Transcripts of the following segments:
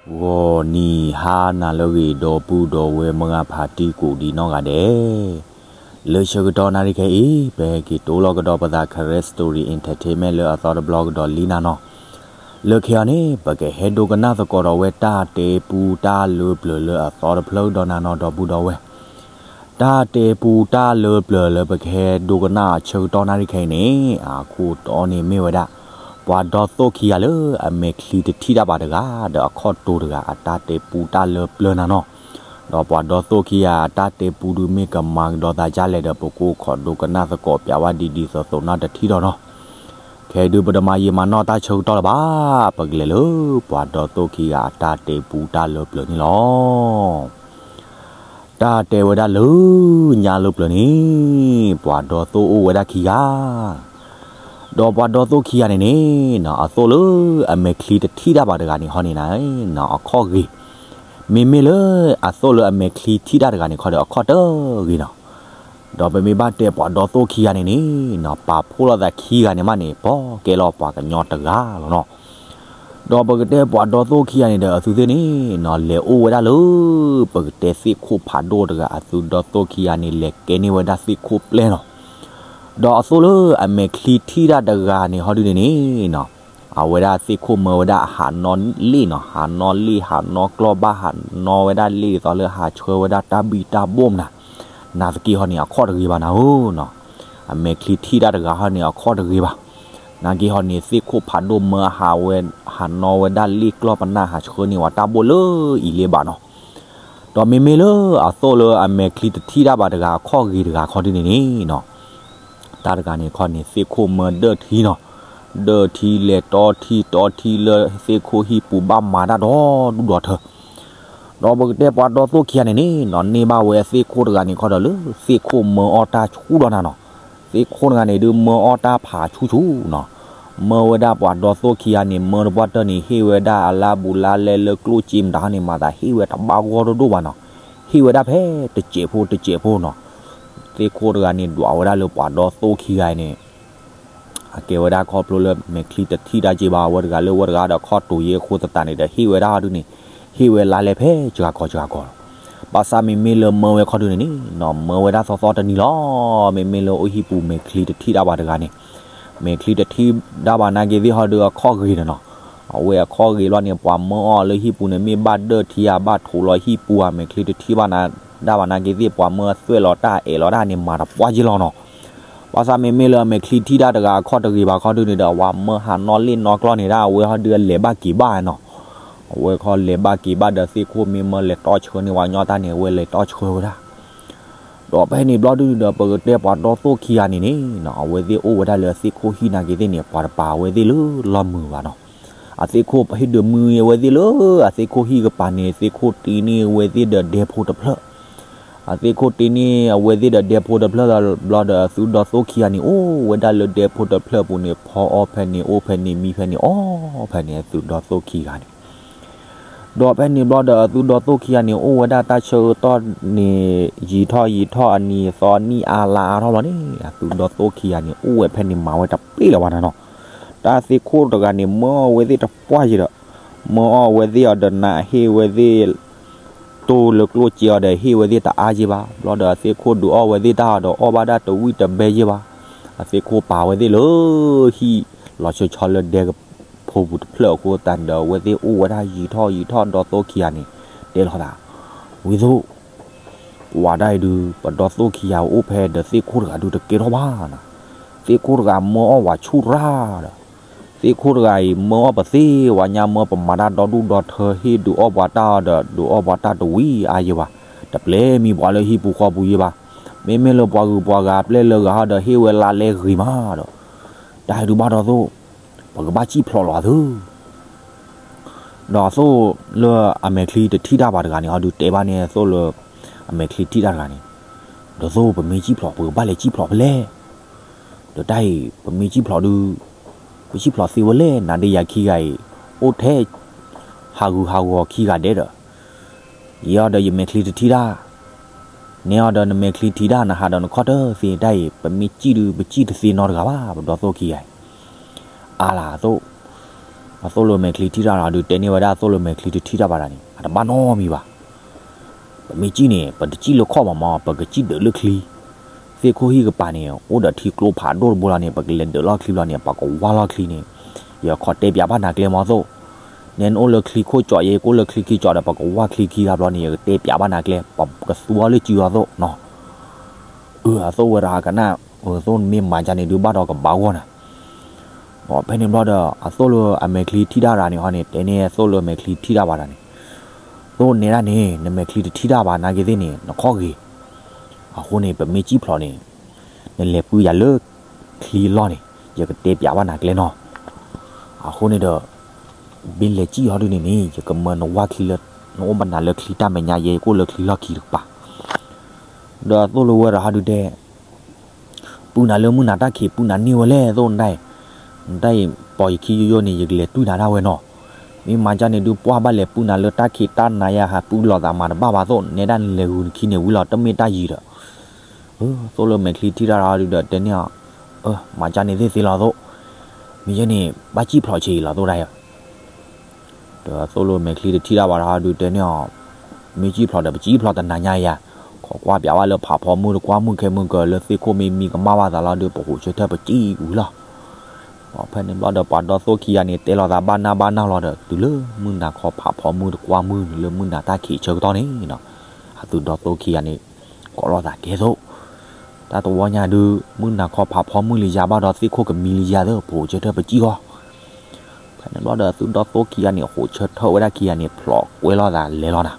ဂီၤနံၤဟါနၤလၢအဂ့ၤ ဒီပုၢ်ဒီဝဲၢ်မုၢ်ဂၢ်ဖါတံၢ်ကိးဒံးနီၢ်ဂၤဒဲး, လၢဆၢကတီၢ်နၣ်ရံၣ်ခဲအံၤ ပဟဲက့ၤတိလီၤကဒီးပသး Karen Story Entertainment လၢအသီတဘျီကဒီးလံနၤနီၤ. လၢခဲအံၤန့ၣ် ပကဟဲဒိကနၣ်သကိးဒီးဝဲတၢ်တဲပူတၢ်လၢပျၢၤလၢအသီတဖျၢၣ်ဒီးနၤနီၤ ဒီပုၢ်ဒီဝဲၢ် တၢ်တဲပူတၢ်လၢပျၢၤလၢပကဟဲဒိကနၣ်အဆၢကတီၢ်နၣ်ရံၣ်ခဲအံၤန့ၣ် အခိၣ်တီန့ၣ်မ့ၢ်ဝဲဒၣ် ပှၤဒီသိၣ်ခံဂၤလၢအမဲာ်ချံတထံၣ်တၢ်ဘၣ်တဂၤ ဒီးအခီၣ်တိၤတဂၤအတၢ်တဲပူတၢ်လၢပျၢၤနၤနီၤ. ဒီးပှၤဒီသိၣ်ခံဂၤအတၢ်တဲပူဒုးမ့ၢ်ကမၤကဒီးသးဒ်လဲၣ်ဒီး ပကအိၣ်ခိးဒိကနၣ်သကိးပျးဝဲဒ်ဒ်သိးသိးနီတထံၣ်ဒီးနီၤ. ခဲဒုးပတမၤယံာ်မၤနီၢ်တၢ်ဆၢကတီၢ်လၢၤဘၣ်, ပကလဲၤလၢပှၤဒီသိၣ်ခံဂၤအတၢ်တဲပူတၢ်လၢပျၢၤန့ၣ်လီၤ. တၢ်တဲဝဲဒၣ်လၢ ညါလၢပျၢၤန့ၣ် ပှၤဒီသိၣ်အိၣ်ဝဲဒၣ်ခံဂၤ, ဒီးပှၤဒီသိၣ်ခံဂၤန့ၣ်န့ၣ် အသိၣ်လၢအမဲာ်ချံတထံၣ်တၢ်ဘၣ်တဂၤန့ၣ်ဟီန့ၣ် အခီၣ်ဂ့ၤ, မ့မ့ၢ်လၢအသိၣ်လၢအမဲာ်ချံထံၣ်တၢ်တဂၤန့ၣ်ခီဒီး အခီၣ်တဂ့ၤနီၤ. ဒီးပမ့ၢ်ဘၣ်တဲပှၤဒီသိၣ်ခံဂၤန့ၣ်န့ၣ် ပာ်ဖှိၣ်လိာ်သးခံဂၤန့ၣ်မးန့ၣ် ပီၣ်ကဲလီၤပှၤကညီတဂၤလီၤနီၤ. ဒီးပကတဲပှၤဒီသိၣ်ခံဂၤန့ၣ်ဒီး အသုသ့ၣ်န့ၣ် လဲၤအိၣ်ဝဲဒၣ်လၢ ပကတဲသ့ၣ်ခိၣ်ဖးဒိၣ်တဂၤ အသုဒီသိၣ်ခံဂၤန့ၣ် လဲၤကဲန့ၢ်ဝဲဒၣ်သ့ၣ်ခိၣ်ပျဲၢ်နီၤ. ဒီးအသိၣ်လၢအမဲာ်ချံထံၣ်တၢ်တဂၤန့ၣ်ဟီဒုန့ၣ်န့ၣ် အဝဲဒၣ်သ့ၣ်ခိၣ်မၢဝဲဒၣ်ဟးနီၣ်လ့ၣ်နီၤ, ဟးနီၣ်လ့ၣ် ဟးနီၣ်ကျီၢ်ဘၣ် ဟးနီၣ်ဝဲဒၣ်လ့ၣ်ဒ်သိးလၢဟးဆှၢဝဲဒၣ်တၢ်ဘံၣ်တၢ်ဘိၣ်မနၤ, နာ်သက့ဟီန့ၣ် အခီၣ်တဂ့ၤဘၣ်နၤဧၢနီၤ. အမဲာ်ချံထံၣ်တၢ်တဂၤဟီန့ၣ် အခီၣ်တဂ့ၤဘၣ်. နာ်က့ဟီန့ၣ် သ့ၣ်ခိၣ်ဖးဒိၣ်မၢဟးဝဲ ဟးနီၣ်ဝဲဒၣ်လ့ၣ်ကျီၢ်ပနၢ် ဟးဆှၢန့ၢ်ဝဲတၢ်ဘိၣ်လၢအံၤလ့ဘၣ်နီၤ. ဒီးမ့မ့ၢ်လၢအသိၣ်လၢအမဲာ်ချံတထံၣ်တၢ်ဘၣ်တဂၤ အခီၣ်ဂ့ၤတဂၤခီဒုန့ၣ်န့ၣ်နီၤ, တၢ်တဂၤန့ၣ်ခီန့ၣ် သ့ၣ်ခိၣ်မၢဒၢၣ်ထံနီၤ, ဒၢၣ်ထံလဲၤတီထံတီထံလၢသ့ၣ်ခိၣ်ဟံၣ်ပူၤ ဘၣ်မၤတၢ်ဒီဒူၣ်ဒီထၢ ဒီးပကတဲပှၤဒီသိၣ်ခံဂၤန့ၣ်န့ၣ်နီၤ န့ၢ်ဘၣ်ဝဲသ့ၣ်ခိၣ်တဂၤန့ၣ်ခီဒီးလၢသ့ၣ်ခိၣ်မၢအီၣ်တၢ်ဆူၣ်ဒီးနၤနီၤ. သ့ၣ်ခိၣ်တဂၤန့ၣ်ဒုးမၢအီၣ်တၢ်ဖးဆူၣ်ဆူၣ်နီၤ. မၢဝဲဒၣ်ပှၤဒီသိၣ်ခံဂၤန့ၣ် မၢတပှၢ်တၢၢ်န့ၣ် ဟ့ၣ်ဝဲဒၣ်အလါဘူးလါလဲလၢကျိၣ်စ့မတၤဟီန့ၣ် မၤသးဟ့ၣ်ဝဲတဘၣ်ဂီၢ်ဒိၣ်ဒိၣ်ဘၣ်နီၤ. ဟ့ၣ်ဝဲဒၣ်ဖဲတစဲးဖိတစဲးဖိနီၤ. သ့ၣ်ခိၣ်တဂၤန့ၣ် ဒွးဝဲဒၣ်လၢပှၤဒီသိၣ်ခံဂၤအံၤန့ၣ် အကဲဝဲဒၣ်ခီဖျိလၢမဲာ်ချံတထံၣ်တၢ်က့ဘၣ် အဝဲတဂၤလၢအဝဲတဂၤဒီးခီၣ်တိၤယဲအဃိသတးန့ၣ်ဒီး ဟ့ၣ်ဝဲဒၣ်ဟီဒုန့ၣ် ဟ့ၣ်ဝဲလါလဲဖဲစှၤကီၤစှၤကီၤလီၤ. ဘၣ်ဆၣ်မ့မ့ၢ်လၢမၢဝဲခီဒုန့ၣ်န့ၣ်နီၤ မၢဝဲဒၣ်သီသီတနံၤလီၤ. မ့မ့ၢ်လၢအိၣ်ဟံၣ်ပူၤမဲာ်ချံတထံၣ်တၢ်ဘၣ်တဂၤန့ၣ် မဲာ်ချံတထံၣ်တၢ်ဘၣ်နာ်က့သ့ၣ်ဟီဒုအခီၣ်ဂ့ၤဒီးနီၤ. အဝဲအခီၣ်ဂ့ၤလီၤန့ၣ် ပှၤမၢအီၣ်လၢဟံၣ်ပူၤန့ၣ် မ့ၢ်ဘၣ်ဒၢၣ်ထံဧါ ဘၣ်ထိးလီၤဟံၣ်ပူၤဧါ မဲာ်ချံတထံၣ်ဘၣ်နၤ တၢ်ဘၣ်နာ်က့သ့ၣ် ပှၤမၢသွဲၣ်လီၤတၢ်အဲၣ်လီၤတၢ်န့ၣ် မၤတပှၢ်က့လီၤနီၤ. ဘၣ်ဆၣ်မ့မ့ၢ်လၢအမဲာ်ချံထံၣ်တၢ်တဂၤအခီၣ်တဂ့ၤဘၣ်ခီဒုန့ၣ်ဒီး ပှၤမၢဟးနီၣ်လ့ၣ်နီၣ်ကျီၢ်န့ၣ်ဒၣ် အဝဲဟီဒုအလဲၤဘၣ်က့ၤဘၣ်နီၤ. အဝဲခီလဲၤဘၣ်က့ၤဘၣ်ဒီးသ့ၣ်ခိၣ်မ့ၢ်မၢလဲၤတီဆှၢန့ၢ်ပှၤညီတၢ်န့ၣ် အဝဲလဲၤတီဆှၢဝဲဒၣ် ဒီးဖဲန့ၣ်ဘျီဒုန့ၣ်ဒီး ပကတဲပှၤဒီသိၣ်ခံဂၤန့ၣ်န့ၣ်နီၤ အဝဲသ့ၣ်အိၣ်ဝဲဒၣ်လၢအသ့ၣ်ခိၣ်ဟံၣ်နာ်က့သ့ၣ်န့ၣ် ပှၤတပာ်အဝဲသ့ၣ်လၢလီၢ်မုာ်ဘၣ်နီၤ. အသ့ၣ်ခိၣ်ဟ့ၣ်ဒုးမုၢ်အဝဲသ့ၣ်လၢ အသ့ၣ်ခိၣ်ဟံၣ်ကပၤန့ၣ် သ့ၣ်ခိၣ်တ့န့ၢ်အဝဲသ့ၣ်ဒီးဒဲဖိတဖျၢၣ် အသ့ၣ်ခိၣ်တ့န့ၢ်အဝဲသ့ၣ်ဒီးဒဲဖိတဖျၢၣ်ဘျီဒီး အသုဒီသိၣ်ခံဂၤန့ၣ် အိၣ်ဝဲဒၣ်လၢဒဲဖိတဖျၢၣ်ပူၤန့ၣ် ဖီအီၣ်ဖဲန့ၣ် အိၣ်ဖဲန့ၣ် မံဖဲန့ၣ် အီၣ်ဖဲန့ၣ် အသုဒီသိၣ်ခံဂၤန့ၣ် ဒီးဖဲန့ၣ်ဘျီဒီး အသုဒီသိၣ်ခံဂၤန့ၣ် အိၣ်ဝဲဒၣ်တၢ်ဆၢကတီၢ်န့ၣ် ယံာ်ထီၣ်ယံာ်ထီၣ် အနံၤအသီနံၣ်အါလါအါထီၣ်လီၤန့ၣ် အသုဒီသိၣ်ခံဂၤန့ၣ် အိၣ်ဝဲဖဲန့ၣ်မၤဝဲတပ့ၢ်လၢၤဘၣ်နၤနီၤ. တၢ်သ့ၣ်ခိၣ်တဂၤန့ၣ် မၢအီၣ်ဝဲသ့ၣ်တပှၢ်ယံၤဒီး မၢအီၣ်ဝဲသ့ၣ်အီၤဒီးနး ဟ့ၣ်ဝဲသ့ၣ် တိၢ်လၢကျိၣ်စ့အီၤဒီး ဟ့ၣ်ဝဲသ့ၣ်တအါယံၤဘၣ်. ဘျီဒီးအသ့ၣ်ခိၣ်ဒုးအီၣ်ဝဲသ့ၣ်တၢ်အီၤဒီး အီၣ်ဘၣ်ဒၣ်တဝံၣ်တဘဲယံၤဘၣ်. အသ့ၣ်ခိၣ်ပာ်ဝဲသ့ၣ်လၢ ဟံၣ်လီၤဆီဆီလၢဒဲကဖိပူၤတဖျၢၣ်အဃိသတးန့ၣ်ဒီး အဝဲသ့ၣ်အိၣ်ဝဲဒၣ်ယံာ်ထီၣ်ယံာ်ထီၣ် ဒီသိၣ်ခံဂၤန့ၣ် တဲလီၤသး ဝံသိၣ် ပှၤဒၣ်အံၤဒုး ပဒီသိၣ်ခံဂၤအိၣ်ဖဲဒီးသ့ၣ်ခိၣ်တဂၤဒုးတကဲထီၣ်ဘၣ်နၤ. သ့ၣ်ခိၣ်တဂၤမၢအီၣ်ဝဲဆူၣ်ရၣ်ဒီး သ့ၣ်ခိၣ်တဂၤအံၤ မၢအီၣ်ပသ့ၣ် ဝဲညါမၢပမၤတၢ်ဒီဒူၣ်ဒီထၢ ဟ့ၣ်ဒုးအီၣ်ပှၤတၢ်အီၤဒီး ဒုးအီၣ်ပှၤတၢ်တဝံၤအါယံၤဘၣ်. တပျဲမံပှၤလၢဟံၣ်ပူၤဃီပူၤယံၤဘၣ်. မ့မ့ၢ်လၢပှၤဂုၤပှၤဂၤပျဲၢ်လၢဂၤဟီဒီး ဟ့ၣ်ဝဲလါလဲဂ့ၤမးဒီး တၢ်အံၤဒုးဘၣ်ဒီသိၣ် ပကဘၣ်စံၣ်ဖျိးလီၤအသု ဒီးအသိၣ်လၢအမဲာ်ချံတထံၣ်တၢ်ဘၣ်တဂၤန့ၣ် ဟီဒုးတဲဘၣ်န့ၣ်အသိၣ်လၢ အမဲာ်ချံထံၣ်တၢ်တဂၤန့ၣ်, ဒီးသိၣ် ပမ့ၢ်စံၣ်ဖျိး ပကဘၣ်လဲၤစံၣ်ဖျိးဖဲလဲၣ်. ဒီးတၢ်အံၤ ပမ့ၢ်စံၣ်ဖျိးဒုး ပစံၣ်ဖျိးသ့ဝဲလဲၣ် နၤဒီးယၤခံဂၤအံၤ အိၣ်ထဲ ဟးဂူာ်ဟးဂီၤခံဂၤဒဲးဒီး ယဲအီၤဒီးယမဲာ်ချံတထံၣ်တၢ်, နဲအီၤဒီးနမဲာ်ချံထံၣ်တၢ် နဟးဒီးနခီၣ်တၢၢ်သ့ တၢ်အံၤ ပမ့ၢ်စံၣ်ဒုး ပစံၣ်တသ့နီတဂၤဘၣ် ပဒီသိၣ်ခံဂၤအံၤ. အါလၢအသိၣ် အသိၣ်လိမဲာ်ချံထံၣ်တၢ်ရၤဒုးတဲန့ၢ်ဝဲဒၣ်အသိၣ်လိမဲာ်ချံတထံၣ်တၢ်ဘၣ်ဒီးန့ၣ် အတဘၣ်နီတမံၤဘၣ်. ပမ့ၢ်စံၣ်န့ၣ် ပတစံၣ်လၢခီၣ်မးမး ပကစံၣ်ဒုးလၢချံ, သ့ၣ်ခိၣ်ဟံၣ်ကပၤန့ၣ် အိၣ်ဒီးထံကျိဖးဒိၣ်တဘိလီၤန့ၣ် ပကလဲၤဒုးလီၢ်ချံဘျီန့ၣ် ပကဝၢ်လီၢ်ချံန့ၣ်, ယခီတဲပၠးဘၣ်နၤကျဲမးသိၣ်, နဲနအိၣ်လၢချံခိၣ်ကၠီး ယကအိၣ်လၢချံခံကၠီးဒီး ပကဝၢ်ချံခံဂၤဘျီန့ၣ် ယကတဲပၠးဘၣ်နၤကျဲ ပကသူအီၤလၢစုအီၤသိၣ်နီၤ. အၢ အသိၣ်ဝဲတဟးကနၣ်, အသိၣ်နမ့ၢ်မၤဒ်န့ၣ်ဒုးဘၣ်ဒီးကဘၣ်ဂီၢ်နၤ. ဖဲန့ၣ်ဘျီဒီး အသိၣ်လၢအမဲာ်ချံထံၣ်တၢ်ရၤန့ၣ်ဟီန့ၣ် တဲန့ၢ်အသိၣ်လၢမဲာ်ချံထံၣ်တၢ်ဘၣ်တၢ်န့ၣ်, သိၣ်နဲဒၣ်န့ၣ် နမဲာ်ချံတထံၣ်တၢ်ဘၣ်နာ်က့သ့ၣ်န့ၣ် နခီၣ်ဂ့ၤ, အဃိန့ၣ် ပမ့ၢ်စံၣ်ဖျိးန့ၣ် နလဲၤပုၢ်ယၤလၢချံအလီၢ်န့ၣ် ယကတဲပၠးဘၣ်နၤကျဲနီၤ. အဃိန့ၣ်ဒီး မ့ၢ်လဲၤစံၣ်ဟီဒုန့ၣ်န့ၣ် ယကမၢနဝၢ်ချံလၢ နအိၣ်ဘၣ်နၤလၢချံတၢ်မဲာ်ညါ ယကအိၣ်လၢချံလီၢ်ခံတကပၤ. ဒီးအသိၣ်လၢဝဲတဟးဒုတဲ ပုၢ်နၤလၢမုၢ်နၤတၢ်ခံး ပုၢ်နၤန့ၢ်ဝဲလဲၣ် သိၣ်နတၢ်အံၤ, နတၢ်အံၤ ပိာ်ယခံယိယိန့ၣ် ယကလဲၤတွံၢ်နၤဒၣ်ဝဲနီၤ. မ့ၢ်မၤဒ်န့ၣ်ဒုးပှၢ်ဘၣ်လဲၤပုၢ်နၤလၢတၢ်ခံးတၢ်နၤယၤ ဟးပုၢ်လိာ်သးမၤတဘၣ်ဘၣ်သိၣ် နဲဒၣ်နလဲၤဂုာ်နခံန့ၣ်ဝံၤလီၤ တမ့ၢ်တၢ်ယံၤဒီး အသိၣ်လၢမဲာ်ချံထံၣ်တၢ်ရၤဒုဒီးတဲန့ၢ်အီၤ, မၤဒ်န့ၣ်သ့ၣ်သ့လီၤသိၣ်, မ့ၢ်ယဲန့ၣ် ဘၣ်စံၣ်ဖျိးဆံးအံၤလီၤသိၣ်ဒၣ်ယဲ ဒီးအသိၣ်လၢမဲာ်ချံတထံၣ်တၢ်ဘၣ်တဟးဒုတဲန့ၢ်အီၤ, မ့ၢ်စံၣ်ဖျိးဒီးပစံၣ်ဖျိးတနၤညါယၤ, ခိးကွၢ်ပၠးဘၣ်လၢဖးဖီမုၢ်တကွၢ်မုၢ်ခဲမုၢ်ကၢၤလၢသ့ၣ်ခိၣ်မ့ၢ်မံကမၣ်ဘၣ်သးလီၤဒုး ပဟိးဆၢထၢၣ်ပစံၣ်ဝံၤလီၤ. ဖဲန့ၣ်ဘျီဒီးပှၤဒီသိၣ်ခံဂၤန့ၣ် တဲလိာ်သးဘၣ်နၢ်ဘၣ်နၢ်လီၤဒီး တုၤလၢမုၢ်နၤခီဖးဖီမုၢ်တကွၢ်မုၢ်န့ၣ် လၢမုၢ်နၤတၢ်ခံးဆၢကတီၢ်န့ၣ်နီၤ, အသုးဒီသိၣ်ခံဂၤန့ၣ် ကိးလိာ်သးကဲသိး တၢ်တဝီညါဒုး မုၢ်နၤခီဖးဖီမုၢ်လံယၤဘၣ်ဒီးသ့ၣ်ခိၣ်ကမံလံယၤသၢ ပဟိးဆၢထၢၣ်ပစံၣ်ဃီ. ဖဲန့ၣ်ဘျီဒီးအသုးဒီသိၣ်ခံဂၤန့ၣ် ဟိးဆၢထၢၣ်ဝဲဒၣ်ခံဂၤန့ၣ် ဖျိးကွဲလိာ်သးလဲၤလီၤနၤ.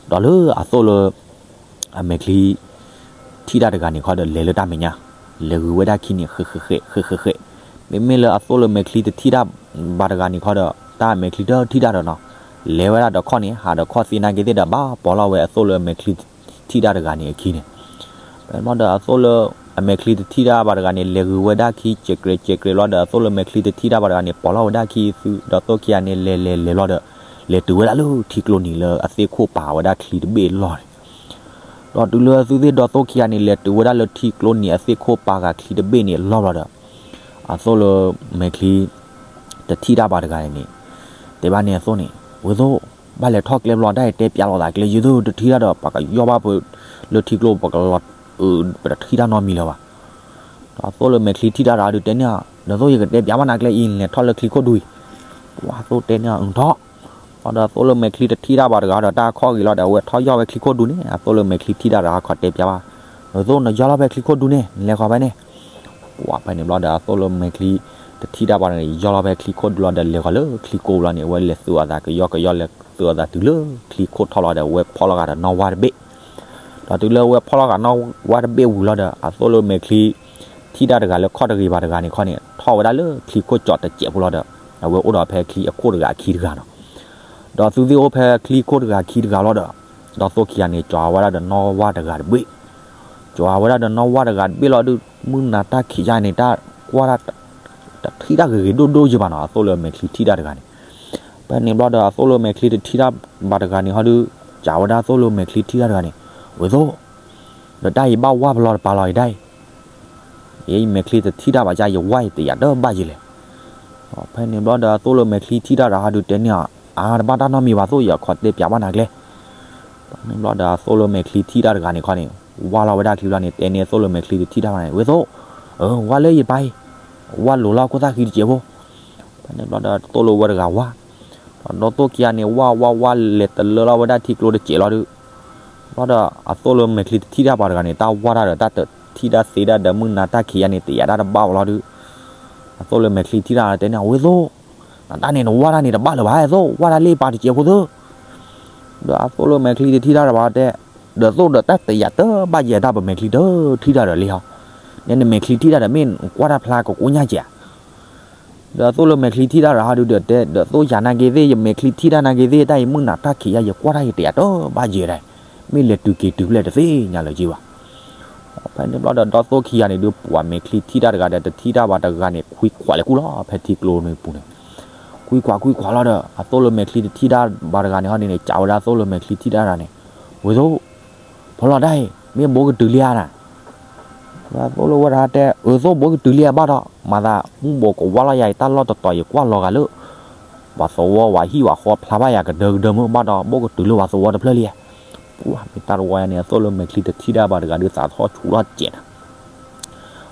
ဒီးလၢအသိၣ်လၢ အမဲာ်ချံ ထံၣ်တၢ်တဂၤန့ၣ်ခီဒီးလဲၤလၢတၢ်မဲာ်ညါ, လဲၤဂုာ်ဝဲဒၣ်ခံန့ၣ် ဃဲးဃဲးဃဲးဃဲးဃဲးဃဲး, မ့မ့ၢ်လၢအသိၣ်လၢမဲာ်ချံတထံၣ်တၢ်ဘၣ်တဂၤန့ၣ်ခီဒီး တၢ်အမဲာ်ချံတထံၣ်တၢ်ဒီးနီၤ, လဲၤဝဲဒၣ်ဒီးခီၣ်န့ၣ် ဟးဒီးခီၣ်သ့နာ်က့သ့ၣ်ဒီး ဘၣ်ပိာ်လီၤဝဲအသိၣ်လၢမဲာ်ချံ ထံၣ်တၢ်တဂၤန့ၣ်အခံန့ၣ်. ဖဲန့ၣ်ဘျီဒီးအသိၣ်လၢ အမဲာ်ချံတထံၣ်တၢ်ဘၣ်တဂၤန့ၣ် လဲၤဂုာ်ဝဲဒၣ်ခံ စဲးကြဲးစဲးကြဲးဘျီဒီး အသိၣ်လၢမဲာ်ချံတထံၣ်တၢ်ဘၣ်တဂၤန့ၣ် ပိာ်လီၤဝဲဒၣ်ခံသုးဒီသိၣ်ခံဂၤန့ၣ် လဲၤလဲၤလဲၤဘျီဒီး လဲၤတုၤဝဲဒၣ်လၢထံကျိနံၤလၢအသ့ၣ်ခိၣ်ပာ်ဝဲဒၣ်ချံတဘ့ၣ်အလီၢ်န့ၣ်. ဒီးတုၤလၢအသုးသ့ၣ်ဒီသိၣ်ခံဂၤန့ၣ် လဲၤတုၤဝဲဒၣ်လၢထံကျိနံၤအသ့ၣ်ခိၣ်ပာ်ဃာ်ချံတဘ့ၣ်န့ၣ်အလီၢ်ဘျီဒီး အသိၣ်လၢမဲာ်ချံ တထံၣ်တၢ်ဘၣ်တဂၤန့ၣ်န့ၣ် တဲဘၣ်န့ၣ်အသိၣ်န့ၣ် ဝဲသိၣ် ဘၣ်လဲၤထီၣ်ကျဲဘျီ တၢ်အံၤတဲပၠးလိာ်သးကျဲယုၢ်သိၣ် တထံၣ်တၢ်ဒီး ပှၤကယီၢ်ဘၣ်ဖုးလၢထံကျိ ပကလီၤ ပတထံၣ်တၢ်နီတမံၤလၢၤဘၣ်. ဒီးအသိၣ်လၢမဲာ်ချံထံၣ်တၢ်တဂၤဒုးတဲန့ၢ်အီၤ ဒီးသိၣ် ယကတဲပၠးဘၣ်နၤကျဲအံၤ လဲၤထီၣ်လၢချံခိၣ်ဒူအံၤ. ပှၤသိၣ်တဲန့ၢ်အီၤ အၢထီၣ်. ဒီးသိၣ်လၢမဲာ်ချံတထံၣ်တၢ်ဘၣ်တဂၤဒီး တၢ်ခီၣ်ဂ့ၤလီၤဒီး အဝဲထီၣ်ယီၢ်ဝဲချံခိၣ်ဒူန့ၣ် အသိၣ်လၢမဲာ်ချံထံၣ်တၢ်တဂၤခီတဲပၠးဘၣ် ဒီးသိၣ် နယီၢ်လီၤဖဲချံခိၣ်ဒူန့ၣ် နလဲၤဃီၤဖဲန့ၣ်. ပှၤဖဲန့ၣ်ဘျီဒီး အသိၣ်လၢမဲာ်ချံတထံၣ်တၢ်ဘၣ်တဂၤန့ၣ် ယီၢ်လီၤဖဲချံခိၣ်ဒူလီၤဒီး လဲၤဃီၤလၢချံကိလီၤန့ၣ် အဝဲလဲၤသုးအသးကယီကယီ လဲၤသုးအသးတုၤလၢချံခိၣ်ထီၣ်လီၤဒီး အဝဲဖီၣ်လီၤဂာ်ဒီးနီၣ်ဝါတဘ့ၣ် ဒီးတုၤလၢအဝဲဖီၣ်လီၤဂာ်နီၣ်ဝါတဘ့ၣ်ဝံၤလီၤဒီး အသိၣ်လၢမဲာ်ချံထံၣ်တၢ်တဂၤလၢခီၣ်တဂ့ၤဘၣ်တဂၤန့ၣ်ခီန့ၣ် ထီၣ်ဝဲဒၣ်လၢချံခိၣ်ကၠီးတစဲးဖိလီၤဒီး အဝဲအိၣ်ဒီးဖဲချံအခိၣ်တဂၤအခံတဂၤနီၤ. ဒီးသုးသ့ၣ်အိၣ်ဖဲချံခိၣ်တဂၤအခံတဂၤလီၤဒီး ဒီးသိၣ်ခံဂၤန့ၣ် ကၠီၤဝဲဒၣ်ဒီးနီၣ်ဝါတဂၤတဘ့ၣ် ကၠီၤဝဲဒၣ်ဒီးနီၣ်ဝါတဂၤတဘ့ၣ်လီၤဒုး မုၢ်နၤတၢ်ခံးယါန့ၣ် တၢ်ကွၢ်တၢ် တထံၣ်တၢ်ဂ့ၤဂ့ၤဒိၣ်ဒိၣ်ယံၤဘၣ်နီၤ အသိၣ်လၢမဲာ်ချံထံၣ်တၢ်တဂၤန့ၣ်. ဖဲန့ၣ်ဘျီဒီး အသိၣ်လၢမဲာ်ချံတထံၣ်တၢ်ဘၣ်တဂၤန့ၣ်ဟီဒုး ကၠီၤဝဲဒၣ်သိၣ်လၢမဲာ်ချံထံၣ်တၢ်တဂၤန့ၣ် ဝဲသိၣ် ဒီးတၢ်အံၤဘၣ်ဝါပလီၢ်တပၤလီၤအံၤဒၣ်အံၤ ယမဲာ်ချံတထံၣ်တၢ်ဘၣ်ယါ ယဝါအံၤတယာ်တဘၣ်ယံၤလဲၣ်. ဖဲန့ၣ်ဘျီဒီး အသိၣ်လၢမဲာ်ချံထံၣ်တၢ်တဂၤဟီဒုးတဲန့ၢ်အီၤ အါတဘၣ်တၢ်နီတမံၤဘၣ်သိၣ် ယခီတဲပၠးဘၣ်နၤကျဲ. ဖဲန့ၣ်ဘျီဒီး အသိၣ်လၢမဲာ်ချံထံၣ်တၢ်တဂၤန့ၣ်ခီန့ၣ် ဝါလီၤဝဲဒၣ်ချံဘျီန့ၣ် တဲန့ၢ်အသိၣ်လၢမဲာ်ချံတထံၣ်တၢ်ဘၣ်န့ၣ် ဝဲသိၣ် ဝါလၢယပၢ်အံၤ ဝါလိၤလီၤခိၣ်သၣ်ဃံတစဲးဖိ. ဖဲန့ၣ်ဘျီဒီး သိၣ်လၢဝဲတဂၤဝါ ဒီးသိၣ်ခံဂၤန့ၣ် ဝါဝါဝါလဲၤတလၢလီၤဝဲဒၣ်ထံကျိတစဲးလီၤဒုး ဘျီဒီး အသိၣ်လၢမဲာ်ချံတထံၣ်တၢ်ဘၣ်တဂၤန့ၣ် တၢ်ဝါတၢ်ဒီးတၢ်ထံၣ်တၢ်သ့တၢ်ဒီးမုၢ်နၤတၢ်ခံးယါန့ၣ် တယာ်တၢ်တဘၣ်ဝဲလီၤဒုး အသိၣ်လၢမဲာ်ချံထံၣ်တၢ်တဲန့ၢ် ဝဲသိၣ် နတၢ်န့ၣ် နဝါတၢ်န့ၣ်တဘၣ်လၢၤဘၣ် သိၣ် ဝါတၢ်လၢယပၢ်တစဲးဖိသၢ. ဒီးအသိၣ်လၢမဲာ်ချံတထံၣ်တၢ်တဂၤတဲ ဒီးသိၣ်ဒီးတၢ်တယာ်တဘၣ်ယဲၢ်တၢ် ပမဲာ်ချံတထံၣ်တၢ်ဒီးလံဟီ နဲနမဲာ်ချံထံၣ်တၢ်ဒီးမ့ၢ်နကွၢ်တၢ်ဖျါကကိညၢ်ကဲး ဒီးသိၣ်လၢမဲာ်ချံထံၣ်တၢ်တဂၤဟီဒုးဒီးတဲ ဒီးသိၣ်ယၤနာ်က့သ့ၣ် ယမဲာ်ချံထံၣ်တၢ်နာ်က့သ့ၣ် တၢ်အံၤမုၢ်နၤတၢ်ခံးယါ ယကွၢ်တၢ်ယတယာ်တဘၣ်ယဲၢ်ဒၣ် မ့ၢ်လဲၤတုၤက့ၤတုၤဖျဲၣ်တသ့ၣ်ညါလၢၤက့ဘၣ်. ဖဲန့ၣ်ဘျီဒီး ဒီသိၣ်ခံဂၤန့ၣ်ဒုး ပှၤမဲာ်ချံထံၣ်တၢ်တဂၤဒီး တထံၣ်တၢ်ဘၣ်တဂၤန့ၣ် ခွံခွးလဲၤကူၣ်လီၤ ဖဲထံကျိန့ၣ်ပူၤန့ၣ် ခွံခွးခွံခွးလီၤဒီး အသိၣ်လၢမဲာ်ချံတထံၣ်တၢ်ဘၣ်တဂၤန့ၣ်ဟီဒုးန့ၣ် ကးဝဲဒၣ်သိၣ်လၢမဲာ်ချံထံၣ်တၢ်တဂၤန့ၣ် ဝဲသိၣ် ဖီလီၤဒၣ်အံၤ မ့ၢ်ဘိကတုၤလံဧါနၤ. ဒီးသိၣ်လၢဝဲတဂၤတဲ အၢ သိၣ်ဘိကတုၤလံဧါဘၣ်ဒီး မၤသး မုၢ်ဘိကဝါလီၤယၤအံၤ တၢ်လီၢ်တတီၤ ယကွၢ်လီၤဂာ်လၢ ပှၤသဝီဝဲဟံၣ်ဝဲဃီဖျါဘၣ်ယၤကဒၢကဒၢမုၢ်ဘၣ်ဒီး ဘၣ်ကတုၤလၢပှၤသဝီတဖျၢၣ်လံ. ပှၤမ့ၢ်တၢ်တဝီယၤန့ၣ် အသိၣ်လၢမဲာ်ချံတထံၣ်တၢ်ဘၣ်တဂၤဒုးသးထီၣ်ဆူးထီၣ်စဲးနၤ.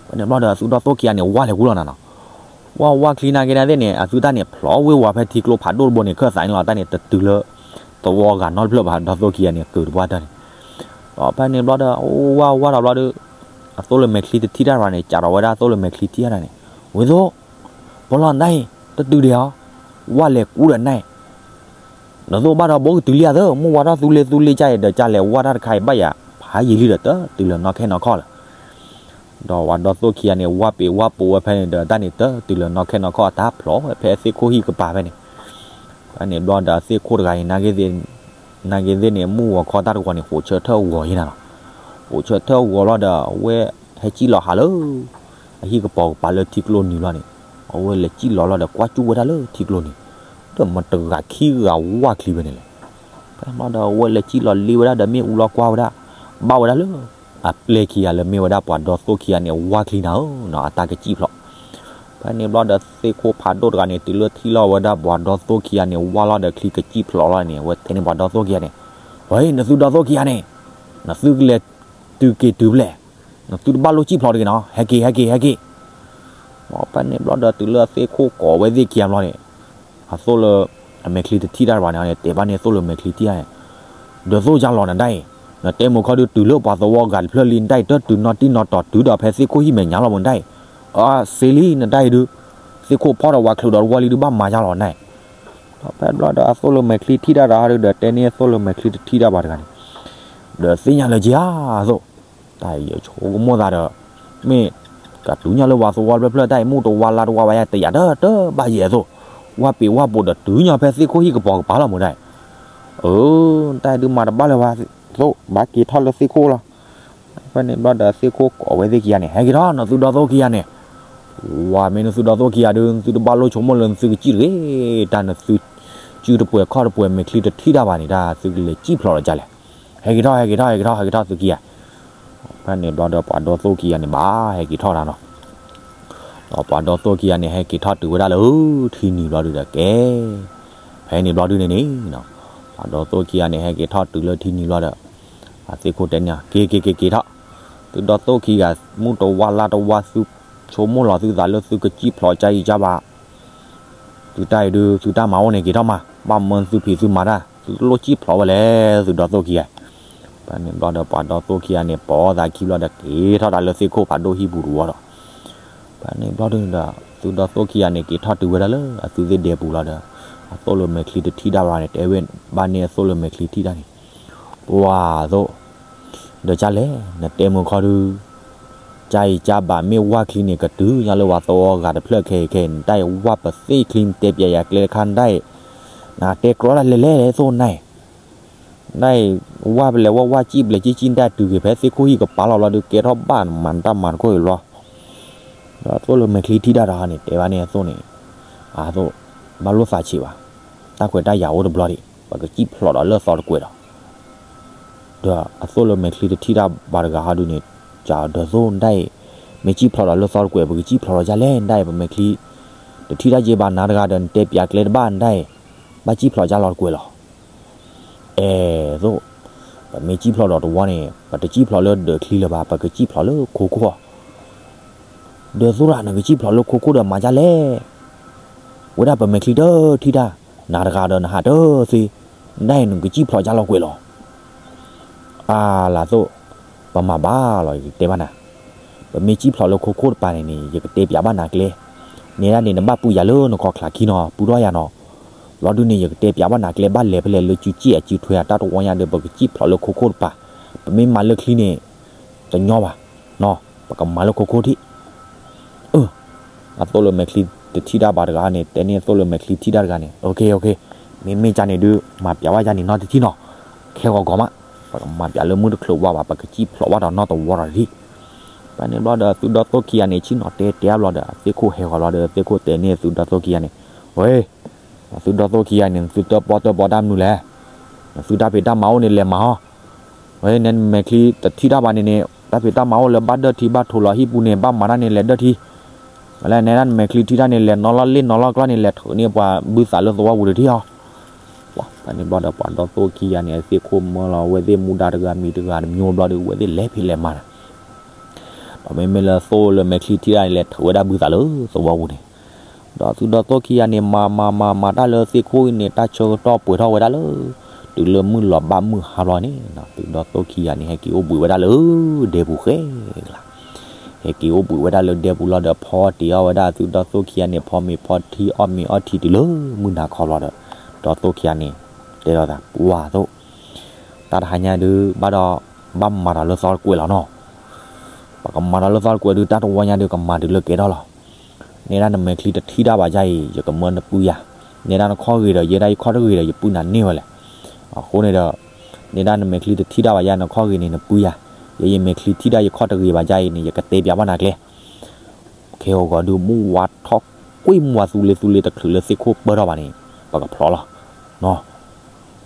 ဖဲန့ၣ်ဘျီဒီးအသုဒီသိၣ်ခံဂၤန့ၣ် ဝၢ်လဲၤကူလီၤနၤနီၤ. ဝၢ်ဝၢ်ချံနာ်က့န့ၣ်သ့ၣ်န့ၣ် အသုတၢ်န့ၣ် ဖျိးဝ့ၢ်ဝါဖဲထံကျိဖးဒိၣ်တဘိန့ၣ် ခၢၣ်သးန့ၣ်လီၤ. တၢ်န့ၣ်တတုၤလၢ သဝီဂၤနီတဖျၢၣ်ဘၣ် ဒီသိၣ်ခံဂၤန့ၣ်ကတုၤတပှၢ်တၢၢ်န့ၣ်. ဒီးဖဲန့ၣ်ဘျီဒီး ဝၢ်ဝၢ်ဒီးဘျီဒီး အသိၣ်လၢမဲာ်ချံတထံၣ်တၢ်ဘၣ်န့ၣ် စးထီၣ်ဝဲဒၣ်အသိၣ်လၢမဲာ်ချံထံၣ်တၢ်န့ၣ်, ဝ့သိၣ်, ပီလီၤနတၢ်အံၤ တတုၤဒံးဧါ, ဝၢ်လဲၤကူဒီးနၤအံၤ နသိၣ်ဘၣ်ဒီးဘိကတုၤလံဧါသၢ, မုၢ်ဝါထီၣ်သူလ့သူလ့ကၢ်အံၤဒီး ကၢ်လဲၤဝၢ်တၢ်တခါအံၤဘၣ်ယၤ ဖးယံာ်လံဒီးတတုၤလၢနီၢ်ခဲနီၢ်ခီၣ်လၢၤ. ဒီးပှၤဒီသိၣ်ခံဂၤန့ၣ် ဝၢ်ပ့ၤဝၢ်ပိာ်ဝဲဖဲန့ၣ်ဒီး တၢ်န့ၣ်တတုၤလၢနီၢ်ခဲနီၢ်ခီၣ် တၢ်ဖျိးဝဲဖဲသ့ၣ်ခိၣ်ဟံၣ်ကပၤဖဲန့ၣ်. ဖဲန့ၣ်ဘျီဒီးသ့ၣ်ခိၣ်တဂၤအံၤ နာ်က့သ့ၣ်န့ၣ် မုၢ်ဂီၤခီတၢ်တဂီၤန့ၣ် အိၣ်ဆၢထၢၣ်ဂီၤယံၤနၤလီၤ. အိၣ်ဆၢထၢၣ်ဂီၤလီၤဒီး အဝဲဟဲစံၣ်လီၤဟးလၢ အဟံၣ်ကပီၤကပၤလၢထံကျိနံၤဘျီန့ၣ်, အဝဲလဲၤစံၣ်လီၤလီၤဒီးကွၢ်ကၠူၣ်ဝဲဒၣ်လၢထံကျိနံၤ, ဒီးမတဂၤခံဂၤဝၢ်ချံဖဲန့ၣ်လဲၣ်. ဖဲန့ၣ်ဘျီဒီးအဝဲလဲၤစံၣ်လီၤလ့ဝဲဒၣ်ဒီးမ့ၣ်အူလီၤကွၢ်ဝဲဒၣ်, ဘၣ်ဝဲဒၣ်လၢ အပျဲၢ်ခံဂၤလၢမ့ၢ်ဝဲဒၣ်ပှၤဒီသိၣ်ခံဂၤန့ၣ် ဝၢ်ချံနၤဧၢနီၤ အတၢ်ကစံၣ်ဖျိး. ဖဲန့ၣ်ဘျီဒီးသ့ၣ်ခိၣ်ဖးဒိၣ်တဂၤန့ၣ် တုၤလၢထံၣ်လီၤဝဲဒၣ်ပှၤဒီသိၣ်ခံဂၤန့ၣ် ဝၢ်လီၤဒီးချံကစံၣ်ဖျိးလီၤန့ၣ် အဝဲတဲန့ၢ်ပှၤဒီသိၣ်ခံဂၤန့ၣ်, ဝဲ နသုဒီသိၣ်ခံဂၤန့ၣ်, နသုကလဲၤတုၤက့ၤတုၤဖဲလဲၣ်, နသုတဘၣ်လိၣ်စံၣ်ဖျိးတဂ့ၤနီၤ, ဟဲက့ၤ ဟဲက့ၤ ဟဲက့ၤ. ဖဲန့ၣ်ဘျီဒီးတုၤလၢအသ့ၣ်ခိၣ်ကိးဝဲသ့ၣ်ခံဂၤဘျီန့ၣ်, အသိၣ်လၢ အမဲာ်ချံတထံၣ်တၢ်တဘၣ်န့ၣ်န့ၣ် တဲဘၣ်န့ၢ်သိၣ်လၢမဲာ်ချံထံၣ်တၢ်န့ၣ်, ဒီးသိၣ်ယါလီၤနတၢ်အံၤ, နတဲမုၢ်ခီဒုးတုၤလၢပှၤသဝီဂၤတဖျၢၣ်လံ နတၢ်အံၤတတုၤနီတံၢ်နီတီၤ တုၤဒီးဖဲသ့ၣ်ခိၣ်ဟံၣ်မဲာ်ညါလီၤမုၢ်နတၢ်အံၤ, အစ့လံနတၢ်အံၤဒုး, သ့ၣ်ခိၣ်ဖီၣ်ဒီးဝဲချုးဒီးတဝီလံဒုးဘၣ်မၤယါလီၤနတၢ်အံၤ. ဒီးဖဲဘျီဒီးအသိၣ်လၢမဲာ်ချံထံၣ်တၢ်တဂၤဒုးဒီးတဲန့ၢ်သိၣ်လၢမဲာ်ချံတထံၣ်တၢ်ဘၣ်တဂၤန့ၣ်, ဒီးသ့ၣ်ညါလၢက့ၤဧါအသိၣ်, တၢ်အံၤယဆိကမိၣ်သးဒီး, မ့ၢ်ကတုၤညီလၢပှၤသဝီတဖျၢၣ်ဖျၢၣ်တၢ်အံၤ မုၢ်တဝါလါတဝါဝဲယါတယာ်တၢ်တဘၣ်ယဲအသိၣ်, ဝၢ်ပ့ၤဝၢ်ပိာ်ဒီးတုၤညီဖဲသ့ၣ်ခိၣ်ဟံၣ်ကပီၤကပၤလီၤမုၢ်နတၢ်အံၤ. အၢ, တၢ်အံၤဒုးမၤတဘၣ်လၢၤဘၣ်, သိၣ်ဘၣ်က့ၤထီၣ်လၢသ့ၣ်ခိၣ်လီၤ. ဖဲန့ၣ်ဘျီဒီးသ့ၣ်ခိၣ်ကိးဝဲသ့ၣ်ခံဂၤန့ၣ် ဟဲက့ၤထီၣ် နသုဒီသိၣ်ခံဂၤန့ၣ်, ဝဲမ့ၢ်နသုဒီသိၣ်ခံဂၤဒုး နသုတဘၣ်လိၣ်ဆိကမိၣ်လၢနသုကစံၣ်တဂ့ၤ, တၢ်နသုစုတပှဲၤခီၣ်တပှဲၤမဲာ်ချံတထံၣ်တၢ်ဘၣ်န့ၣ် တၢ်သုကလဲၤစံၣ်ဖျိးလီၤကလဲၣ်. ဟဲက့ၤထီၣ် ဟဲက့ၤထီၣ် ဟဲက့ၤထီၣ် ဟဲက့ၤထီၣ်သုခံဂၤ. ဖဲန့ၣ်ဘျီဒီးပှၤဒီသိၣ်ခံဂၤန့ၣ် ဘၣ်ဟဲက့ၤထီၣ်တၢ်နီၤ. ဒီးပှၤဒီသိၣ်ခံဂၤန့ၣ် ဟဲက့ၤထီၣ်တုၤဝဲဒၣ်လၢထံနံၤဘျီဒုးဒီးကဲ, ဖဲန့ၣ်ဘျီဒုးန့ၣ်န့ၣ်, ပှၤဒီသိၣ်ခံဂၤန့ၣ် ဟဲက့ၤထီၣ်တုၤလၢထံနံၤဘျီဒီး, အသ့ၣ်ခိၣ်တဲန့ၣ် က့ၤ က့ၤ က့ၤ က့ၤထီၣ်, သုဒီသိၣ်ခံဂၤ မုၢ်တဝါလါတဝါ သုဆိကမိၣ်လီၤသုသးလၢသုကစံၣ်ဖျိးကါအံၤကါဘၣ်, သုတၢ်အံၤဒုး သုတၢ်မၤအိၣ်န့ၣ်က့ၤထီၣ်မး, ဘၣ်မၢသုဖံးသုမၤတၢ် သုတလိၣ်စံၣ်ဖျိးဝဲလဲၣ် သုဒီသိၣ်ခံဂၤ. ဖဲန့ၣ်ဘျီဒီးပှၤဒီသိၣ်ခံဂၤန့ၣ် ပိာ်သးခံဘျီဒီးက့ၤထီၣ်တၢ်လၢသ့ၣ်ခိၣ်ဖးဒိၣ်ဟံၣ်ပူၤတဝီဒီး, ဖဲန့ၣ်ဘျီဒုးဒီး သုဒီသိၣ်ခံဂၤန့ၣ် က့ၤထီၣ်တုၤဝဲဒၣ်လၢအသုသ့ၣ်ဒဲပူၤလီၤဒီး, အသိၣ်လၢမဲာ်ချံတထံၣ်တၢ်ဘၣ်န့ၣ် တဲဝဲဘၣ်န့ၢ်အသိၣ်လၢမဲာ်ချံထံၣ်တၢ်န့ၣ်, ပှၤသိၣ်, ဒီးကလဲၣ် နတဲမုၢ်ခီဒုး ကါအံၤကါဘၣ်မ့ၢ်ဝၢ်ချံန့ၣ် ကတုၤညါလၢပှၤသဝီဂၤတဖျၢၣ်ခဲအံၤခဲအံၤ နတၢ်အံၤဝၢ်ပသ့ၣ်ချံ နတဲပျးယၤကျဲတခါ နတၢ်အံၤ, နတဲကြီတၢ်လဲၤလဲၤသိၣ်နၤအံၤ, နတၢ်အံၤ ဝၢ်ပလဲၤဝၢ်ဝၢ်စံၣ်ပလဲၤစံၣ်စံၣ် နတၢ်အံၤတုၤက့ၤဖဲသ့ၣ်ခိၣ်ဟံၣ်ကပၤလီၤဘျီဒုး ကဲထီၣ်ဘၣ်မၤနတၢ်မၤတခိၣ်အံၤလီၤ. ဒီးအသိၣ်လၢမဲာ်ချံထံၣ်တၢ်တဂၤန့ၣ် တဲဘၣ်န့ၢ်အသိၣ်န့ၣ်, အသိၣ်, ဘၣ်လိၣ်သးဆံးဘၣ်, တၢ်ခွဲးတၢ်ယာ်အိၣ်တဘျီဒံး ပကစံၣ်ဖျိးဒီးလၢသီတကွဲးဒီး ဒီးအသိၣ်လၢမဲာ်ချံတထံၣ်တၢ်ဘၣ်တဂၤဟီဒုးန့ၣ်, ကဒီးသိၣ်နတၢ်အံၤ, မ့ၢ်စံၣ်ဖျိးဒီးလၢသီတကွဲး ပကစံၣ်ဖျိးလီၤကလဲၣ် နတၢ်အံၤ ပမဲာ်ချံတထံၣ်တၢ်က့ဘၣ်နၤတဂၤဒီး နတဲပျးကျဲတဘၣ် နတၢ်အံၤ, ဘၣ်စံၣ်ဖျိးကလီၤတကွဲးလီၤ. အဲၣ်သိၣ်, ပမ့ၢ်စံၣ်ဖျိးဒီးတဝီန့ၣ် ပတစံၣ်ဖျိးလၢဒၢးချံလၢၤဘၣ် ပကစံၣ်ဖျိးလၢခိခိၣ် ဒီးသိၣ်ရၣ် နကစံၣ်ဖျိးလၢခိခိၣ်ဒီးမၤဒ်လဲၣ်, ဝဲဒၣ်ပမဲာ်ချံတထံၣ်တၢ်, နၤတဂၤဒီးနဟးတသ့, နတၢ်အံၤနကစံၣ်ဖျိးကလီၤကွဲးလီၤ. အါလၢသိၣ်, ပမၤဘၣ်လီၤ ယကတဲဘၣ်နၤ, ပမ့ၢ်စံၣ်ဖျိးလၢခိခိၣ်တပၤန့ၣ်န့ၣ် ယကတဲပျးဘၣ်နၤကျဲ, နဲဒၣ်န့ၣ် နဘၣ်ပုၢ်ယၤလၢနခီၣ်ချၢခံနီၤ ပုၢ်ထီၣ်ယၤနီၤ, ဘျီဒုးန့ၣ် ယကတဲပျးဘၣ်နၤကျဲ ဘၣ်လဲၤဖဲလဲၣ်လၢစုစ့ၣ်အစုထွဲအတၢ်တဝီညါဒီး ပကစံၣ်ဖျိးလၢခိခိၣ်တပၤ, ပမ့ၢ်မၤလၢချံန့ၣ် တညီဘၣ်, ပကမၤလၢခိခိၣ်ထံး. အသိၣ်လၢမဲာ်ချံတထံၣ်တၢ်ဘၣ်တဂၤန့ၣ် တဲန့ၢ်သိၣ်လၢမဲာ်ချံထံၣ်တၢ်တဂၤန့ၣ် OK OK, မ့မ့ၢ်ကန့ၣ်ဒုး မၤပျးဘၣ်ယၤန့ၣ်နီတထံၣ်နီၤ, ခဲဂီၤဂီၤမး, ပကမၤပျးလၢမုၢ်တချုးဝါဘၣ် ပကစံၣ်ဖျိးဘၣ်ဒီးနီၢ်တဝီဒီးတထံၣ်. ဖဲန့ၣ်ဘျီဒီး သုဒီသိၣ်ခံဂၤန့ၣ် ဆ့ၣ်နီၤတဲတဲဘျီဒီး သ့ၣ်ခိၣ်ဟဲဂီၤလီၤဒီး သ့ၣ်ခိၣ်တဲန့ၢ်သုဒီသိၣ်ခံဂၤန့ၣ်, ဝဲ, သုဒီသိၣ်ခံဂၤန့ၣ် သုတၢၣ်ပီၣ်တၢၣ်ပီတၢ်မနုၤလဲၣ်, သုတၢ်ဖံးတၢ်မၤအိၣ်န့ၣ်လဲၤမၤဟီ ဝဲန့ၣ်မဲာ်ချံတထံၣ်တၢ်ဘၣ်န့ၣ်န့ၣ် တၢ်ဖံးတၢ်မၤအိၣ်လၢဘၣ်ဒၢၣ်ထံဘၣ်ထိးလီၤဟံၣ်ပူၤန့ၣ် ဘၣ်မၤတၢ်န့ၣ်လဲၤဒၢၣ်ထံ, လဲၤနဲဒၣ်နမဲာ်ချံထံၣ်တၢ်န့ၣ် လဲၤနီၣ်လီၢ်လ့ၣ်နီၣ်လီၢ်ကျီၢ်န့ၣ် လဲၤထုးန့ၢ်ပှၤဘုသးလၢသဝီပူၤတထံၣ်အီၤ. ဖဲန့ၣ်ဘျီဒီးပှၤဒီသိၣ်ခံဂၤန့ၣ် အသ့ၣ်ခိၣ်မၢလီၤ အဝဲသ့ၣ်မူဒါတဂၤမံၤတဂၤတမံၤဘျီဒီး အဝဲသ့ၣ်လဲၤဖံးလဲၤမၤန့ၣ် ဒီးမ့မ့ၢ်လၢသိၣ်လၢမဲာ်ချံထံၣ်တၢ်န့ၣ် လဲၤထုးဝဲဒၣ်ဘုသးလၢသဝီပူၤန့ၣ် ဒီးသုဒီသိၣ်ခံဂၤန့ၣ် မၤမၤမၤမၤတၢ်လၢသ့ၣ်ခိၣ်အံၤန့ၣ် တၢ်ဆၢကတီၢ်ပှဲၤထီၣ်ဝဲဒၣ်လၢ တုၤလၢမုၢ်လီၤဘၣ်မုၢ်ဟါဘျီန့ၣ် သုဒီသိၣ်ခံဂၤန့ၣ် ဟဲက့ၤအိၣ်ဘှံးဝဲဒၣ်လၢဒဲပူၤဃဲကလါ ဟဲက့ၤအိၣ်ဘှံးဝဲဒၣ်လၢဒဲပူၤလီၤဒီး ဖီတ့ၢ်အီၣ်ဝဲဒၣ်သုဒီသိၣ်ခံဂၤန့ၣ် ဖီမ့ၤဖီထံအီၣ်မ့ၤအီထံတုၤလၢမုၢ်နၤခီဘျီဒီး ဒီသိၣ်ခံဂၤန့ၣ် တဲလိာ်သး ပှၢ်သိၣ် တၢ်တဟါညါဒုး ဘၣ်ဒီး ဘၣ်မၤဒီးလၢသီတကွဲးလီၤနီၤ ပကမၤဒီးလၢသီတကွဲးဒုး တၢ်တဝီညါဒုး ကမၤတုၤလၢကဲထီၣ်လီၤ. နဲဒၣ်နမဲာ်ချံတထံၣ်တၢ်ဘၣ်ယါအံၤ ယကမၢနပုၢ်ယၤ, နဲဒၣ်နခီၣ်ဂ့ၤဒီး ယဲဒၣ်ယခီၣ်တဂ့ၤဒီး ယပုၢ်နၤန့ၢ်ဝဲလဲၣ်. အဃိန့ၣ်ဒီး နဲဒၣ်နမဲာ်ချံတထံၣ်တၢ်ဘၣ်ယါ နခီၣ်ဂ့ၤန့ၣ် နပုၢ်ယၤ, ယဲယမဲာ်ချံထံၣ်တၢ်ယခီၣ်တဂ့ၤဘၣ်ယါအံၤန့ၣ် ယကတဲပၠးဘၣ်နၤကျဲ ခဲအဂီၤဒုး မုၢ်ဝါထီၣ်ကွံာ် မုၢ်ဝါသူလ့သူလ့တချုးလၢသ့ၣ်ခိၣ်ပၢၢ်ထီၣ်ဘၣ်န့ၣ် ပကဖျိးလီၤ. ဒီ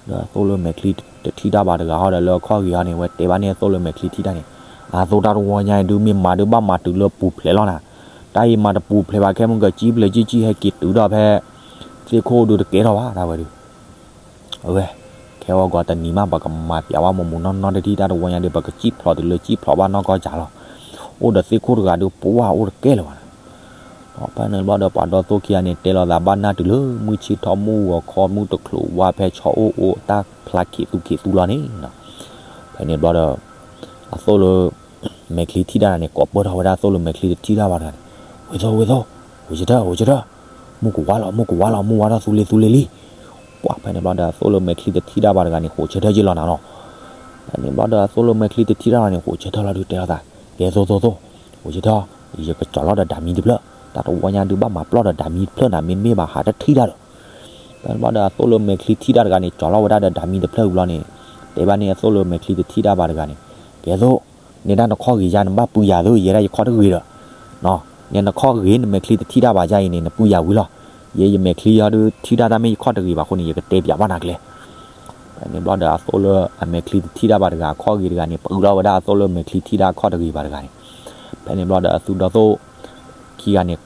းသိၣ်လၢမဲာ်ချံတထံၣ်တၢ်ဘၣ်တဂၤဟီဒီး လၢအခီၣ်ဂ့ၤဟီန့ၣ် ဝဲတဲဘၣ်န့ၢ်သိၣ်လၢမဲာ်ချံထံၣ်တၢ်န့ၣ်, အသိၣ် တၢ်တဝီညါအံၤဒုး မ့ၢ်မၤဒုး ဘၣ်မၤတုၤလၢပူၤဖျဲးလီၤနၤ, တၢ်အံၤမၤတပူၤဖျဲးဘၣ် ခဲမုၢ်ကစံၣ်ဖျဲးကံၣ်ကံၣ် ဟဲက့ၤတုၤဒီးဖဲ သ့ၣ်ခိၣ်ဒုးတကဲထီၣ်ဘၣ် တၢ်ဝဲဒုး အဝဲ ခဲအဂီၤတနံၤမး ပကမၤပၠးဝဲမုာ်မုာ်နီၢ်နီၢ်တထံၣ် တၢ်တဝီညါဒုး ပကစံၣ်ဖျိးတုၤလၢစံၣ်ဖျိးဘၣ်နီၢ်ကီၢ်စၢ်လီၤ. အိၣ်ဒီးသ့ၣ်ခိၣ်တဂၤဒုး ပှၢ်အိၣ်တကဲလၢၤဘၣ်နၤ. ဖဲန့ၣ်ဘျီဒီး ပှၤဒီသိၣ်ခံဂၤန့ၣ် တဲလိာ်သးဘၣ်နၢ်တုၤလၢ မုၢ်ဆ့ၣ်ထီၣ်မုၢ်ဂီၤခီ မုၢ်တချုးဝါ ဖဲဆီအိၣ်အိၣ်တၢ်ဖျါခံးသူခံးသူလီၤန့ၣ်, ဖဲန့ၣ်ဘျီဒီး အသိၣ်လၢ မဲာ်ချံထံၣ်တၢ်န့ၣ် ကိးပၢၢ်ထီၣ်ဝဲဒၣ်သိၣ်လၢမဲာ်ချံတထံၣ်တၢ်ဘၣ်တဂၤန့ၣ်, ဝ့ၢ်သိၣ် ဝ့ၢ်သိၣ်, အိၣ်ဆၢထၢၣ် အိၣ်ဆၢထၢၣ်, မုၢ်ကဝါလီၤ မုၢ်ကဝါလီၤ မုၢ်ဝါထီၣ်သူလ့သူလ့လံ. ပှၤဖဲန့ၣ်ဘျီဒီး အသိၣ်လၢမဲာ်ချံတထံၣ်တၢ်ဘၣ်တဂၤန့ၣ် ဟိးဆၢထၢၣ်က့ၤလီၤနၤနီၤ. ဖဲန့ၣ်ဘျီဒီး အသိၣ်လၢမဲာ်ချံတထံၣ်တၢ်န့ၣ် ဟိးဆၢထၢၣ်လီၤဒုး တဲလိာ်သး, ကဲသိၣ်သိၣ်သိၣ်, အိၣ်ဆၢထၢၣ်, ယကကၠီၤလီၤဒီးဒၤမံတဖျၢၣ်, တၢ်တဝီညါဒုး ဘၣ်မၤပျီၢ်ဒီးဒၤမံတဖျၢၣ်နၤ မ့တမ့ၢ်ဘၣ်ဟးတထံၣ်တၢ်ဒီး ဖဲန့ၣ်ဘျီဒီး အသိၣ်လၢမဲာ်ချံထံၣ်တၢ်တဂၤန့ၣ် ကၠီၤလီၤဝဲဒၣ်ဒီးဒၤမံတဖျၢၣ်ဝံၤဘျီန့ၣ်, တဲဘၣ်န့ၢ်အသိၣ်လၢမဲာ်ချံတထံၣ်တၢ်ဘၣ်တဂၤန့ၣ်, ကဲသိၣ်, နဲဒၣ်နခီၣ်ဂ့ၤယါ နဘၣ်ပုၢ်ယၤသိး ယဲဒၣ်ယခီၣ်တဂ့ၤဒီး, နဲနခီၣ်ဂ့ၤ နမဲာ်ချံတထံၣ်တၢ်ဘၣ်ယါအံၤန့ၣ် နပုၢ်ယၤဝံၤလီၤ. ယဲယမဲာ်ချံအံၤဒုး ထံၣ်တၢ်တၢ်မ့ၢ်ယခီၣ်တဂ့ၤဘၣ်အဃိန့ၣ် ယကတဲပၠးဘၣ်နၤကျဲ ဖဲန့ၣ်ဘျီဒီး အသိၣ်လၢအမဲာ်ချံတထံၣ်တၢ်ဘၣ်တဂၤ အခီၣ်ဂ့ၤတဂၤန့ၣ် ပုၢ်လီၤဝဲဒၣ်အသိၣ်လၢမဲာ်ချံထံၣ်တၢ်အခီၣ်တဂ့ၤဘၣ်တဂၤန့ၣ်, ဖဲန့ၣ်ဘျီဒီး အသုဒီသိၣ်ခံဂၤန့ၣ်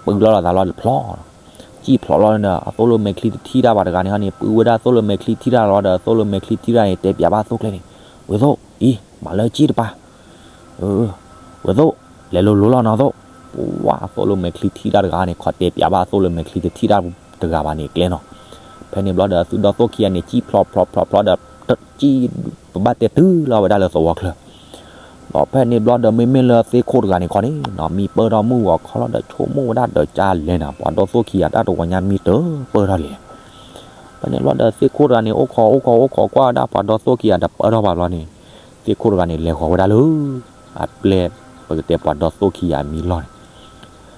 ပုၢ်လီၤလိာ်သးလီၤတဖျီလီၤ. စံၣ်ဖျိးလီၤဒီး အသိၣ်လၢမဲာ်ချံတထံၣ်တၢ်ဘၣ်တဂၤန့ၣ်ဟီန့ၣ် ပုၢ်ဝဲဒၣ်သိၣ်လၢမဲာ်ချံထံၣ်တၢ်လီၤဒီး အသိၣ်လၢမဲာ်ချံထံၣ်တၢ်န့ၣ် တဲပၠးဘၣ်အသိၣ်ကျဲန့ၣ်, ဝ့ၢ်သိၣ်, အံၤ မၤလၢစ့ၢ်တပၤ ဝ့ၢ်သိၣ်, လဲၤလိၤလိၤလီၤနီၤသိၣ်. ပှၤအသိၣ်လၢမဲာ်ချံထံၣ်တၢ်တဂၤန့ၣ် ခီတဲပၠးဘၣ်အသိၣ်လၢမဲာ်ချံတထံၣ်တၢ်တဂၤဘၣ်န့ၣ်ကျဲနီၤ. ဖဲန့ၣ်ဘျီဒီး အသုဒီသိၣ်ခံဂၤန့ၣ် စံၣ်ဖျိးဖျိးဖျိးဖျိးဒီး စံၣ်ပဘၣ်တဲတုၤလီၤဝဲဒၣ်လၢသဝီချၢ ဒီးဖဲန့ၣ်ဘျီဒီး မ့မ့ၢ်လၢသ့ၣ်ခိၣ်တဂၤန့ၣ်ခီန့ၣ်နီၤ မံပၢၢ်ထီၣ်မုၢ်ဂီၤခီလီၤဒီး ဆိကမိၣ်ဝဲဒၣ်ဒီးကလဲၣ်နၤ ပှၤဒီသိၣ်ခံဂၤတၢ်တဝီညါမံတပၢၢ်ထီၣ်လဲၣ်. ဖဲန့ၣ်ဘျီဒီး သ့ၣ်ခိၣ်တဂၤန့ၣ် အိၣ်ခိးအိၣ်ခိးအိၣ်ခိးကွၢ်ဝဲဒၣ်ပှၤဒီသိၣ်ခံဂၤတပၢၢ်ထီၣ်ဘၣ်ဘျီန့ၣ်, သ့ၣ်ခိၣ်တဂၤန့ၣ် လဲၤဃီၤဝဲဒၣ်လၢ အပျဲၢ် ပကတဲပှၤဒီသိၣ်ခံဂၤအမံၤလီၢ်န့ၣ်,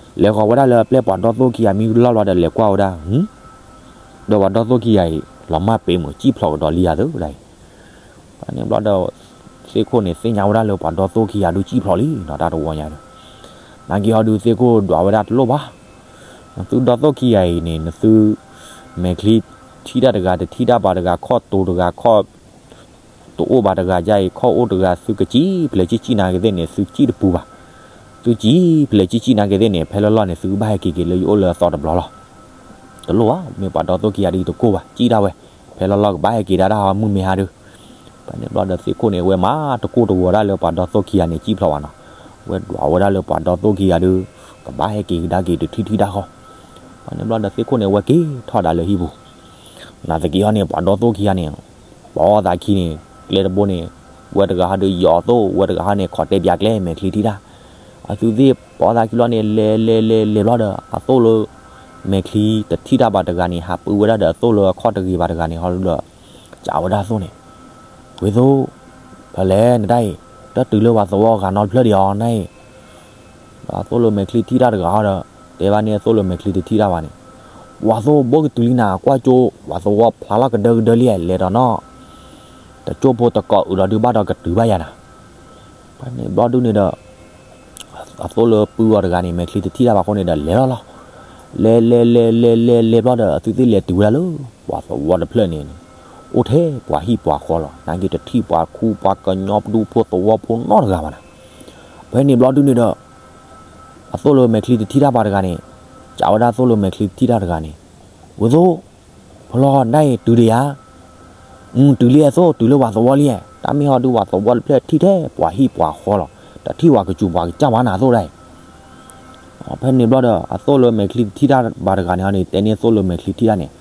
လဲၤဃီၤဝဲဒၣ်လၢအပျဲၢ်ပှၤဒီသိၣ်ခံဂၤအမံၤလီၢ်ဘျီဒီး လဲၤကွၢ်ဝဲဒၣ် ဒီးပှၤဒီသိၣ်ခံဂၤအံၤ လီၤမၢ်ပ့ၤမုာ် စံၣ်ဖျိးကဒီးလံဧါသၢဒၣ်အံၤ. ဖဲန့ၣ်ဘျီဒီး သ့ၣ်ခိၣ်န့ၣ် သ့ၣ်ညါဝဲဒၣ်လၢပှၤဒီသိၣ်ခံဂၤဒုးစံၣ်ဖျိးလံနီၤ တၢ်တဝီညါဒီး, နာ်က့ဟီဒုး သ့ၣ်ခိၣ်ဒွးဝဲဒၣ်တလိၣ်ဘၣ်. နသုဒီသိၣ်ခံဂၤအံၤန့ၣ် နသု မဲာ်ချံထံၣ်တၢ်တဂၤ တထံၣ်တၢ်ဘၣ်တဂၤ ခီၣ်တိၤတဂၤ ခီၣ် တအိၣ်ဘၣ်တဂၤယါအံၤ ခီၣ်အိၣ်တဂၤ သုကစံၣ်ဖျဲးစံၣ်စံၣ်နာ်က့သ့ၣ်န့ၣ် သုစံၣ်တပူၤဘၣ်. သုစံၣ်ဖျဲးစံၣ်စံၣ်နာ်က့သ့ၣ်န့ၣ် ဖဲလၢလီၢ်န့ၣ် သုကဘၣ်ဟဲက့ၤက့ၤလၢယအိၣ်လၢအသီတဘျီလီၤ. တလိၣ်ဘၣ် မ့ၢ်ပှၤဒီသိၣ်ခံဂၤဒုးတကိၢ်ဘၣ် စံၣ်ဒၣ်ဝဲ, ဖဲလၢလီၢ်ကဘၣ်ဟဲက့ၤဒၣ်တၢ်ဟီမုၢ်မ့ၢ်ဟါဒုး. ဖဲန့ၣ်ဘျီဒီးသ့ၣ်ခိၣ်န့ၣ် အဝဲမၤတကိၢ်တဂီၤဒၣ်လၢပှၤဒီသိၣ်ခံဂၤန့ၣ် စံၣ်ဖျိးဘၣ်နီၤ, ဝဲဒွးဝဲဒၣ်လၢပှၤဒီသိၣ်ခံဂၤဒုး ကဘၣ်ဟဲက့ၤကဒါက့ၤတထံၣ်ထံၣ်ဒၣ်ဃီ. ဖဲန့ၣ်ဘျီဒီးသ့ၣ်ခိၣ်န့ၣ် အဝဲက့ၤထီၣ်ဒၣ်လၢဟံၣ်ပူၤ နာ်သက့ဟီန့ၣ် ပှၤဒီသိၣ်ခံဂၤန့ၣ် ပအီၣ်သးခံန့ၣ် ကျဲတဘိန့ၣ် ဝဲတဂၤဟီဒုးယီၤသိၣ် ဝဲတဂၤဟီန့ၣ် ခိးတဲပၠးကျဲမဲာ်ချံထံၣ်တၢ်. အသုသ့ၣ်ပအီၣ်သးခံလီၤန့ၣ် လဲၤလဲၤလဲၤလဲၤဘျီဒီး အသိၣ်လၢ မဲာ်ချံတထံၣ်တၢ်ဘၣ်တဂၤန့ၣ် ဟးပုၢ်ဝဲဒၣ်ဒီးအသိၣ်လၢအခီၣ်တဂ့ၤဘၣ်တဂၤန့ၣ်ဟီဒုး ကးဝဲဒၣ်အသိၣ်န့ၣ်, ဝ့ၢ်သိၣ်, ဖဲလဲၣ်နတၢ်အံၤ တၢ်တုၤလၢပှၤသဝီဂၤနီတဖျၢၣ်ဒံးအီၤနၢ်အံၤ ဒီးအသိၣ်လၢမဲာ်ချံထံၣ်တၢ်တဂၤဟီဒီး တဲဘၣ်န့ၢ်အသိၣ်လၢမဲာ်ချံတထံၣ်တၢ်ဘၣ်န့ၣ်, ပှၤသိၣ်ဘိကတုၤလံနၤ ကွၢ်ကၠိ ပှၤသဝီဖျါလီၤကဒၢကဒၢလံ လဲၤဒီးနီၢ် တကၠိဖိတကိးအုးဒီးဒုးဘၣ်ဒီးကတုၤဘၣ်ယၤနၤ. ဖဲန့ၣ်ဘျီဒုးန့ၣ်ဒီး အသိၣ်လၢပုၢ်အီၤတဂၤန့ၣ် မဲာ်ချံတထံၣ်တၢ်ဘၣ်အဃိန့ၣ်ဒီး လဲၤလီၤလီၤ. လဲၤလဲၤလဲၤလဲၤလဲၤလဲၤဘျီဒီး အသုသ့ၣ်လဲၤတုၤဝဲဒၣ်လၢ ပှၤသဝီတဖျၢၣ်န့ၣ်န့ၣ် အိၣ်ထဲပှၤဟံၣ်ပှၤဃီလီၤ. နာ်က့တထံၣ်ပှၤခူပှၤကညီပဒူဖိသဝီဖိနီတဂၤဘၣ်နၤ. ဖဲန့ၣ်ဘျီဒုးန့ၣ်ဒီး အသိၣ်လိၤမဲာ်ချံတထံၣ်တၢ်ပှၤတဂၤန့ၣ်, ကးဝဲဒၣ်သိၣ်လိၤမဲာ်ချံတထံၣ်တၢ်တဂၤန့ၣ်, ဝဲသိၣ်, ဖဲလီၤဒၣ်အံၤတုၤဒံးဧါ, တုၤလံအသိၣ် တုၤလၢပှၤသဝီလံ, တၢ်မ့ၢ်ဟီဒုးပှၤသဝီတဖျၢၣ်ထံၣ်ထဲပှၤဟံၣ်ပှၤဃီလီၤ, တထံၣ်ပှၤကစူၤပှၤကစၢ်မးနၤသိၣ်ဒၣ်အံၤ ဖဲန့ၣ်ဘျီဒီး အသိၣ်လိၤမဲာ်ချံတထံၣ်တၢ်ဘၣ်တဂၤန့ၣ်ဟီန့ၣ် တဲန့ၢ်သိၣ်လိၤမဲာ်ချံတထံၣ်တၢ်န့ၣ်,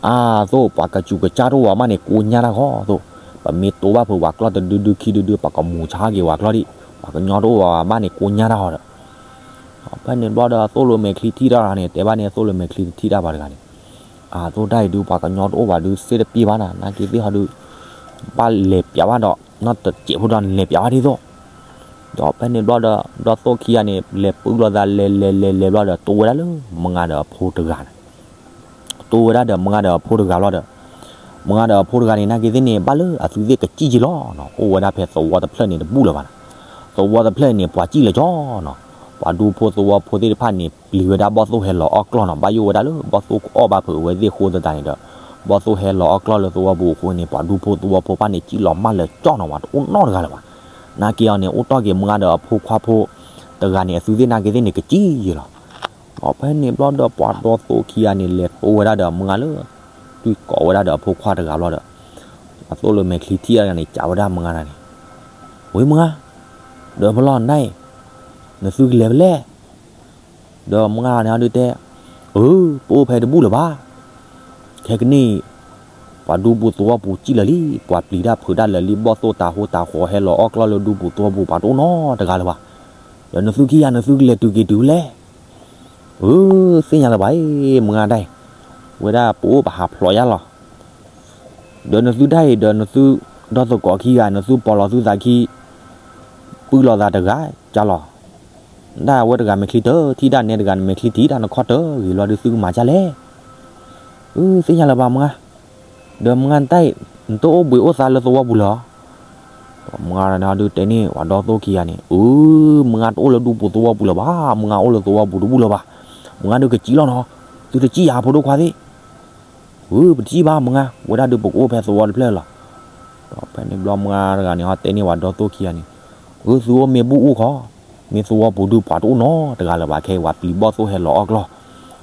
အသိၣ် ပှၤကစူၤကစၢ်တအိၣ်ဘၣ်မးန့ၣ် ကိညၢ်တၢ်ဃီသိၣ်, ပမ့ၢ်တိဘၣ်ဖုးပှၤကျီၢ်တဒုဒုခံဒုဒု ပှၤကမူၤဆါက့ၤပှၤကျီၢ်ဒံး, ပှၤကညီတအိၣ်ဘၣ်မးန့ၣ် ကိညၢ်တၢ်ဃီဒီး ဖဲန့ၣ်ဘျီဒီး အသိၣ်လိၤမဲာ်ချံထံၣ်တၢ်န့ၣ် တဲဘၣ်န့ၢ်အသိၣ်လိၤမဲာ်ချံတထံၣ်တၢ်ဘၣ်တဂၤန့ၣ်, အသိၣ်ဒၣ်အံၤဒုး ပှၤကညီတအိၣ်ဘၣ်ဒုး စ့တပျ့ၤဘၣ်နၤ နာ်က့သ့ၣ်ဟီဒုး, ဘၣ်လဲၤပျးဘၣ်ဒီး နီၢ်တစဲးဖိဒီးနလဲၤပျးဘၣ်ဒ်သိး, ဒီးဖဲန့ၣ်ဘျီဒီး ဒီးသိၣ်ခံဂၤန့ၣ် လဲၤပုၢ်လိာ်သးလဲၤလဲၤလဲၤလဲၤဘျီဒီး တိဝဲဒၣ်လၢမုၢ်ဂၤဒီးအဖိတဂၤန့ၣ် တိဝဲဒၣ်ဒီးမုၢ်ဂၤဒီးအဖိတဂၤဘျီဒီး, မုၢ်ဂၤဒီးအဖိတဂၤန့ၣ် နာ်က့သ့ၣ်န့ၣ် ဘၣ်လၢအသုသ့ၣ်ကစံၣ်က့ၤလီၤနီၤ, အိၣ်ဝဲဒၣ်ဖဲသဝီတဖျၢၣ်န့ၣ်တဘူၣ်လၢၤဘၣ်နီၤ, သဝီတဖျၢၣ်န့ၣ် ပှၤစံၣ်လၢကၠီနီၤ, ပှၤဒူဖိသဝီဖိသ့ၣ်တဖၣ်န့ၣ် ပျံၤဝဲဒၣ်ဘီၣ်သိၣ်ဟဲလီၤအီၣ်ကျီၢ်နီၤ, ဘၣ်ယိၣ်ဝဲဒၣ်လၢဘီၣ်သိၣ်ကအီၣ်ဘၣ်ဖုးဝဲသ့ၣ်အဃိသတးန့ၣ်ဒီး, ဘီၣ်သိၣ်ဟဲလီၤအီၣ်ကျီၢ်လၢသဝီပူၤအဃိန့ၣ် ပှၤဒူဖိသဝီဖိတဖၣ်န့ၣ် စံၣ်လီၤမၢ်လၢကၠီနီၤ ပှၤတအိၣ်နီတဂၤလၢၤဘၣ်, နာ်က့အီၤန့ၣ် အိၣ်တီၢ်က့ၤမုၢ်ဂၤဒီးအဖိခွါဖိ တဂၤန့ၣ် အသုသ့ၣ်နာ်က့သ့ၣ်န့ၣ် ကစံၣ်ယဲလီၤ ဒီးဖဲန့ၣ်ဘျီဒီး ပှၤဒီးသိၣ်ခံဂၤန့ၣ် လဲၤတိဝဲဒၣ်ဒီးမုၢ်ဂၤလၢ တွံၢ်ကိးဝဲဒၣ်ဒီးအဖိခွါတဂၤဘျီဒီး, အသိၣ်လိၤမဲာ်ချံထံၣ်တၢ်တဂၤန့ၣ် ကးဝဲဒၣ်မုၢ်ဂၤတဂၤန့ၣ်, ဝံၤမုၢ်ဂၤ, ဒီးဖဲလီၤဒၣ်အံၤ, နသုကလဲၤဖဲလဲၣ်, ဒီးမုၢ်ဂၤတဂၤန့ၣ်ဟီဒုးတဲ, အၢ, ပအိၣ်ဖဲတဘူၣ်လၢၤဘၣ် ခဲကနံၣ်အံၤ ပှၤဒူပူၤသဝီပူၤစံၣ်လၢာ်လံ, ပှၤပျံၤတၢ်ဖုးတၢ်လၢာ်လံ, ဘီၣ်သိၣ်တၤဟိတၤဃီၤဟဲလီၤအီၣ်ကျီၢ်လၢဒူပူၤသဝီပူၤ ပှၤတအိၣ်နီတဂၤလၢၤဘၣ်, ဒီးနသုခံဂၤ နသုကလဲၤတုၤက့ၤတုၤဖဲလဲၣ်, အၢ, သ့ၣ်ညါလၢၤဘၣ်အံၤ, မုၢ်ဂၤဒၣ်အံၤ, ဝဲဒၣ်ပအိၣ်ပဟးဖျိးယါလီၤ ဒီးနသုဒၣ်အံၤ ဒီးနသု ဒီသကိးခံဂၤ နသုပိာ်လီၤသုသးခံ ပုၢ်လိာ်သးတဂၤကၢ်လီၤ, ဒၣ်ဝဲတဂၤမဲာ်ချံတထံၣ်တၢ် နမဲာ်ချံထံၣ်တၢ် နခီၣ်တဂ့ၤလီၤဒုး သုကမၤဒ်လဲၣ်, အၢ သ့ၣ်ညါလၢၤဘၣ်မုၢ်ဂၤ, ဒီးမုၢ်ဂၤတၢ်အံၤ နတအိၣ်ဘှံးအိၣ်သါလၢသဝီပူၤလၢၤ, မုၢ်ဂၤန့ၣ်ဒုးတဲန့ၢ်ပှၤဒီသိၣ်ခံဂၤန့ၣ် အၢ မုၢ်ဂၤတအိၣ်လၢဒူပူၤသဝီပူၤလၢၤဘၣ်, မုၢ်ဂၤအိၣ်လၢသဝီပူၤတဘူၣ်လၢၤဘၣ်, မုၢ်ဂၤဒုးကစံၣ်လီၤနီၤ, သုတစံၣ်ယၤဖိဒိၣ်ခွါသ့ၣ် အၢ ပတစံၣ်ဘၣ်မုၢ်ဂၤ, ဝဲဒၣ်ဒုးပကအိၣ်ဖဲသဝီတဖျၢၣ်လီၤ, ဒီးဖဲန့ၣ်ဘျီမုၢ်ဂၤတဂၤန့ၣ် ဟီတဲန့ၢ်ပှၤဒီသိၣ်ခံဂၤန့ၣ်, အၢ သုအိၣ်မ့ၢ်ဘူၣ်အိၣ်ခီ, မ့ၢ်သဝီပူၤဒုးပှၤတအိၣ်နီတဂၤလၢၤဘၣ် ခဲအံၤပှၤပျံၤဘီၣ်သိၣ်ဟဲလီၤအီၣ်ကျီၢ်,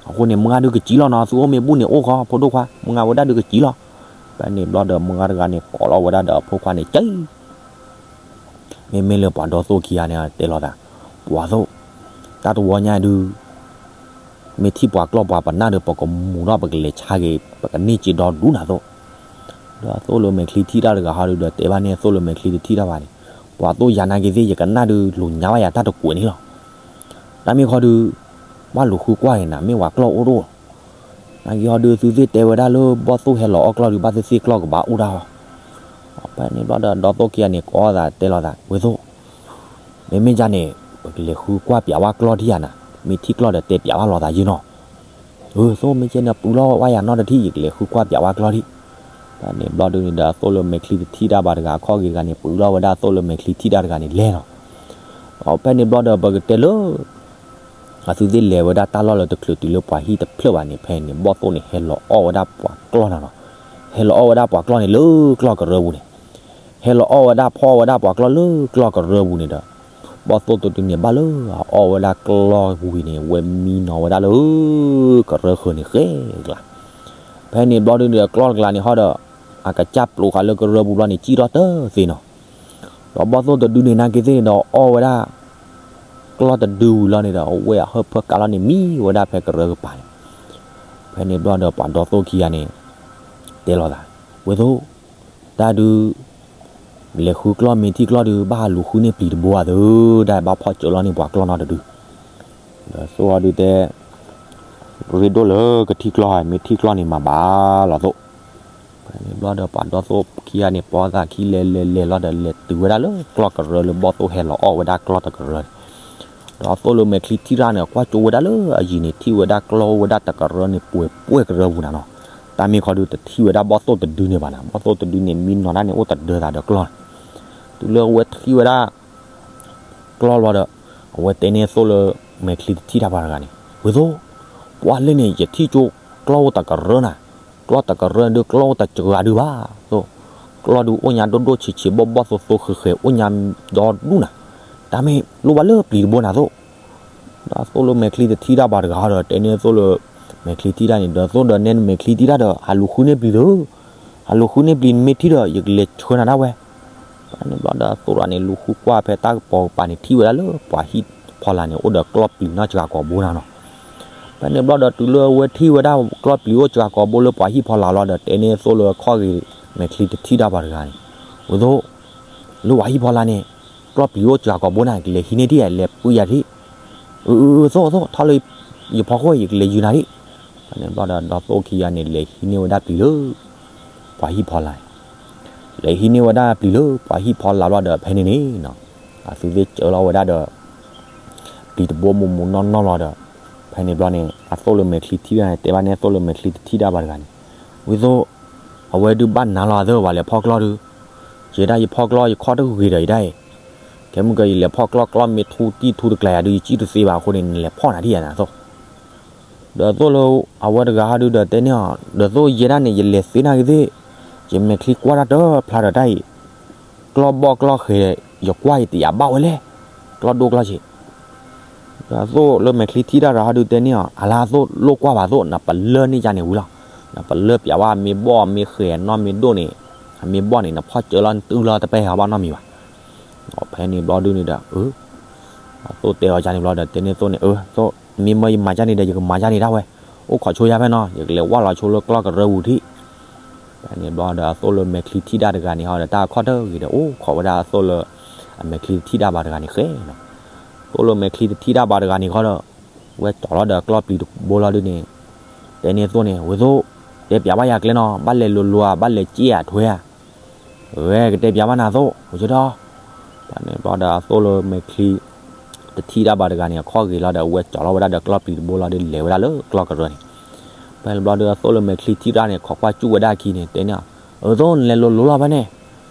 အဃိန့ၣ် မုၢ်ဂၤဒုးကစံၣ်လီၤနီၤ, သုအိၣ်မ့ၢ်ဘူၣ်န့ၣ်အိၣ်ခီ ဖိဒိၣ်ခွါ, မုၢ်ဂၤဝဲဒၣ်ဒုးကစံၣ်လီၤ, ဖဲန့ၣ်ဘျီဒီးမုၢ်ဂၤတဂၤန့ၣ် ကိးလီၤဝဲဒၣ်ဒီးအဖိခွါန့ၣ် ကၢ မ့မ့ၢ်လၢပှၤဒီသိၣ်ခံဂၤန့ၣ်တဲလိာ်သး, ပှၤသိၣ်, တၢ်တဝီညါဒုး မ့ၢ်ထံၣ်ပှၤကျီၢ်ပှၤပနၢ်ဒီး ပကမူၤထီၣ် ပကလဲၤဆါက့ၤ ပကန့ၢ်စ့ဒီဒူၣ်နၤသိၣ်, ဒီးသိၣ်လိမဲာ်ချံထံၣ်တၢ်တဂၤဟီဒုးဒီး တဲဘၣ်န့ၣ်သိၣ်လိမဲာ်ချံတထံၣ်တၢ်ဘၣ်န့ၣ်, ပှၤသိၣ်ယၤနာ်က့သ့ၣ် ယကနၣ်ဒုးလိာ်ညါဘၣ်ယၤတၢ်တကွဲးန့ၣ်လီၤ, တၢ်မ့ၢ်ခီဒုး ဘၣ်လူၤဃုကွၢ်က့ၤနၤ မ့ၢ်ပှၤကျီၢ်အိၣ်တအိၣ် နာ်က့ဟီဒုး သုသ့ၣ်တဲဝဲဒၣ်လၢဘီၣ်သိၣ်ဟဲလီၤအီၣ်ကျီၢ်ဒုး ဘၣ်သ့ၣ်သ့ၣ်ကျီၢ်ကဘၣ်အိၣ်တၢ်လီၤ, ဖဲန့ၣ်ဘျီဒီး ဒီသိၣ်ခံဂၤန့ၣ် ကိးသးတဲလိာ်သး ဝဲသိၣ်, မ့မ့ၢ်ဒ်န့ၣ် ပကလဲၤဃုကွၢ်ပျးဝဲကျီၢ်ထံၣ်ယၤနၤ, မ့ၢ်ထံၣ်ကျီၢ်ဒီးတဲပျးဝဲလိာ်သးယုၢ်နီၤ, အၢ သိၣ်မ့ၢ်ကဲန့ၣ် ပုၢ်လီၤဝဲယၤနီတထံၣ် ယကလဲၤဃုကွၢ်ပျးဝဲကျီၢ်ထံၣ်, ဖဲန့ၣ်ဘျီဒုးန့ၣ်ဒီး သိၣ်လိမဲာ်ချံတထံၣ်တၢ်ဘၣ်တဂၤ အခီၣ်ဂ့ၤတဂၤန့ၣ် ပုၢ်လီၤဝဲဒၣ်သိၣ်လိမဲာ်ချံထံၣ်တၢ်တဂၤန့ၣ်လဲၤလီၤ, ဖဲန့ၣ်ဘျီဒီး ပကတဲလၢ အသုသ့ၣ်လဲၤဝဲဒၣ်တၢ်လီၢ်လၢတချုးတုၤလၢပှၤဟံၣ်တဖျၢၣ်ဘၣ်န့ၣ် ဖဲန့ၣ် ဘီၣ်သိၣ်န့ၣ် ဟဲလီၤအီၣ်ဝဲဒၣ်ပှၤကျီၢ်နီၤနီၤ, ဟဲလီၤအီၣ်ဝဲဒၣ်ပှၤကျီၢ်န့ၣ်လၢကျီၢ်ကရၢပူၤန့ၣ်, ဟဲလီၤအီၣ်ဝဲဒၣ်ဖီၣ်ဝဲဒၣ်ပှၤကျီၢ်လၢကျီၢ်ကရၢပူၤန့ၣ်ဒီး, ဘီၣ်သိၣ်တဒုန့ၣ် ဘၣ်လၢအအီၣ်ဝဲဒၣ်ကျီၢ်ဝံၤန့ၣ် ဝဲမံနီၤဝဲဒၣ်လၢ ကရၢဃၢၤန့ၣ်ဃဲကျါ, ဖဲန့ၣ်ဘျီဒုးန့ၣ်ဒီး ကျီၢ်တကျါန့ၣ်ဟီဒီး အကစၢ်ပျိးဃာ်လၢကရၢပူၤဘျီန့ၣ် စံၣ်ထီၣ်တသ့နီၤ, ဒီးဘီၣ်သိၣ်တဒုန့ၣ် နာ်က့သ့ၣ်န့ၣ်ဒီး အီၣ်ဝဲဒၣ် ကျီၢ်တဒုဝံၤလီၤန့ၣ်ဒီး အဝဲအဟၢဖၢကးလီၤန့ၣ် မံဝဲဒၣ်ဖဲကရၢကပၤန့ၣ်, ဖဲန့ၣ်ဘျီဒီး ပှၤဒီသိၣ်ခံဂၤန့ၣ် တဲလိာ်သး, ဝဲသိၣ်, တၢ်ဒုး လဲၤဃုကျီၢ်မ့ၢ်ထံၣ်ကျီၢ်ဒုး ဘၣ်လူၤဃုန့ၢ်ပျံၤတဘိဧါသု, တၢ်ဘၣ်ဖီၣ်စၢၤလီၤန့ၢ်ပှၤကျီၢ်နီတဒု, ဒီးသိၣ်အီၤဒုးတဲ ရ့ဒိၣ်လၢကထံၣ်ကျီၢ်ဧါ, မ့ၢ်ထံၣ်ကျီၢ်န့ၣ်မၤဘၣ်လီၤသိၣ်, ဖဲန့ၣ်ဘျီဒီး ပှၤဒီသိၣ်ခံဂၤန့ၣ် ပိာ်သးခံလဲၤလဲၤလဲၤလီၤဒီး လဲၤတုၤဝဲဒၣ်လၢကျီၢ်ကရၢလၢဘီၣ်သိၣ်ဟဲလီၤအီၣ်ဝဲဒၣ်ကျီၢ်တကရၢန့ၣ်, ဒီးသိၣ်လိမဲာ်ချံထံၣ်တၢ်န့ၣ် ကွၢ်ကၠိဝဲဒၣ်လၢအယံၤန့ၣ် ထံၣ်ဝဲဒၣ်ကျီၢ်အိၣ်ဝဲဒၣ်တကရၢန့ၣ် ပှဲၤပှဲၤကရၢပူၤနၤနီၤ, တၢ်မ့ၢ်ခီဒုးတထံၣ်ဝဲဒၣ်ဘီၣ်သိၣ်တဒုန့ၣ်ဘၣ်နၤ, ဘီၣ်သိၣ်တဒုန့ၣ် မံနီၤဒၣ်န့ၣ် အိၣ်တဒၢသးဒီးကျီၢ်န့ၣ်, တုၤလၢအဝဲထံၣ်ဝဲဒၣ် ကျီၢ်လီၤဒီး အဝဲတဲန့ၢ်သိၣ်လိမဲာ်ချံတထံၣ်တၢ်ပှၤတဂၤန့ၣ် ဝဲသိၣ်, ပှၢ်လၢန့ၣ် ယထံၣ်ကၠိကျီၢ်အိၣ်တကရၢနၤ, ကျီၢ်တကရၢန့ၣ်ဒုး ကျီၢ်အိၣ်တစှၤဒုးဘၣ်သိၣ်, ကျီၢ်ဒုးအိၣ်ညါဒိၣ်ဒိၣ်ဆံးဆံး ဘီၣ်ဘီၣ်သိၣ်သိၣ်ဃဲၤဃဲၤ အိၣ်ညါဒီဒူၣ်နၤ, တၢ်မ့ၢ်လိၣ်ဘၣ်လၢပျံၤတဘိနၤသိၣ်, ဒီးသိၣ်လၢမဲာ်ချံတထံၣ်တၢ်ဘၣ်တဂၤဒီး တဲန့ၢ်သိၣ်လၢ မဲာ်ချံထံၣ်တၢ်န့ၣ် ဒီးသိၣ်ဒီးနဲနမဲာ်ချံထံၣ်တၢ်ဒီး ဟးလူၤဃုန့ၢ်ပျံၤသု, ဟးလူၤဃုန့ၢ်ပျံၤ နမ့ၢ်ထံၣ်ဒီး ယကလဲၤဆှၢနၤဒၣ်ဝဲ. ဖဲန့ၣ်ဘျီဒီးအသိၣ်တဂၤန့ၣ် လူၤဃုကွၢ်ဖဲတၢ်ကပီၤကပၤန့ၣ် ထံၣ်ဝဲဒၣ်လၢပှၤဟံၣ်ဖီလာ်န့ၣ် အိၣ်ဒီးကျီၢ်ပျံၤနီၢ်စှၤကိာ်ဘိနၤနီၤ. ဖဲန့ၣ်ဘျီဒီး တုၤလၢအဝဲထံၣ်ဝဲဒၣ်ကျီၢ်ပျံၤအိၣ်စှၤကိာ်ဘိလၢပှၤဟံၣ်ဖီလာ်လီၤဒီး တဲန့ၢ်သိၣ်လၢခီၣ်ဂ့ၤ မဲာ်ချံတထံၣ်တၢ်ဘၣ်တဂၤန့ၣ်, ဝံသိၣ်, လၢပှၤဟံၣ်ဖီလာ်န့ၣ် ကျီၢ်ပျံၤအိၣ်စှၤကိာ်ဘိနၤ ကလဲၤဟံးန့ၢ်ထံၣ်ဧါ လဲၤပုၢ်ယၤထံၣ်. အၢ သိၣ်သိၣ် ထီၣ်လၢယဖီခိၣ် ယကလဲၤယုၤနၤထံၣ်. ဖဲန့ၣ်ဘျီဒီး ဒီးသိၣ်ခံဂၤန့ၣ် လဲၤဟံးန့ၢ်ဝဲဒၣ်ပျံၤလၢ ပှၤဟံၣ်ဖီလာ်န့ၣ်, လဲၤဟံးန့ၢ်ဝဲဒၣ်ပျံၤလၢပှၤဟံၣ်ဖီလာ်ဘျီဒီး ဖဲန့ၣ်န့ၣ်နီၤ, အသုသ့ၣ်စၢလီၤဝဲဒၣ်ဒီး ပျံၤတဘိမုၢ်မုၢ်နီၢ်နီၢ်လီၤဒီး ဖဲန့ၣ်ဘျီန့ၣ် အသိၣ်လၢမဲာ်ချံထံၣ်တၢ်န့ၣ် တဲဘၣ်န့ၢ်သိၣ်လၢမဲာ်ချံတထံၣ်တၢ်ဘၣ်တဂၤန့ၣ်, ဝံသိၣ်, အဝဲဒုးဘၣ်နၤလီၤအသၢဘၣ်လဲၤဖီၣ်ကျီၢ်ဒုး, ယဲဒၣ်ယဖီၣ်ကျီၢ်ယခီၣ်တဂ့ၤဒီးယဒၣ်အံၤ, ခဲမုၢ်ကယလဲၤဖီၣ်ကျီၢ် ကျီၢ်မ့ၢ်ထူတံၢ်ထူတကျါယၤဒုး ယစံၣ်တသ့ဘၣ်အဃိန့ၣ် နလဲၤဖီၣ်နၤထံၣ်ယၤနသိၣ်. ဒီးသိၣ်လၢ အဝဲတဂၤဟီဒုးဒီးတဲန့ၢ်အီၤ ဒီးသိၣ်ယဲဒၣ်န့ၣ် ယလဲၤသ့နၤကသ့ၣ်, ယမဲာ်ချံကွၢ်တၢ်တဖျါဒီးတၢ်အံၤ, ကျီၢ်ဘီၣ်ကျီၢ်ဃဲၤ ယကွၢ်ယတယာ်ဘၣ်ဝဲလဲၣ်, ကျီၢ်ဒိၣ်ကျီၢ်ဆံး ဒီးသိၣ်လၢမဲာ်ချံထံၣ်တၢ်တဂၤဟီဒုးတဲန့ၢ်အီၤ အလါသိၣ်လိၣ်ကွၢ်ဘၣ်သိၣ် နပလၢၢ်န့ၢ်ယၤန့ၣ်ဝံၤလီၤ, နပလၢၢ်ပၠးဝဲအမ့ၢ်ဘီၣ်အမ့ၢ်ဃဲၤနီၢ်မ့ၢ်ဒိၣ်န့ၣ်, အမ့ၢ်ဘီၣ်န့ၣ် နဖီၣ်စၢလီၤနတုၤလီၤတပဲဟးဘၣ်နီတမံၤဘၣ်. ဖဲန့ၣ်ဘျီဒုးန့ၣ်ဒီး အၢ အသိၣ်တဲအီၤကန့ၣ်ဘျီဒီး တဲန့ၢ်သိၣ်န့ၣ် အၢ သိၣ် မ့ၢ်မၢယမၤကန့ၣ်ဒီး ယကမၤကန့ၣ်ဒၣ်ဝဲ, အိၣ်ခိးဆိယၤဖဲနီၤ ယကလဲၤဝၢ်လီၤဆိလၢကျီၢ်ကရၢပူၤထံၣ်. ဖဲန့ၣ်ဘျီဒီး အသိၣ်လၢမဲာ်ချံထံၣ်တၢ်တဂၤန့ၣ်ဟီဒီး တၢ်ခီၣ်တဂ့ၤဒီး အိၣ်ခိးဝဲဒၣ်အသိၣ်လၢ အမဲာ်ချံတထံၣ်တၢ်ဘၣ်တဂၤန့ၣ်ဃဲနီၤ. သိၣ်လၢမဲာ်ချံတထံၣ်တၢ်ဘၣ်တဂၤန့ၣ်ဃီဒီး ဝဲကၠီၤလီၤဒီးကျီၢ်ပျံၤတဘိလီၤဒုးန့ၣ်, တဲန့ၢ်သိၣ်န့ၣ် ဝံသိၣ်, တဲပၠးဘၣ်ယၤကျဲနီၤ ဘၣ်လဲၤလိၤလိၤဧါ ဘၣ်လဲၤစ့ၣ်ဧါထွဲဧါ. ဝဲကတဲပၠးဘၣ်နၤသိၣ် ဝဲကဒီး. ဖဲန့ၣ်ဘျီဒီးအသိၣ်လၢမဲာ်ချံ တထံၣ်တၢ်ဘၣ်တဂၤန့ၣ် အခီၣ်ဂ့ၤလီၤဒီး အဝဲကၠီၤလီၤဝဲဒၣ်ဒီးကျီၢ်ပျံၤတဘိလီၤဒုး လဲၤဝဲဒၣ်လၢကျီၢ်ကရၢန့ၣ်. ဖဲန့ၣ်ဘျီဒီးအသိၣ်လၢမဲာ်ချံထံၣ်တၢ်န့ၣ် ခိးကွၢ်ကၠူၣ်ဝဲဒၣ်အခံန့ၣ် တဲန့ၢ်အီၤ, အၢ သိၣ် နလဲၤလိၤလိၤလီၤဖဲန့ၣ်.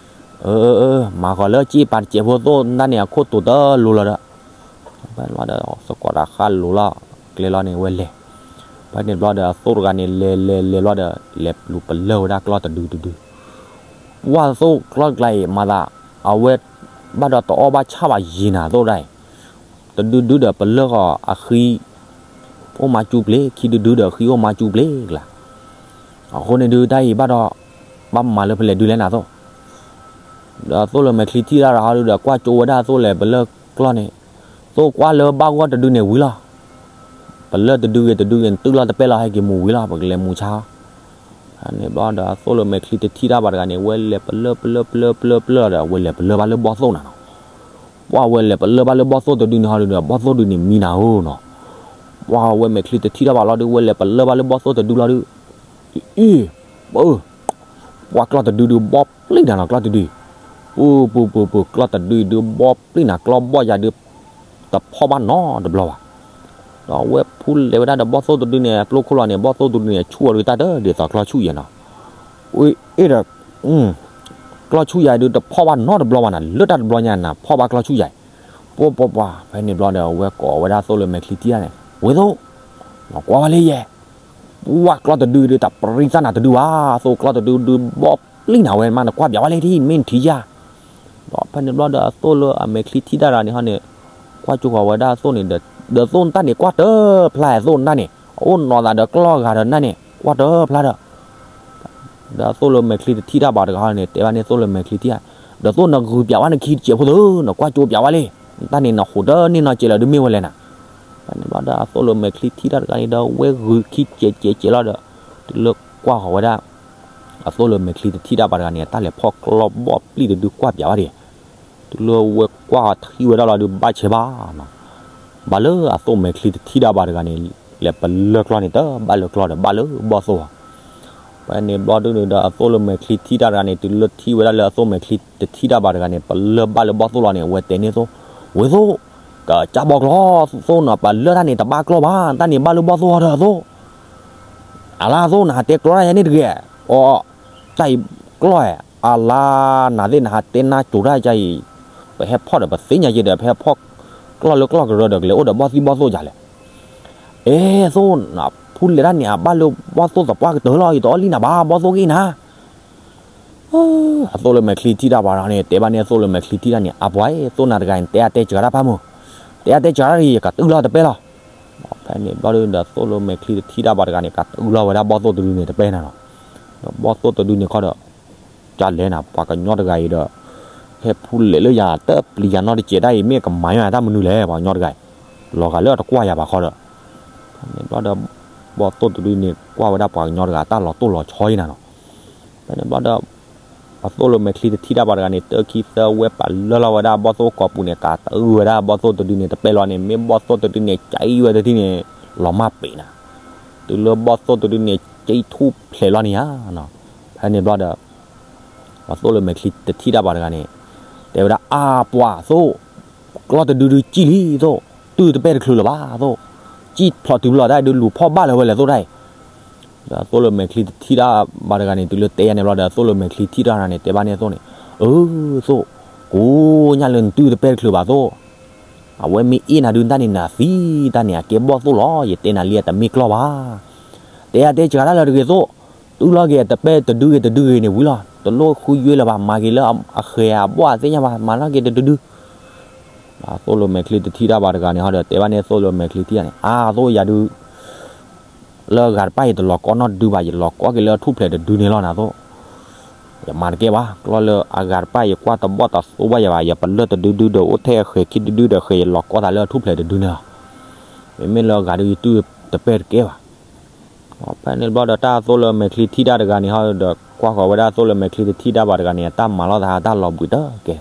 အၢ အၢ အၢ မၤဃီၤလၢစ့ၣ်ပာ်တစဲးဖိသိၣ် နတၢ်န့ၣ်အခိၣ်တိၤတလိၤလီၤဒီး ဖဲန့ၣ်ဘျီဒီး သကိးတၢ်ဃၣ်လိၤလီၤကျဲလီၤန့ၣ် ဝဲလဲၤ. ဖဲန့ၣ်ဘျီဒီးအသိၣ်တဂၤန့ၣ် လဲၤလဲၤလဲၤဘျီဒီး လဲၤလူၤပလၢၢ်ဝဲဒၣ်ကျီၢ်တဒုတဒု. ပှၢ်သိၣ်ကျီၢ်ကျါအံၤ မၤသး အဝဲ ဘၣ်ဒီးတအီၣ်ဘၣ်ဆၣ်ဘၣ်ယံၤနၤသိၣ်ဒၣ်အံၤ, တဒုဒုဒီးပလၢၢ်ဃီၤအဃံ အိၣ်မါကၠူပျ့ၤ, ခံဒုဒုဒီးအဃံအိၣ်မါကၠူပျ့ၤကျါ. အဃိန့ၣ်ဒုးတၢ်အံၤဘၣ်ဒီး ဘၣ်မၤလၢဖဲလဲၣ်ဒုးလဲၣ်နၤသိၣ်. ဒီးသိၣ်လၢမဲာ်ချံထံၣ်တၢ်တဂၤဟီဒုးဒီး ကွၢ်ကၠိဝဲဒၣ်သိၣ်လဲၤပလၢၢ်ကျီၢ်န့ၣ်, သိၣ်ကွၢ်လၢဘၣ်ဂီၢ်တဒုန့ၣ်ဝံၤလီၤ. ပလၢၢ်တဒုဂ့ၤတဒုဂ့ၤ နတုၤလီၤတပဲလီၤ ဟဲက့ၤမူဝံၤလီၤ ပကလဲၤမူဆါ. ဖဲန့ၣ်ဘျီဒီးသိၣ်လၢမဲာ်ချံတထံၣ်တၢ်ဘၣ်တဂၤန့ၣ် ဝဲလဲၤပလၢၢ်ပလၢၢ်ပလၢၢ်ပလၢၢ်ပလၢၢ်လီၤဒီး ဝဲလဲၤပလၢၢ်ဘၣ်လၢဘီၣ်သိၣ်နၤနီၤ. ပှၢ်ဝဲလဲၤပလၢၢ်ဘၣ်လၢဘီၣ်သိၣ်တဒုန့ၣ်ဟီဒုးဒီး ဘီၣ်သိၣ်ဒုန့ၣ်မံနၤဧၢနီၤ. ပှၢ်ဝဲမဲာ်ချံတထံၣ်တၢ်ဘၣ်လီၤဒုး ဝဲလဲၤပလၢၢ်ဘၣ်လၢဘီၣ်သိၣ်တဒုလီၤဒုး အံၤ, ပၢ, ပှၢ်ကျီၢ်တဒုဒုးဘီၣ်ပျံၤနၤနီၤ ကျီၢ်တဒု, ပူၤပူၤပူၤပူၤ ကျီၢ်တဒုဒုးဘီၣ်ပျံၤနၤ ကျီၢ်ဘီၣ်ယၤဒုး တဖီၣ်ဘၣ်နီတဘျီဘၣ်. ဒီးဝဲဖူလဲၤဝဲဒၣ်ဒီးဘီၣ်သိၣ်တဒုန့ၣ် အကျိခိၣ်လီၤန့ၣ် ဘီၣ်သိၣ်တဒုန့ၣ် ဆူၣ်အီၤဒုးတၢ်တဒ်သိးကျီၢ်ဆူၣ်ယဲနီၤ. အ့ဒီး ကျီၢ်ဆူၣ်ယၤဒုးတဖီၣ်ဘၣ်နီတဘျီဘၣ်နၤ လၢတၢ်တဘျီညါနၤ ဖီၣ်ဘၣ်ကျီၢ်ဆူၣ်ယၤအံၤ. ပှၢ်ပှၢ်ပှၢ် ဖဲန့ၣ်ဘျီဒီး ဝဲကိးဝဲဒၣ်သိၣ်လၢမဲာ်ချံထံၣ်တၢ်န့ၣ် ဝံသိၣ်, နကွၢ်ဝဲလၢယဲ ပှၢ်ကျီၢ်တဒုဒုး တၢ်ပရံသၣ်နၤတဒုဘၣ် သိၣ်ကျီၢ်တဒုဒုးဘီၣ်ပျံၤနၤဝဲ မ့ၢ်နကွၢ်ပၠးဝဲလၢထံၣ် မ့ၢ်နထံၣ်ယၤ. ဒီးဖဲန့ၣ်ဘျီဒီးအသိၣ်လၢအမဲာ်ချံထံၣ်တၢ်တဂၤန့ၣ်ဟီန့ၣ် ကွၢ်ကၠိဃီၤဝဲဒၣ်အသိၣ်န့ၣ်ဒီး ဒီးသိၣ်နတၢ်န့ၣ် ကွၢ်တဖျါသိၣ်နတၢ်န့ၣ် အအိၣ်နီၢ်သးဒီးကျီၢ်ဂၤဒီးနတၢ်န့ၣ် ကွၢ်တဖျါဒီး ဒီးသိၣ်လၢမဲာ်ချံတထံၣ်တၢ်ဘၣ်တဂၤန့ၣ် တဲဘၣ်န့ၢ်သိၣ်လၢမဲာ်ချံထံၣ်ဧါ, ဒီးသိၣ်နဂုာ်ပၠးဝဲနခံတစဲးဖိသၢ နကွၢ်ကၠိပၠးဝဲလံ, နတၢ်န့ၣ်နဟူးတန့ၢ်နီတစဲးလၢၤဒုးမ့ၢ်ဝဲလဲၣ်နၤ. ဖဲန့ၣ်ဘျီဒီးအသိၣ်လၢမဲာ်ချံထံၣ်တၢ်တဂၤန့ၣ်ဒီး ဝဲဂုာ်ခံစဲးစဲးစဲးလီၤဒီး တုၤလၢကွၢ်ဃီၤဝဲဒၣ် အသိၣ်လၢမဲာ်ချံတထံၣ်တၢ်ဘၣ်တဂၤန့ၣ် တၢ်လဲၤဖီၣ်ကျီၢ်ဘီၣ်ပျံၤတဒုကွၢ်ပၠးဝဲဒၣ်, တုၤလၢဝဲကွၢ်ထံၣ်ဝဲဒၣ်လီၤဒုး ဘၣ်ဆဲးဘၣ်နီၤ ဘၣ်လၢအသိၣ်မဲာ်ချံတထံၣ်တၢ်ဘၣ်တဂၤန့ၣ် လဲၤပလၢၢ်ကျီၢ်န့ၣ် တဘၣ်လၢကျီၢ်ဒီးဘၣ်လၢဘီၣ်သိၣ်ဧါ. ဖဲန့ၣ်ဘျီဒုးန့ၣ်ဒီး အသိၣ်လၢမဲာ်ချံထံၣ်တၢ်တဂၤန့ၣ် တုၤလၢထံၣ်ဝဲဒၣ်လၢအသိၣ်မဲာ်ချံတထံၣ်တၢ်ဘၣ်တဂၤန့ၣ် ပလၢၢ်ဘၣ်လၢဘီၣ်သိၣ်လီၤန့ၣ် အဝဲတဲန့ၢ်သိၣ်, ဝဲသိၣ်, ကစၢ်ဘီကျီၢ် သိၣ်နီၤ ပလၢၢ်တၢ်န့ၣ် တဘၣ်ကျီၢ်ဘၣ် တၢ်န့ၣ်ဘၣ်လၢဘီၣ်သိၣ်အီၤဒီးအသိၣ် အလါသိၣ် နဟးတဲကျီတၢ်ယၤန့ၣ်တဂ့ၤ, အိ တၢ်အံၤကျီၢ်ဧါ, အလါနၤသ့ၣ် နဟးတဲနၢ်ကၠိတၢ်ယၤအံၤ, ပဟဲဖီၣ်ဒီးပသ့ၣ်ညါက့ၤဒီး ပဟဲဖီၣ်ကျီၢ်လၢကျီၢ်ကရၢဒီး ကလဲၤအိၣ်ဒီးဘီၣ်သံၣ်ဘီၣ်သိၣ်ယၤလဲၣ်. အဲ သိၣ်နၤ ဖူလဲၤတၢ်န့ၣ် အဘၣ်လၢဘီၣ်သိၣ်သပှၢ်ကတၢၢ်လီၤ ယတအီၣ်လံနၤဘၣ် ဘီၣ်သိၣ်ဂ့ၢ်နၤ အသိၣ်လၢမဲာ်ချံထံၣ်တၢ်ဘၣ်တဂၤန့ၣ် တဲဘၣ်န့ၢ်အသိၣ်လၢမဲာ်ချံထံၣ်တၢ်န့ၣ် အပှၤ သိၣ်နၤတဂၤန့ၣ် တဲအတဲစှၤတၢ်ဖးမုၢ်, တဲအါတဲစှၤတၢ်တဂ့ၤ ယကတုၤလီၤတပဲလီၤ. ဖဲန့ၣ်ဘျီဒုဒီး သိၣ်လိာ်မဲာ်ချံတထံၣ်တၢ်ဘၣ်တဂၤန့ၣ် ကတုၤလီၤဝဲဒၣ်ဘီၣ်သိၣ်တဒုန့ၣ်တပဲနၤလီၤ. ဒီးဘီၣ်သိၣ်တဒုန့ၣ်ခီဒီး ကလဲၤနၤ ပှၤကညီတဂၤအံၤဒီး ဟဲဖူလဲၤလၢယၤတပျံၤယၤနီတစဲးဒၣ်အံၤ မ့ၢ်ကမၤယါတၢ်မနုၤလဲၣ် ပှၤကညီတဂၤအံၤ, လီၤဂာ်လၢအတကွၢ်ယၤဘၣ်ခီဒီး ဖဲန့ၣ်ဘျီဒီး ဘီၣ်သိၣ်တဒုန့ၣ် ကွၢ်ဝဲဒၣ်ပှၤကညီတဂၤတၢ်လီၤတိၢ်လီၤဆီအံၤနၤလီၤ. ဖဲန့ၣ်ဘျီဒီး အသိၣ်လိာ်မဲာ်ချံတထံၣ်တၢ်ဘၣ်တဂၤန့ၣ် တၢခံသၢဝဲပာ်လၢလီၤဝဲဒၣ်ဘီၣ်သိၣ်ကိာ်ပူၤန့ၣ် ကတုၤဝဲဒၣ်ဘီၣ်သိၣ်တဒုန့ၣ်တပဲလီၤန့ၣ် မ့ၢ်ဘီၣ်သိၣ်တဒုန့ၣ် ကၠံဝဲတထံၣ်န့ၣ် လီၤမၢ်ပ့ၤနၤ, တုၤလၢဘီၣ်သိၣ်တဒုန့ၣ် ကၠံထူၣ်ဖျဲးလီၤန့ၣ်ဧါ. ဖဲန့ၣ်ဘျီဒီး အသိၣ်လိာ်မဲာ်ချံတထံၣ်တၢ်ဘၣ်တဂၤန့ၣ် တဲဝဲဒၣ် အါပှၤသိၣ်, ကျီၢ်တဒုဒုကံၣ်လံသိၣ်, တုၤတပဲတချုးလၢၤဘၣ်သိၣ်, ကံၣ်ဖျိးတုၤဖျိးတၢ်ဒုလူၤဖီၣ်ဘၣ်လၢၤဝဲလဲၣ်သိၣ်တၢ်အံၤ. ဒီးအသိၣ်လိာ်မဲာ်ချံတထံၣ်တၢ်ဘၣ်တဂၤန့ၣ် တုၤလၢတဲယၤန့ၣ်ဘျီဒီး အသိၣ်လိာ်မဲာ်ချံထံၣ်တၢ်န့ၣ် တဲဘၣ်န့ၣ်အသိၣ်န့ၣ်, အၢသိၣ်, ကိးညါလၢနတုၤတပဲတချုးဘၣ်သိၣ်, အဝဲမ့ၢ်အ့ၣ်နၤဒုတၢ်န့ၣ် နသံတၢ်န့ၣ် အကဲဘီၣ်သိၣ်လီၤ, ယတဲနၤလံအတမ့ၢ်ကျီၢ်ဘၣ်. တဲယၤတဲစှၤတၢ်လၢတဂ့ၤသိၣ်, တုၤလီၤက့ၤအတပဲတဒုဂ့ၤတဒုဂ့ၤန့ၣ်ဝံၤလီၤ, တလိၣ်ဃုယွ့လၢၤဘၣ်, မၤက့ၤလၢအဃဲၤအဘီၣ်အသ့ၣ်ညါဘၣ်, မၤလီၤက့ၤတဒုဒု. ဒီးသိၣ်လိာ်မဲာ်ချံတထံၣ်တၢ်ဘၣ်တဂၤန့ၣ်ဟီဒီး တဲဘၣ်န့ၣ်သိၣ်လိာ်မဲာ်ချံထံၣ်တၢ်န့ၣ်, အါသိၣ်ယၤဒု လၢအဂၤတဖၣ်ယတလီၤကီနီတဒုဘၣ်, ယလီၤကီက့ၤလၢအထူၣ်ဖျဲးတဒုန့ၣ်လီၤနသိၣ်. ယမၤတကဲဘၣ်, ကျီၢ်လၢအဂၤတဖၣ်ယကွၢ်တဘီၣ်တသိဘၣ်ယၤဘၣ်, ယပလၢၢ်တဒုဒုဒီး အိၣ်ထဲအဃဲၤခံဒုဒုဒီး ဃဲၤယလီၤကီသးလၢအထူၣ်ဖျဲးတဒုန့ၣ်လီၤ. မ့မ့ၢ်လၢအဂၤဒုယတုၤတပဲတကဲဘၣ်. ဖဲန့ၣ်ဘျီဒီး တၢ်သိၣ်လိာ်မဲာ်ချံထံၣ်တၢ်တဂၤန့ၣ်ဟီဒီး ကွၢ်ဃီၤဝဲဒၣ်သိၣ်လိာ်မဲာ်ချံတထံၣ်တၢ်ဘၣ်တဂၤန့ၣ် အတၢ်မၤလိာ်သးတၢ်လီၤဘှံးတကဲ.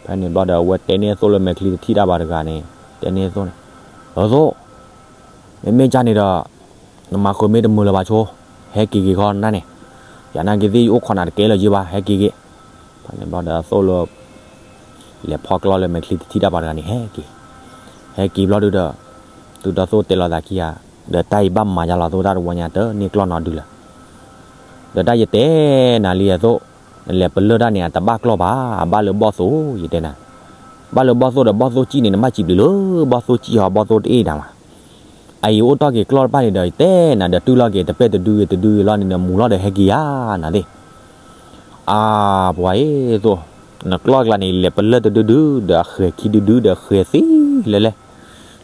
ဖဲန့ၣ်ဘျီဒီး အဝဲတဲန့ၢ်သိၣ်လိာ်မဲာ်ချံတထံၣ်တၢ်ဘၣ်တဂၤန့ၣ် တဲန့ၢ်သိၣ်န့ၣ်, အၢသိၣ်, မ့မ့ၢ်ကၢ်န့ၣ်ဒီး နမၤဃုာ်မ့ၢ်တမုာ်လၢၤဘၣ်ဆိ, ဟဲက့ၤက့ၤခီနၢ်န့ၣ်, ယနာ်က့ၤသ့ၣ်ယအိၣ်ခိးနၤတကဲလၢၤယ့ဘၣ်, ဟဲက့ၤက့ၤ. ဖဲန့ၣ်ဘျီဒီးအသိၣ်လိာ် လဲၤဖီကျီၢ်လၢမဲာ်ချံတထံၣ်တၢ်ဘၣ်တဂၤန့ၣ် ဟဲက့ၤ, ဟဲက့ၤဘျီဒုဒီး သုဒီးသိၣ်တဲလီၤသးခံဂၤ, ဒီးတၢ်အံၤဘၣ်မၤယါလီၤသိၣ် တၢ်တဝီညါတန့ၢ်ကျီၢ်နီတဒုလၢၤ. ဒီးတၢ်ယတဲနၤလံအသိၣ်, နလဲၤပလၢၢ်တၢ်န့ၣ် အတဘၣ်ကျီၢ်ဘၣ်, အဘၣ်လၢဘီၣ်သိၣ် ယတဲနၤ, ဘၣ်လၢဘီၣ်သိၣ်ဒီးဘီၣ်သိၣ်ကံၣ်န့ၣ် နဘၣ်စံးဘျုးလၢ ဘီၣ်သိၣ်ကံၣ်ဟီ ဘီၣ်သိၣ်တအ့ၣ်နၤမး. အအံၤအိၣ်တီၢ်က့ၤကျီၢ်တဖၣ်န့ၣ်ဒီး ယတဲနၤဒီးတုၤလီၤက့ၤတပဲတဒုဂ့ၤတဒုဂ့ၤလီၤန့ၣ် နမူၤလီၤဒီးဟဲက့ၤယၤနၤသ့ၣ်. အါပှၤအ့ၣ်သိၣ်, နကျီၢ်ကျါန့ၣ် လဲၤပလၢၢ်တဒုဒု ဒီးအဃဲၤခံဒုဒုဒီးအဃဲၤသ့လဲၤလဲၤ,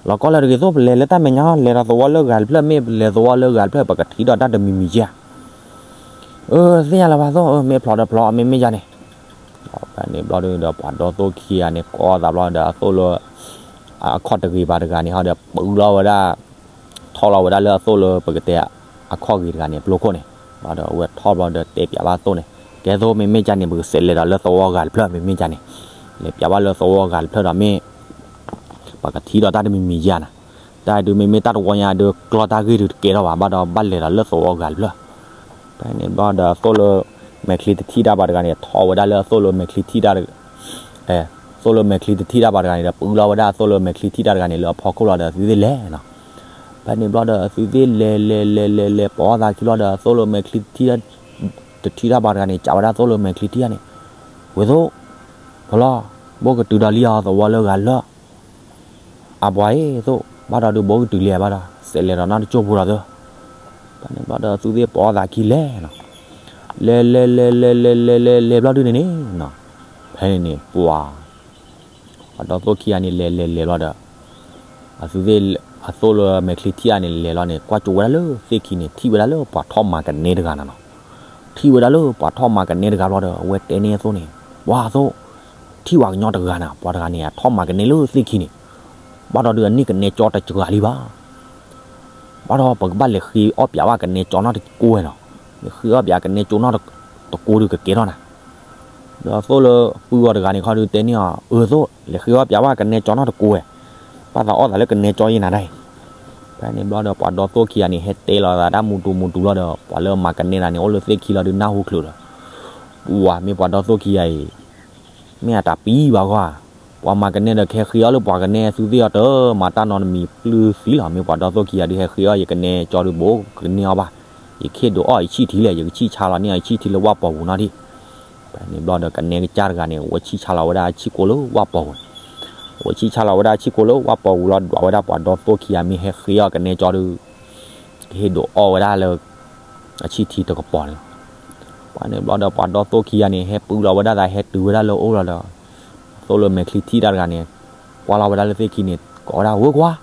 လီၤကီလၢတဂ့ၤသိၣ် ပလဲၤလၢတၢ်မဲာ်ညါ လဲၤဒီးသဝီလၢဂၤတဖျၢၣ် မ့ၢ်ပလဲၤသဝီလၢဂၤတဖျၢၣ် ပကထံၣ်ဒီးတၢ်တမံၤမံၤကဲဧါ. အၢ သ့ၣ်ညါလၢၤဘၣ်သိၣ်, မ့ၢ်ဖျိးဒီးဖျိး မ့မ့ၢ်ယါန့ၣ်. ဖဲန့ၣ်ဘျီဒုဒီး ပှၤဒီသိၣ်ခံဂၤန့ၣ် ကိးသးဘျီဒီးအသိၣ်လၢ အခီၣ်တဂ့ၤဘၣ်တဂၤန့ၣ်ဟီဒီး ပလီၤဝဲဒၣ် ထီၣ်လီၤဝဲဒၣ်လၢအသိၣ်လၢပကတဲ အခီၣ်ဂ့ၤတဂၤန့ၣ် ပျိခိၣ်န့ၣ်, ဘျီဒီးအဝဲထီၣ်ဘျီဒီးတဲပၠးဘၣ်သိၣ်န့ၣ်, ကဲသိၣ် မ့မ့ၢ်ကၢ်န့ၣ် ပကစဲးလဲၤဒီးလၢသဝီဂၤတဖျၢၣ် မ့မ့ၢ်ကၢ်န့ၣ်, လဲၤပၠးဘၣ်လၢသဝီဂၤတဖျၢၣ်ဒီးမ့ၢ် ပကထံၣ်ဒီးတၢ်တမံၤမံၤယါနၤ, တၢ်ဒုးမ့မ့ၢ်တၢ်တဝီညါဒုးကျီၢ်တၢ်ဂ့ၢ်ဒုးတကဲထီၣ်ဘၣ် ဘၣ်ဒီးဘၣ်လဲၤဒီးလၢသဝီဂၤတဖျၢၣ်. ဖဲန့ၣ်ဘျီဒီးသိၣ်လၢ မဲာ်ချံတထံၣ်တၢ်ဘၣ်တဂၤန့ၣ် ထီၣ်ဝဲဒၣ်လၢသိၣ်လၢမဲာ်ချံထံၣ်တၢ် သိၣ်လၢမဲာ်ချံတထံၣ်တၢ်ဘၣ်တဂၤန့ၣ်ဒီး ပလီၤဝဲဒၣ်သိၣ်လၢမဲာ်ချံထံၣ်တၢ်တဂၤန့ၣ် လၢအဖီခိၣ်လီၤဒီးသုသ့ၣ်လဲၤနီၤ. ဖဲန့ၣ်ဘျီဒီးသုသ့ၣ်လဲၤလဲၤလဲၤလဲၤလဲၤလဲၤဘျီဒီး သုလီၤမဲာ်ချံတထံၣ်တၢ်တထံၣ်တၢ်ဘၣ်တဂၤန့ၣ် ကးဝဲဒၣ်သိၣ်လၢမဲာ်ချံထံၣ်တၢ်န့ၣ်, ဝဲသိၣ်, ဖီလီၤ, ဘိၣ်ကတုၤဒီးလံအီၤသဝီလၢဂၤတဖျၢၣ် အပှၤအံၤသိၣ် ဘၣ်ဒီးဒုးဘိၣ်ကတုၤလံဘၣ်ဒီး စဲးလဲၤဒီးနီၢ်တကၠိၢ်ဖိဒီးသု, ဖဲန့ၣ်ဘျီဒီးသုသ့ၣ်ပိာ်အီၤသးခံလဲၤနီၤ, လဲၤလဲၤလဲၤလဲၤလဲၤလဲၤလဲၤဘျီဒုန့ၣ်န့ၣ်နီၤ, ဖဲန့ၣ်န့ၣ် ပှၤ ပှၤဒီသိၣ်ခံဂၤန့ၣ် လဲၤလဲၤလဲၤဘျီဒီး အသုသ့ၣ် အသိၣ်လၢမဲာ်ချံထံၣ်ဂၤန့ၣ် လဲၤလီၤန့ၣ် ကွၢ်ကၠိဝဲဒၣ်လၢသ့ၣ်ခံန့ၣ် ထံၣ်ဝဲဒၣ်လၢပှၤထီၣ်မၤကနဲတဂၤနၤနီၤ. ထံၣ်ဝဲဒၣ်လၢပှၤထီၣ်မၤကနဲတဂၤဘျီဒီး အဝဲတဲန့ၢ်အသိၣ်န့ၣ်, ပှၤအသိၣ်, ထံၣ်ဝဲကညီတဂၤနၤ, ပှၤတဂၤန့ၣ် အထီၣ်မၤကနဲလၢသ့ၣ်ခံန့ၣ်, ဘၣ်ဒီးဒုးအန့ၢ်ကနဲကၠီတစှၤလံဘၣ် ဘၣ်ဒီးပကဘၣ်လဲၤဃ့အီၣ်ပၠးဝဲကနဲကၠီနီၢ်တကိးဝဲနီၤ, လဲၤဃ့အီၣ်ပၠးကနဲကၠီနီၢ်တကိးဒုးကကဲထီၣ်နၤ. ဒီးသိၣ်လၢပုၢ်အီၤတဂၤန့ၣ်ခီဒုးတဲန့ၢ်အီၤ, အၢသိၣ် လဲၤဃ့အီၣ်ပၠးဝဲကနဲကၠီနီၢ်တကိးဝဲ, ဘၣ်သးအီၣ်သးလၢကနဲကၠီယဲနၤဒၣ်အံၤ. ဖဲန့ၣ်ဘျီဒီးပှၤဒီသိၣ်ခံဂၤန့ၣ် ဟဲတဲလီၤသးတၢ်မူတူၤမူတူၤလီၤဒီး ပှၤလၢမၤကနဲတဂၤန့ၣ် အိၣ်လၢသ့ၣ်ခံလီၤဒုးနၢ်ဟူချုးဒီး, ပှၤမ့ၢ်ပှၤဒီသိၣ်ခံဂၤအံၤ မ့ၢ်အတၢ်ပံၤဘၣ်ဂီၢ်ဧါ, ပှၤမၤကနဲဒီးကဟဲဃ့အီၣ်လၢပှၤကနဲ သုသ့ၣ်အီၤတမၤတၢ်နီတမံၤပျုၢ်သံလီၤ, မ့ၢ်ပှၤဒီသိၣ်ခံဂၤဒုးဟဲဃ့အီၣ်ယကနဲကၠီဒုးဘိးကန့ၢ်အီၣ်ဘၣ်, ယကဟ့ၣ်ဒုးအီၣ်ယဆံၣ်ထံလဲၣ်, ယကဆံၣ်ဆါလီၤန့ၢ်အီၤယဆံၣ်ထံလၢဝၣ်ပီၤပူၤနီၣ်ဒံး. ဖဲန့ၣ်ဘျီဒီးကနဲကစၢ်တဂၤန့ၣ် အဝဲဆံၣ်ဆါလီၤဝဲဒၣ်အဆံၣ်ကိလၢဝၣ်ပီၤပူၤန့ၣ်, အဝဲဆံၣ်ဆါလီၤဝဲဒၣ်အဆံၣ်ကိလၢဝၣ်ပီၤပူၤလီၤ ဒွးဝဲဒၣ်ပှၤဒီသိၣ်ခံဂၤမ့ၢ်ဟဲဃ့အီၣ်ကနဲကၠီဒုး ကဟ့ၣ်ဒုးအီၣ်ဝဲဒၣ်လၢ အဆံၣ်ထံတကပီၤန့ၣ်လီၤ. ဖဲန့ၣ်ဘျီဒီးပှၤဒီသိၣ်ခံဂၤန့ၣ် ဟဲပုၢ်လီၤဝဲဒၣ်သးဟဲတုၤဝဲဒၣ်လၢအအိၣ်လီၤဒီး သိၣ်လၢမဲာ်ချံထံၣ်တၢ်တဂၤန့ၣ် ကွၢ်လီၤဝဲဒၣ်လၢသ့ၣ်ခံန့ၣ် ကိးဝဲဒၣ်ဝဲကွၢ်,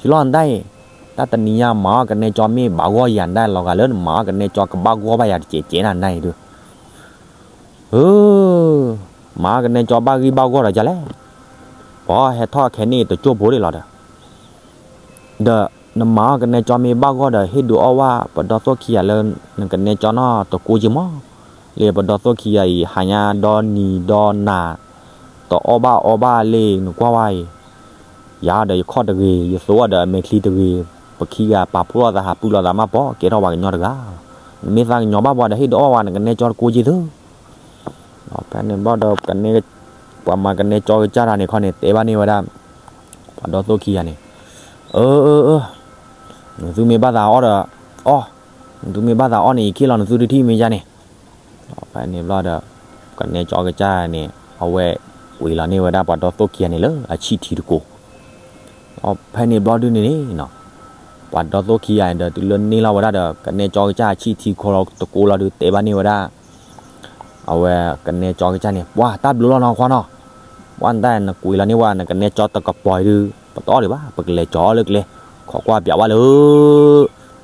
ဆံလီၤနတၢ်အံၤ, တၢ်တနံၤညါမၤအီၣ်ကနဲကၠီမ့ၢ်ဘၣ်ဂီၢ်ယၤနတၢ်လီၤဂာ်လၢနမၤအီၣ်ကနဲကၠီကဘၣ်ဂီၢ်ဘၣ်ယၤတစဲးစဲးနၤနတၢ်အံၤဒုး, ဧၢ, မၤအီၣ်ကနဲကၠီဘၣ်ဂံၢ်ဘၣ်ဂီၢ်ဒီးယၤလဲၣ်, ပှၤဟဲထီၣ်ခဲန့ၣ်တကၠိၢ်ဖိဒံးလီၤဒီး ဒီးနမၤအီၣ်ကနဲကၠီမ့ၢ်ဘၣ်ဂီၢ်ဒီး ဟ့ၣ်ဒုးအီၣ်ဝဲပဒီသိၣ်ခံဂၤလၢ နကနဲကၠီနီၢ်တကိးက့မး, လၢပဒီသိၣ်ခံဂၤအံၤ ဟါညါဒီနံၤဒီနၤ တအီၣ်ဘၣ်အီဘၣ်လၢနကွၢ်ဝဲအံၤ, ယၤဒီးယခီၣ်တဂ့ၤ, ယသိဒီးအမဲာ်ချံတဂ့ၤ, ပခံဂၤပာ်ဖှိၣ်လိာ်သးဟးပုၢ်လိာ်သးမးပီၤ ကဲထီၣ်ပှၤကညီတဂၤ, နမ့ၢ်သးကညီၤဘၣ်ပှၤဒီးဟ့ၣ်ဒုးအီၣ်ဝဲ နကနဲကၠီတကိးက့သု ဖဲန့ၣ်ဘျီဒီး ပှၤမၤကနဲကၠီကစၢ်တၢ်န့ၣ်ခီန့ၣ် တဲဘၣ်န့ၢ်ဝဲဒၣ် ပှၤဒီသိၣ်ခံဂၤန့ၣ်, အၢ အၢ အၢ, နသုမ့ၢ်ဘၣ်သးအီၣ်ဒီး အီၣ်, နသုမ့ၢ်ဘၣ်သးအီၣ်န့ၣ် ယခ့ၣ်လီၤနသုတထံၣ်မ့ၢ်ယါန့ၣ်, ဖဲန့ၣ်ဘျီဒီး ကနဲကၠီကစၢ်န့ၣ် အဝဲကွံာ်လီၤန့ၢ်ဝဲဒၣ်ပှၤဒီသိၣ်ခံဂၤန့ၣ်လၢအဆံၣ်ထံတကိး ဖဲန့ၣ်ဘျီဒုန့ၣ်န့ၣ်, ပှၤဒီသိၣ်ခံဂၤန့ၣ်ဒီး တုၤလၢန့ၢ်လီၤဝဲဒၣ်ဒီး ကနဲကၠီကစၢ်အဆံၣ်ထံခီလီၤတကိးလီၤဒုး တဲဘၣ်န့ၢ်ဝဲဒၣ် အဝဲကနဲကၠီကစၢ်န့ၣ် ပှၤတၢ်ဘျုးလီၤနီၤခွါနီၤ, ပှၤနတၢ်နကွံာ်လီၤန့ၢ်ဝဲ နကနဲကၠီတကပီၤအံၤဒုး ပတအီၣ်ဒံးဘၣ် ပကလဲၤကၠီလၢကျဲ, ခိးကွၢ်ပၠးဝဲလၢ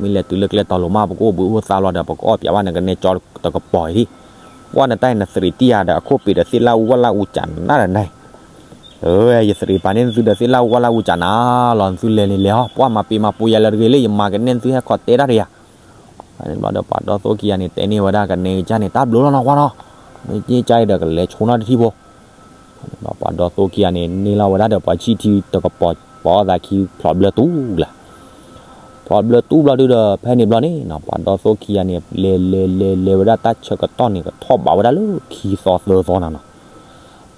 မ့ၢ်လဲၤတုၤလၢကျဲတီၤလိၤမး ပကအိၣ်ဘှံးအိၣ်သါလီၤဒီး ပကအီၣ်ပၠးဝဲ နကနဲကၠီတကပီၤအံၤဒံး, ပှၤနတၢ်အံၤ နသရံးတံၢ်ယၤဒီး အခိၣ်ပ့ၤဒီးသ့ၣ်လၣ်အူဝၣ်လၣ်အူကၠးနးဒီးနၤ ယသရံးပာ်န့ၢ်သုဒီးသ့ၣ်လၣ်အူဝၣ်လၣ်အူကၠးနၤလီၤ နသုလဲၤန့ၣ်လဲၤဟီ ပှၤမၤပ့ၤမၤပူၤယၤလၢတဂ့ၤလၢယမၤကနဲသုဟဲခိးတဲတၢ်တယၤ, ဖဲန့ၣ်ဘျီဒီးပှၤဒီသိၣ်ခံဂၤန့ၣ် တဲန့ၢ်ဝဲဒၣ်ကနဲကစၢ်န့ၣ် တၢ်ဘျုးလီၤနီၤကွၢ်နီၤ, မ့ၢ်က့ၤကၢ်အံၤဒီးကလဲၤဆိနီတထံဖိ, ဖဲန့ၣ်ဘျီပှၤဒီသိၣ်ခံဂၤန့ၣ် န့ၢ်လီၤဝဲဒၣ်ဒီးပှၤဆံၣ်ထံတကပီၤ ပှၤအီၣ်သးခံဖျိးဘျၢတူၢ်လၢ ဖျိးဘျၢတူၢ်ဘျီဒုဒီး ဖဲန့ၣ်ဘျီန့ၣ် ပှၤဒီသိၣ်ခံဂၤန့ၣ် လဲၤလဲၤလဲၤလဲၤဝဲဒၣ်တၢ်ဆၢကတီၢ်န့ၣ် ကထီၣ်ဘးဝဲဒၣ်လၢခံသီသၢသီနၤနီၤ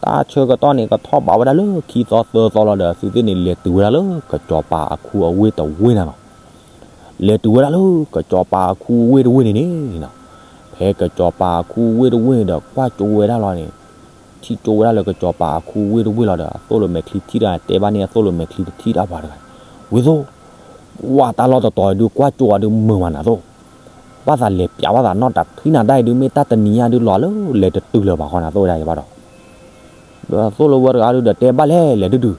တၢ်ဆၢကတီၢ်န့ၣ် ကထီၣ်ဘးဝဲဒၣ်လၢခံသီသၢသီလီၤဒီး သုသ့ၣ်န့ၣ် လဲၤတုၤဝဲဒၣ်လၢကစီၤပၤအခူအဝ့ၢ်တဝ့ၢ်နၤနီၤ လဲၤတုၤဝဲဒၣ်လၢကစီၤပၤအခူအဝ့ၢ်တဝ့ၢ်န့ၣ်န့ၣ်, ဖဲကစီၤပၤအခူအဝ့ၢ်တဝ့ၢ်န့ၣ်ဒီး ကွၢ်ကၠိဝဲဒၣ်လီၤန့ၣ်, ထံၣ်ကၠိဝဲဒၣ်လၢကစီၤပၤအခူအဝ့ၢ်တဝ့ၢ်လီၤဒီး အသိၣ်လိာ်မဲာ်ချံထံၣ်တဂၤ တဲဘၣ်န့ၢ်အသိၣ်လိာ်မဲာ်ချံတထံၣ်တၢ်ပှၤတဂၤန့ၣ်, ဝ့ၢ်သိၣ်, ဝဲတၢ်လီၢ်တတီၤအံၤဒုးကွၢ်ကၠိအီၤဒုးမုာ်မးနၤသိၣ်, ဘၣ်သးလဲၤပၠးဘၣ်သးနီၢ်တထံၣ်နၤတၢ်အံၤဒုး မ့ၢ်တၢ်တနံၤညါဒုးလီၤလၢလဲၤတတုၤလၢၤဘၣ်ဃီနၤသိၣ်ဝဲဒၣ်အံၤဘၣ်ဒီး ဒီးသိၣ်လိဝဲတဂၤဒုးဒီးတဲဘၣ်လဲၣ် လဲၤတတုၤ,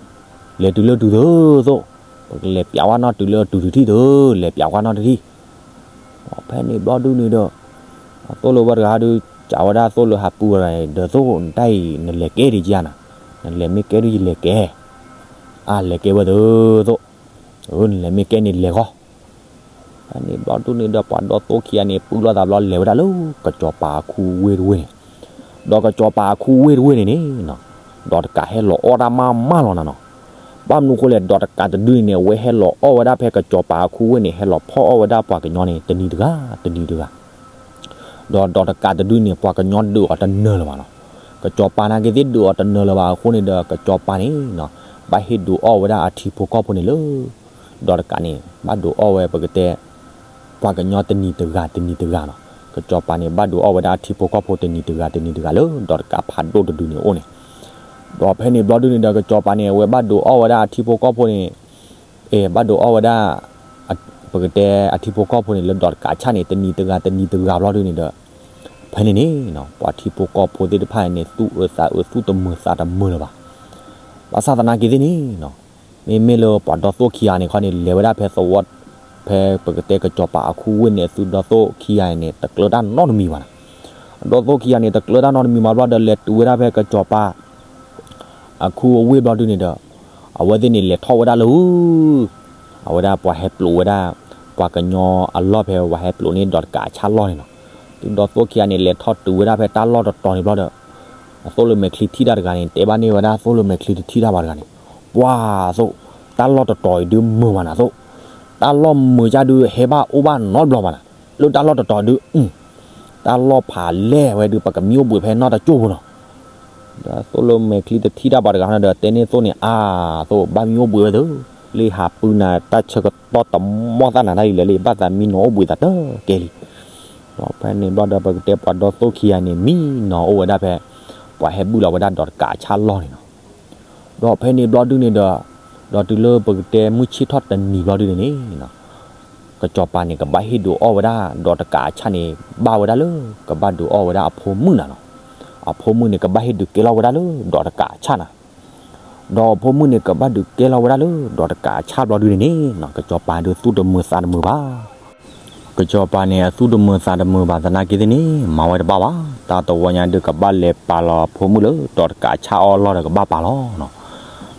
လဲၤတုၤလၢတုၤသၢသိၣ်, ပကလဲၤပၠးဝဲနီၢ်တုၤလၢတုၤတထံၣ်သၢ, လဲၤပၠးဝဲနီၢ်တထံၣ်, ဖဲန့ၣ်ဘျီဒုန့ၣ်ဒီး သိၣ်လိဝဲတဂၤဒုး စံးဝဲဒၣ်သိၣ်လိဟးပုၢ်ဝဲဒၣ်န့ၣ် ဒီးသိၣ်နတၢ်အံၤ နလဲၤကဲဒံးကယါနၤ, နလဲၤမ့ၢ်ကဲဒုးယလဲၤကဲ, အါလဲၤကဲဝဲသၢသိၣ်, နလဲၤမ့ၢ်ကဲန့ၣ်လဲၤဃီ ဖဲန့ၣ်ဘျီဒုန့ၣ်ဒီးပှၤဒီသိၣ်ခံဂၤန့ၣ် ပုၢ်လိာ်သးဘျီလဲၤဝဲဒၣ်လၢကစီၤပၤအခူဝ့ၢ်တဝ့ၢ်န့ၣ်, ဒီးကစီၤပၤအခူဝ့ၢ်တဝ့ၢ်န့ၣ်န့ၣ်, ဒီးတကးဟဲလီၤအီၣ်တၢ်မးမးလီၤနၤနီၤ, ဘၣ်မနုၤဃိလဲၣ် ဒီးတကးတဒုန့ၣ်န့ၣ် အဝဲဟဲလီၤအီၣ်ဝဲဒၣ်ဖဲကစီၤပၤအခူဝ့ၢ်န့ၣ် ဟဲလီၤဖီၣ်အီၣ်ဝဲဒၣ်ပှၤကညီန့ၣ် တနံၤတဂၤ တနံၤတဂၤ ဒီးဒီးတကးတဒုန့ၣ် ပှၤကညီဒုးအီၤတနၢၤလၢၤဘၣ်နီၤ, ကစီၤပၤနာ်က့ၤသ့ၣ်ဒုးအီၤတနၢၤလၢၤဘၣ်အဃိန့ၣ်ဒီး ကစီၤပၤန့ၣ် ဘၣ်ဟ့ၣ်ဒုးအီၣ်ဝဲဒၣ်အထံဖိကီၢ်ဖိန့ၣ်လၢ ဒီးတကးန့ၣ် ဘၣ်ဒုးအီၣ်ဝဲပကတဲ ပှၤကညီတနံၤတဂၤတနံၤတဂၤနီၤ, ကစီၤပၤန့ၣ် ဘၣ်ဒုးအီၣ်ဝဲဒၣ်အထံဖိကီၢ်ဖိတနံၤတဂၤတနံၤတဂၤလၢ ဒီးတကးဖးဒိၣ်တဒုန့ၣ်အိၣ်န့ၣ်, ဒီးဖဲန့ၣ်ဘျီဒုန့ၣ်ဒီး ကစီၤပၤန့ၣ် အဝဲဘၣ်ဒုးအီၣ်ဝဲဒၣ်အထံဖိကီၢ်ဖိန့ၣ် အဲ ဘၣ်ဒုးအီၣ်ဝဲဒၣ် ပကတဲအထံဖိကီၢ်ဖိန့ၣ် လၢဒီးတကးဆၣ်န့ၣ် တနံၤတဂၤတနံၤတဂၤဘျီဒုန့ၣ်ဒီး ဖဲန့ၣ်န့ၣ် ပှၤထံဖိကီၢ်ဖိသ့ၣ်တဖၣ်န့ၣ် သူၣ်အၢသးအၢ သူၣ်တမုာ်သးတမုာ်လၢၤဘၣ်. ဘၣ်ဆၣ်သနာ်က့သ့ၣ်န့ၣ် မ့မ့ၢ်လၢပှၤဒီသိၣ်ခံဂၤန့ၣ်ခီန့ၣ် လဲၤဝဲဒၣ်ဖဲသဝီ ဖဲပကတဲကစီၤပၤအခူဝ့ၢ်န့ၣ် အသုဒီသိၣ်ခံဂၤန့ၣ် တကျၢတၢ်နီတမံၤဘၣ်နီၤ. ဒီသိၣ်ခံဂၤန့ၣ် တကျၢတၢ်နီတမံၤဘၣ်ဘျီဒီး လဲၤတုၤဝဲဒၣ်ဖဲကစီၤပၤ အခူအဝ့ၢ်ဘျီဒုန့ၣ်ဒီး အဝဲသ့ၣ်န့ၣ်လဲၤထီၣ်ဝဲဒၣ်လၢ အဝဲဒၣ်ပှၤဟဲပျိးဝဲဒၣ် ပှၤကညီအလီၢ်ဖဲ ပှၤဟဲပျိးန့ၢ်ဒီးတကးအဆၣ်လီၢ်န့ၣ်နီၤ. သုဒီသိၣ်ခံဂၤန့ၣ် လဲၤထီၣ်တုၤဝဲဒၣ်ဖဲတၢ်လီၢ်တတီၤန့ၣ်ဘျီဒီး အသိၣ်လိမဲာ်ချံထံၣ်တၢ်တဂၤန့ၣ် တဲဘၣ်န့ၢ်ဝဲဒၣ်သိၣ်လိမဲာ်ချံတထံၣ်တၢ်ဘၣ်တဂၤန့ၣ်, ပှၤသိၣ်, တၢ်လီၢ်တတီၤအံၤဒုးမုာ်မးနၤသိၣ်, တၢ်လီၢ်မုာ်ကၢ်ဒုး ဟဲဘၣ်အိၣ်ဘၣ်နီတဘျီဘၣ်နၤ, လၢတၢ်လီၢ်တတီၤဒုး တၢ်လီၢ်ဖးလဲၢ်ဝဲဒုး ပကမံအိၣ်ဘှံးဖဲနီတကၠိၢ်ဖိနီၤ. ဒီးသိၣ်လိမဲာ်ချံတထံၣ်တၢ်ဘၣ်တဂၤန့ၣ်ဒီး တဲန့ၢ်သိၣ်န့ၣ် အါ, သိၣ် ဘၣ်မံအိၣ်ဘှံးဝဲသၢ, လၢဟးပုၢ်နၤတၢ်ဆၢကတီၢ်တမီၢ်သၣ်နၤတၢ်လံလၢာ်လံ ဘၣ်သးမံနီၤအိၣ်ဘှံးသးတကဲလံ. ဒီးဖဲန့ၣ်ဘျီဒီး ပကတဲပှၤဒီသိၣ်ခံဂၤန့ၣ် မံနီၤအိၣ်ဝဲဒၣ်ဖဲ ပှၤဟဲဘုၣ်လီၤဝဲဒၣ်ဒီးတကးအဆၣ်လီၢ်န့ၣ်နီၤ. ဒီးဖဲန့ၣ်ဘျီဒုန့ၣ်ဒီး ဒီးတုၤလၢပကတဲမုၢ်ဆ့ၣ်ထီၣ်တနံၤဘျီဒုန့ၣ်န့ၣ် ကစီၤပၤန့ၣ် ကဘၣ်ဟ့ၣ်ဒုးအီၣ်ဝဲဒၣ်ဒီးတကးအဆၣ်န့ၣ် ဘၣ်ဝဲဒၣ်လၢ ကဘၣ်ဒုးအီၣ်ဝဲဒၣ်အဖိမုၣ်နၤနီၤ. အဖိမုၣ်န့ၣ် ကဘၣ်ဟ့ၣ်ဒုးကဲလီၤဝဲဒၣ်လၢဒီးတကးအဆၣ်နၤ. ဒီးဖိမုၣ်န့ၣ် ကဘၣ်ဒုးကဲလီၤဝဲဒၣ်လၢဒီးတကးအဆၣ်ဘျီဒုန့ၣ်န့ၣ်နီၤ, ကစီၤပၤဒုးသူၣ်တမုာ်သးတမုာ်ဘၣ်. ကစီၤပၤန့ၣ် အသူၣ်တမုာ်သးတမုာ်ဘၣ်သနာ်က့သ့ၣ်န့ၣ် မၤဝဲတဘၣ်ဘၣ်. တၢ်တဝီညါဒုးကဘၣ်လဲၤပာ်လီၤအဖိမုၣ်လၢဒီးတကးအဆၣ်အီၣ်လီၢ်ဒီးကဘၣ်ပာ်လီၤနီၤ.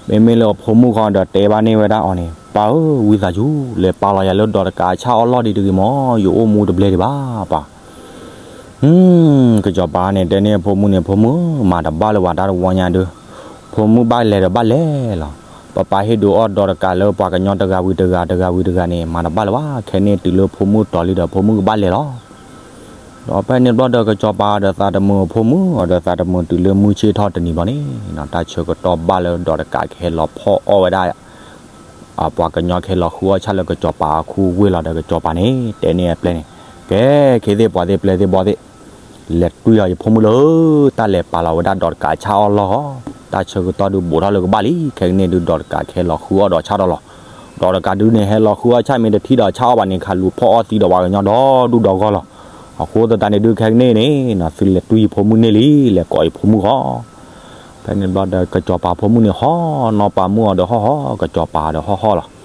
မ့မ့ၢ်လၢအဖိမုၣ်ဃီဒီးတဲဘၣ်န့ၢ်ဝဲဒၣ်အီၤန့ၣ်, ပၢ်ဧၢ, ဝံသးစူၤ လဲၤပာ်လီၤယၤလၢဒီးတကးအဆၣ်အီၣ်လီၢ်ဒံးတဂ့ၤမၢ်, ယအိၣ်မူတဘျဲဒံးဘၣ်ပၢ်. ကစီၤပၤန့ၣ် တဲန့ၢ်အဖိမုၣ်န့ၣ်, ဖိမုၣ်ဧၢ, မၤတဘၣ်လၢၤဘၣ် တၢ်တဝီညါဒုး, ဖိမုၣ်ဘၣ်လဲၤဒီးဘၣ်လဲၤလီၤ. ပပၢ်ဟ့ၣ်ဒုးအီၣ်ဒီးတကးလၢပှၤကညီတဂၤဝံၤတဂၤ တဂၤဝံၤတဂၤန့ၣ် မၤတဘၣ်လၢၤဘၣ်, ခဲန့ၣ်တုၤလၢဖိမုၣ်တီၤလံဒီး ဖိမုၣ်ကဘၣ်လဲၤလီၤ. ဒီးဖဲန့ၣ်ဘျီဒီး ကစီၤပၤဒီးသးတမုာ်အဖိမုၣ်, ဒီးသးတမုာ်တုၤလၢမုၢ်ဆ့ၣ်ထီၣ်တနံၤဘျီန့ၣ်, တၢ်ဆၢကတီၢ်ဘၣ်လၢဒီးတကးကဟဲလီၤဖီၣ်အီၣ်ဝဲဒၣ် ပှၤကညီကဟဲလီၤဃုအီၣ်ဆၣ်လၢကစီၤပၤအခူအဝ့ၢ်လီၤဒီး ကစီၤပၤန့ၣ် တဲန့ၢ်အပျဲၢ်န့ၣ်, ကဲ, ခဲသ့ၣ်ပှၤသ့ၣ်ပျဲၢ်သ့ၣ်ဘီသ့ၣ်, လဲၤတွံၢ်လီၤယဖိမုၣ်လၢ တၢ်လဲၤပာ်လီၤဝဲဒၣ်ဒီးတကးအဆၣ်အီၣ်လီၢ်ဃီ, တၢ်ဆၢကတီၢ်ဒုးဘူးထီၣ်လၢကဘၣ်လံ, ခဲကနံၣ်ဒုးဒီးတကးကဟဲလီၤဃုအီၣ်ဒီးဆၣ်ဒီးလီၤ. ဒီးတကးဒုးန့ၣ် ဟဲလီၤဃုအီၣ်ဆၣ်မ့ၢ်တထံၣ်ဒီးဆၣ်အီၣ်ဘၣ်န့ၣ် ခးလူၤဖီၣ်အီၣ်သံဒီးပှၤကညီဒီဒူၣ်ဒီဂီၢ်လီၤ. အဃိသတးန့ၣ်ဒုး ခဲကနံၣ်န့ၣ် သုလဲၤတွံၢ်ယဖိမုၣ်န့ၢ်လံ, လဲၤကိးယဖိမုၣ်ဃီ. ဖဲန့ၣ်ဘျီဒီး ကစီၤပၤဖိမုၣ်န့ၣ် ဟီၣ်နီၢ်ပၤမုၣ်အီၤဒီးဟီၣ်ဟီၣ်, ကစီၤပၤဒီးဟီၣ်ဟီၣ်လီၤ.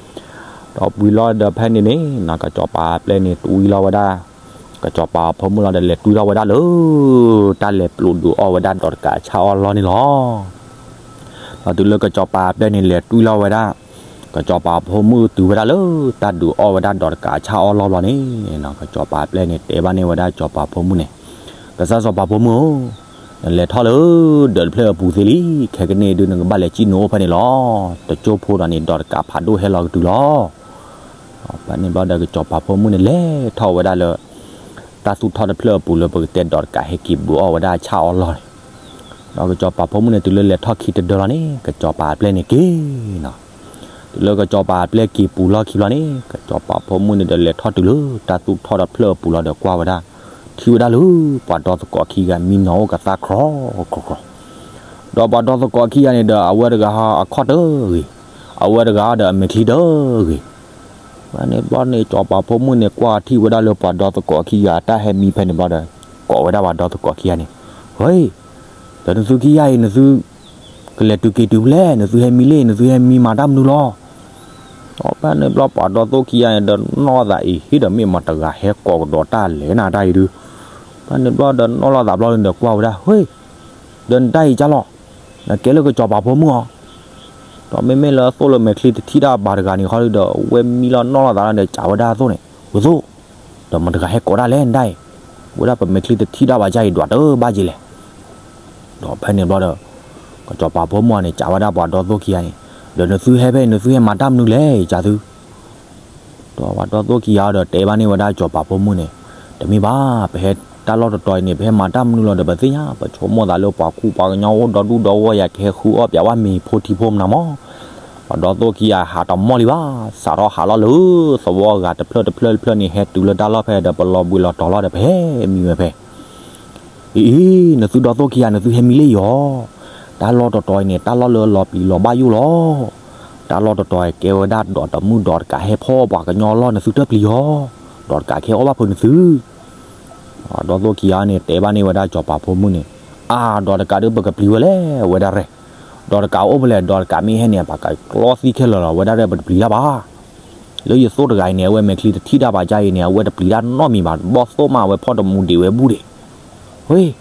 ဒီးဝံၤလီၤဒီးဖဲန့ၣ်န့ၣ် ကစီၤပၤအပျဲၢ်န့ၣ် တွံၢ်လီၤဝဲဒၣ် ကစီၤပၤအဖိမုၣ်လီၤဒီး လဲၤတွံၢ်ထီၣ်ဝဲဒၣ်လၢ တၢ်လဲၤပျိးဒုးအီၣ်ဝဲဒၣ်ဒီးတကးအဆၣ်အီၣ်လီၢ်န့ၣ်လီၤ. ဒီးတုၤလၢကစီၤပၤအပျဲၢ်န့ၣ် လဲၤတွံၢ်လီၤဝဲဒၣ် ကစီၤပၤအဖိမုၣ်တုၤဝဲဒၣ်လၢ တၢ်ဒုးအီၣ်ဝဲဒၣ်ဒီးတကးအဆၣ်အီၣ်လီၢ်ဘျီန့ၣ်, ကစီၤပၤအပျဲၢ်န့ၣ် တဲဘၣ်န့ၢ်ဝဲဒၣ်စီၤပၤဖိမုၣ်န့ၣ်, ကစၢ်စီၤပၤဖိမုၣ်ဧၢ, နလဲၤထီၣ်လၢ ဒၢးတဖျၢၣ်အပူၤသ့လံ, ခဲကနံၣ်ဒုးနကဘၣ်လဲၤစံၣ်နအိၣ်ဖဲန့ၣ်လီၤ. တကၠိဖိဒီးန့ၣ် ဒီးတကးဖးဒိၣ်ဟဲလီၤကတုၤလီၤ. ဖဲန့ၣ်ဘျီဒီး ကစီၤပၤဖိမုၣ်န့ၣ် လဲၤထီၣ်ဝဲဒၣ်လၢ တၢ်သူၣ်ထီၣ်တဖျၢၣ်အပူၤလၢပကတဲဒီးတကးဟဲက့ၤဘုးအီၣ်ဝဲဒၣ်ဆၣ်အီၣ်လီၢ်န့ၣ်, ဒီးကစီၤပၤဖိမုၣ်န့ၣ် တုၤလၢလဲၤထီၣ်ခံတဒၢလီၤန့ၣ် ကစီၤပၤအပျဲၢ်န့ၣ်က့ၤနီၤ. တုၤလၢကစီၤပၤအပျဲၢ်က့ၤပူၤလီၢ်ခံဘျီန့ၣ် ကစီၤပၤဖိမုၣ်န့ၣ်ဒီး လဲၤထီၣ်တုၤလၢတၢ်သူၣ်ထီၣ်တဖျၢၣ်အပူၤလီၤဒီးကွၢ်ဝဲဒၣ်, ထံၣ်ဝဲဒၣ်လၢ ပှၤဒီသကိးခံဂၤ မံနီၤအိၣ်ကသါခြီခြီခြီ, ဒီးပှၤဒီသကိးခံဂၤန့ၣ်ဒီး အဝဲတဂၤဟီအခီၣ်တဂ့ၤ, အဝဲတဂၤဒီးအမဲာ်ချံတဂ့ၤ. ဖဲန့ၣ်ဘျီန့ၣ် စီၤပၤဖိမုၣ်န့ၣ် ကွၢ်ထံၣ်ဝဲဒၣ်လၢပှၤဒီသကိးခံဂၤအတၢ်ဟဲမံဖဲန့ၣ်ဘျီဒီး ကိးဝဲဒၣ်ပှၤဒီသကိးခံဂၤန့ၣ်, ဟဲ, ဒီးနသုခံဂၤအံၤ နသု ကလဲၤတုၤက့ၤတုၤဖဲလဲၣ်, နသုဟဲမံလံ, နသုဟဲမံမၤတၢ်မနုၤလီၤ. ဒီးဖဲန့ၣ်ဘျီပှၤဒီသကိးခံဂၤန့ၣ်ဒီး နီၢ်သးအံၤ ဟ့ၣ်ဒီးမ့ၢ်မတၤတဂၤဟဲကိးကဒီးတၢ်လဲၣ်နၤတၢ်အံၤဒုး. ဖဲန့ၣ်ဘျီဒီး နီၢ်လိာ်သးဘျီန့ၣ်ဒီးကွၢ်ဝဲဒၣ်, ဟဲ, ဒီးနတၢ်အံၤကၢ်လီၤ, နကဲလၢကစီၤပၤဖိမုၣ်ဧါ. ဒီးမ့မ့ၢ်လၢအသိၣ်လၢမဲာ်ချံတထံၣ်တၢ်ဘၣ်တဂၤန့ၣ်ခီဒီး အဝဲမံလီၤနီၢ်လိာ်သးလီၤဒီး စံးဝဲဒၣ်အသိၣ်န့ၣ်, ဝဲသိၣ်, ဒီးမတၤတဂၤဟဲကိးတၢ်လဲၣ်နတၢ်အံၤ, ဝဲဒၣ်ပမဲာ်ချံတထံၣ်တၢ်ဘၣ်ကၢ်အံၤ ဒွးတဘၣ်က့ၤလဲၣ်. ဒီးဖဲန့ၣ်ဘျီဒီး ကစီၤပၤဖိမုၣ်န့ၣ် စံးဝဲဒၣ်ပှၤဒီသကိးခံဂၤန့ၣ်, ဒီးနသုဟဲဖဲအံၤ နသုဟဲမၤတၢ်မနုၤလဲၣ် ကၢ်သု. ဒီးပှၤဒီသကိးခံဂၤဒီးတဲဘၣ်န့ၢ်ဝဲဒၣ်စီၤပၤဖိမုၣ်န့ၣ်, တမ့ၢ်ဘၣ်, ပဟဲတၢ်လီၢ်တတီၤအံၤန့ၣ် ပဟဲမၤတၢ်မနုၤလီၤဒီးပသ့ၣ်ညါ, ပဆိကမိၣ်သးလၢပှၤခူပှၤကညီအိၣ်ဒီဒူၣ်ဒီဂီၢ်ယၤ ကဟဲဃုအီၣ်ပၠးဝဲမ့ၤဖိထံဖိမနၤမၢ်. ပှၤဒီသကိးခံဂၤဟးတမီၢ်လံဘၣ်, စးထီၣ်ဟးလီၤလၢသဝီအဂၤတဖျၢၣ်တဖျၢၣ်န့ၣ် ဟဲတုၤလၢတၢ်လီၢ်ဖဲဒီး ပလီၤဘှံးလီၤတီၤလီၤဒီး ပဟဲမံဝဲဖဲ အံၤ, နသုဒီသကိးခံဂၤ နသုဟဲမံလံယီၤ, တၢ်လီၢ်တတီၤအံၤန့ၣ် တၢ်လီၢ်လၢအလီၤပျံၤလီၤဘၣ်ယိၣ်လီၤ. တၢ်လီၢ်တတီၤအံၤ ကဲဝဲဒၣ်ဒီးတမုၣ်ဒီးတကးဟဲဖီၣ်ပှၤကညီလီၢ် နသုတပျံၤယီၤ, ဒီးတကးကဟဲအီၣ်ဘၣ်ဖိနသု. ဒီသကိးခံဂၤန့ၣ် တဲဘၣ်န့ၢ်ဝဲဒၣ်စီၤပၤဖိမုၣ်န့ၣ်, အါ, ဒီးတကးဒုးပကပျံၤဝဲလဲၣ် ဝဲဒၣ်ရဲၣ်, ဒီးတကးအိၣ်ဖဲလဲၣ်, ဒီးတကးမ့ၢ်ဟဲန့ၣ် ပှၤကကျီသံခဲလၢာ်လီၤ, ဝဲဒၣ်ရဲၣ် ပတပျံၤတၢ်ဘၣ်. လၢယသိၣ်တဂၤအံၤန့ၣ် အဝဲမဲာ်ချံတထံၣ်တၢ်ဘၣ်ကၢ်အံၤန့ၣ် အဝဲတပျံၤတၢ်နီတမံၤဘၣ်, ဘီၣ်သိၣ်မး အဝဲဖီၣ်တမူဒံးဝဲဘူၣ်ဒံး. ဝ့ၢ်,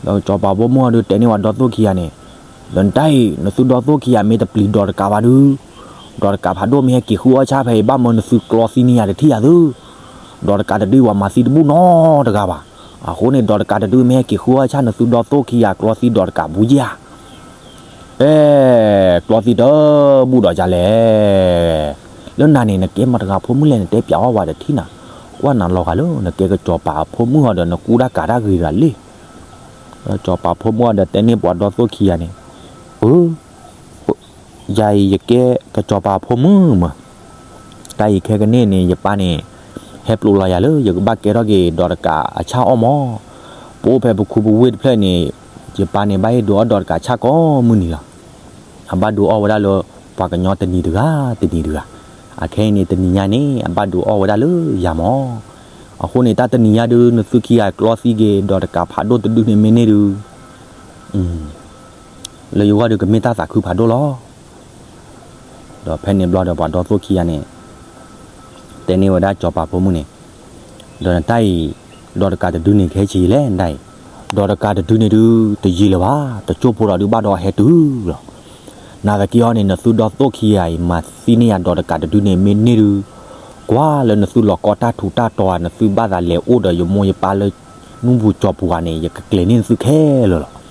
ဒီးစီၤပၤဖိမုၣ်အီၤဒုးတဲန့ၢ်ဝဲဒီသကိးခံဂၤန့ၣ်, ဒီးနတၢ်အံၤ နသုဒီသကိးခံဂၤမ့ၢ်တပျံၤဒီးတကးဘၣ်ဒုး, ဒီးတကးဖးဒိၣ်မ့ၢ်ဟဲက့ၤဃုအီၣ်ဆၣ်ဖဲအံၤ ဘၣ်မၢနသုကျီသံန့ၢ်ယၤတထံၣ်ယၤသု. ဒီးတကးတဒုးပှၤမၤသံတဘူၣ်နီတဂၤဘၣ်. အဃိန့ၣ် ဒီးတကးတဒုးမ့ၢ်ဟဲက့ၤဃုအီၣ်ဆၣ် နသုဒီသကိးခံဂၤကျီသံဒီးတကးဘူးက့ၤဧါ. အဲ, ကျီသံတဘူၣ်ဒီးကလဲၣ်. လၢနၤန့ၣ် နကဲမတၤတဂၤဖိမုၣ်လဲၣ်, နတဲပၠးအီၣ်ဝဲဒီးထံၣ်နၤ, ကွၢ်နၤလီၤဂာ်လၢ နကဲကစီၤပၤအဖိမုၣ်ဟီဒီး နကူတၢ်ကၤတၢ်ဂ့ၤတဂၤလံ. ဒီးစီၤပၤဖိမုၣ်အီၤဒီးတဲန့ၢ်ပှၤဒီသကိးခံဂၤန့ၣ်, အၢ ယၤအံၤယကဲကစီၤပၤအဖိမုၣ်မး, တၢ်အံၤခဲကနံၣ်န့ၣ် ယပၢ်န့ၣ် ဟဲပျိးလီၤယၤလၢ ယကဘၣ်ကဲထီၣ်က့ၤဒီးတကးအဆၣ်အီၣ်မး. ပအိၣ်ဖဲပခူပဝ့ၢ်တဖျၢၣ်န့ၣ် ယပၢ်န့ၣ် ဘၣ်ဟ့ၣ်ဒုးအီၣ်ဒီးတကးဆၣ်ကိးမုၢ်နံၤလီၤ. အဘၣ်ဒုးအီၣ်ဝဲဒၣ်လၢ ပှၤကညီတနံၤတဂၤ တနံၤတဂၤ. အခဲအံၤန့ၣ် တနံၤညါန့ၣ် အဘၣ်ဒုးအီၣ်ဝဲဒၣ်လၢယၤမး. အဃိန့ၣ် တၢ်တနံၤညါဒုး နသုခံဂၤကျီသံက့ၤဒီးတကးဖးဒိၣ်တဒုန့ၣ်မ့ၢ်န့ၢ်ဒုး လၢယဂီၢ်ဒုးကမ့ၢ်တၢ်သးခုဖးဒိၣ်လီၤ. ဒီးဖဲန့ၣ်ဘျီဒီးပှၤဒီသိၣ်ခံဂၤန့ၣ် တဲန့ၢ်ဝဲဒၣ်စီၤပၤဖိမုၣ်န့ၣ်, ဒီးနတၢ်အံၤ ဒီးတကးတဒုန့ၣ်ကဟဲဆံးလဲၣ်နတၢ်အံၤ, ဒီးတကးတဒုန့ၣ်ဒုး တယံာ်လၢၤဘၣ်, တကၠိၢ်ဖိဒီးဒုးဘၣ်ဒီးဟဲတုၤလီၤ. နာ်သက့ဟီန့ၣ် နသုဒီသိၣ်ခံဂၤအံၤ မၤသံန့ၢ်ယၤဒီးတကးတဒုန့ၣ် မ့ၢ်န့ၢ်ဒုး ကွၢ်လၢနသုလီၤကီတၢ်ထူးတၢ်တီၤဧါ, နသုဘၣ်သးလဲၤအိၣ်ဒီးယမိၢ်ယပၢ်လၢ နူၢ်ပူၤကၠီၤပူၤဂၤန့ၣ် ယကကျဲၤန့ၢ်နသုခဲလၢာ်လီၤ.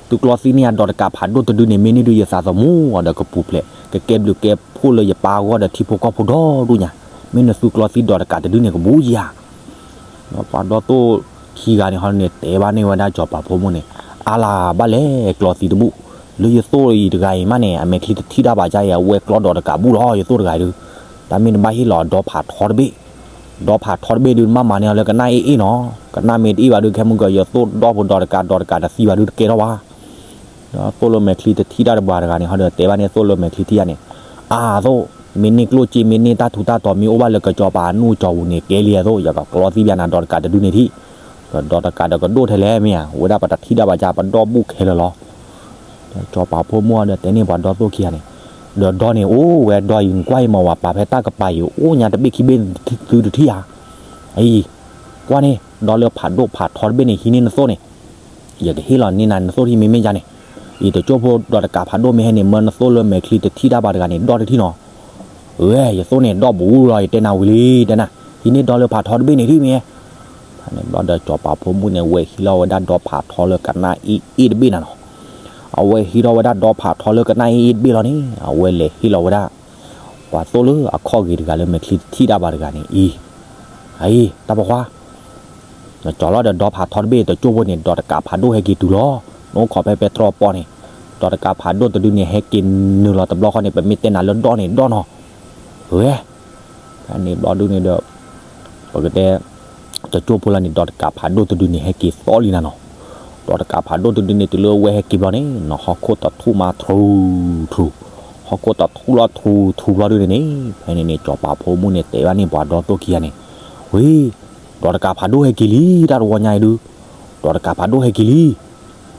သုကျီသံန့ၢ်ယၤဒီးတကးဖးဒိၣ်တဒုန့ၣ် မ့ၢ်န့ၢ်ဒုး ယသးသမူအီၤဒီးကပူၤဖျဲး ကကဲဘျုးကဲဖှိၣ်လၢယပၢ်အဂီၢ်ဒီးထံဖိကီၢ်ဖိဒီဒူၣ်ညါ, မ့ၢ်နသုကျီသံဒီးတကးတဒုန့ၣ်ကဘူးယၤ ပှၤဒီသိၣ်ခံဂၤန့ၣ်ဟီန့ၣ် တဲဘၣ်န့ၢ်ဝဲဒၣ်စီၤပၤဖိမုၣ်န့ၣ်, အါလၢဘၣ်လဲၣ်ကျီသံတဘူၣ်, လၢယသိၣ်အံၤတဂၤအံၤမးန့ၣ် အမဲာ်ချံတထံၣ်တၢ်ဘၣ်ကါအံၤ အဝဲကျီဒီးတကးဘူၣ်လီၤ ယသိၣ်တဂၤအံၤဒုး, တၢ်မ့ၢ်နဘၣ်ဟ့ၣ်လီၤဒီဖးထီတဘ့ၣ်, ဒီဖးထီတဘ့ၣ်ဒုး မ့ၢ်မၤန့ၢ်အီၤလၢကနၣ်အ့ၣ်အ့ၣ်နီၤ, ကနၣ်မ့ၢ်တအ့ၣ်ဘၣ်ဒုး ခဲမုၢ်ကီး ယသိၣ်ဒီဖိဒီးတကး ဒီးတကးတသံဘၣ်ဒုးတကဲထီၣ်ဘၣ် ဒီးသိၣ်လၢမဲာ်ချံတထံၣ်တၢ်တဘၣ်တဂၤန့ၣ် ဟီဒီးတဲဘၣ်န့ၢ်သိၣ်လၢမဲာ်ချံထံၣ်တၢ်န့ၣ်, အါသိၣ်, မ့ၢ်န့ၢ်ကျိၣ်စ့ မ့ၢ်န့ၢ်တၢ်ထူးတၢ်တီၤ မ့ၢ်အိၣ်ဘၣ်လၢကစီၤပၤအနူၢ်ကၠီၤပူၤန့ၣ် ကဲလံအသိၣ် ယကကျီသံဘၣ်နၤဒီးတကးတဒုန့ၣ်ထံၣ်, ဒီးဒီးတကးဒီးကဒိၣ်ထဲလဲၣ်မ့ၢ်ဧါ, ဝဲဒၣ်ပတထံၣ်တၢ်ဘၣ်ကါ ပဒီဘူးခဲလၢာ်လီၤ. စီၤပၤဖိမုၣ်ဒီးတဲန့ၢ်ပှၤဒီသိၣ်ခံဂၤန့ၣ်, ဒီးဒီန့ၣ်အိၣ်ဝဲဒီအံၤ နကွၢ်အံၤမ့ၢ်ဝဲပာ်ဖဲတၢ်ကပၤအံၤ အိၣ်ညါတဘ့ၣ်ခံဘ့ၣ်သုတထံၣ်ဧါ, အံၤ, ကွၢ်န့ၣ် ဒီလၢဖးဒိၣ်ဖးထီတဘ့ၣ်န့ၣ် ဟံးန့ၢ်နသိၣ်န့ၣ်, ယကဟ့ၣ်လီၤန့ၢ်နၤနသိၣ်ထံၣ်မ့မ့ၢ်ယါန့ၣ်, အံၤတကၠိၢ်ဖိဒီးတကးဖးဒိၣ်မ့ၢ်ဟဲန့ၣ် မၢနသိၣ်လၢမဲာ်ချံတထံၣ်တၢ်ဘၣ်တဂၤန့ၣ် ဒီတထံၣ်နီၤ, ဝဲ ယသိၣ်န့ၣ် ဒီဘူးလီၤ ယတဲနၤဝံၤလံ တဲနၤ, ဟံးန့ၢ်ဒီလၢဖးထီတဘ့ၣ်န့ၣ်ထံၣ်မ့ၢ် ဖဲန့ၣ်ဘျီဒီးစီၤပၤဖိမုၣ်န့ၣ် ဝဲဟံးလီၤဝဲဒၣ်ဒီဖးထီလၢကနၣ်အ့ၣ်အ့ၣ်တဘ့ၣ်နၤနီၤ, အဝဲဟံးထီၣ်ဝဲဒၣ်ဒီဖးထီလၢကနၣ်အ့ၣ်အ့ၣ်တဘ့ၣ်လီၤန့ၣ် အဝဲလဲၤဟ့ၣ်လီၤဝဲဒၣ် ပှၤသိၣ်လၢအခီၣ်ဂ့ၤတဂၤလၢမဲာ်ချံတထံၣ်တၢ်ဘၣ်တဂၤန့ၣ်အံၤ, အံၤ တၢ်ပိာ်ခွါ နကၠီၤလီၤဒီးဒီဖးထီတဘ့ၣ် တကၠိၢ်ဖိန့ၣ် ဒီးတကးဖးဒိၣ်ဟဲက့ၤတုၤလီၤ, နအိၣ်ခိးဖဲပဲတြီပီန့ၣ်, ဒီးတကးဖးဒိၣ်တဒုန့ၣ် ဟဲက့ၤနုာ်လီၤတဘျီဃီန့ၣ် ပမ့ၢ်တဲနၤလၢဒီန့ၣ်ဒီနီၤ, ဝဲ ဖဲန့ၣ်ဘျီဒုန့ၣ်ဒီး ပကတဲ တကၠိၢ်ဖိလီၤန့ၣ် ဒီးတကးဖးဒိၣ်တဒုန့ၣ် ဟဲက့ၤသီလံနၤနီၤ, ဒီးတကးဖးဒိၣ်တဒုန့ၣ် တုၤလၢဝဲဟဲက့ၤဘျီန့ၣ်နီၤ ဟီၣ်ခိၣ်တထူၣ်မးထူထူ, ဟီၣ်ခိၣ်တထူၣ်လီၤထူထူဘျီဒုန့ၣ်န့ၣ်, ဖဲန့ၣ်န့ၣ် စီၤပၤဖိမုၣ်န့ၣ် တဲဘၣ်န့ၢ်ပှၤဒီသိၣ်ခံဂၤန့ၣ်, ဝံၤ ဒီးတကးဖးဒိၣ်ဟဲက့ၤလံ တၢ်တဝီညါအံၤဒုး, ဒီးတကးဖးဒိၣ်ဟဲက့ၤလံ,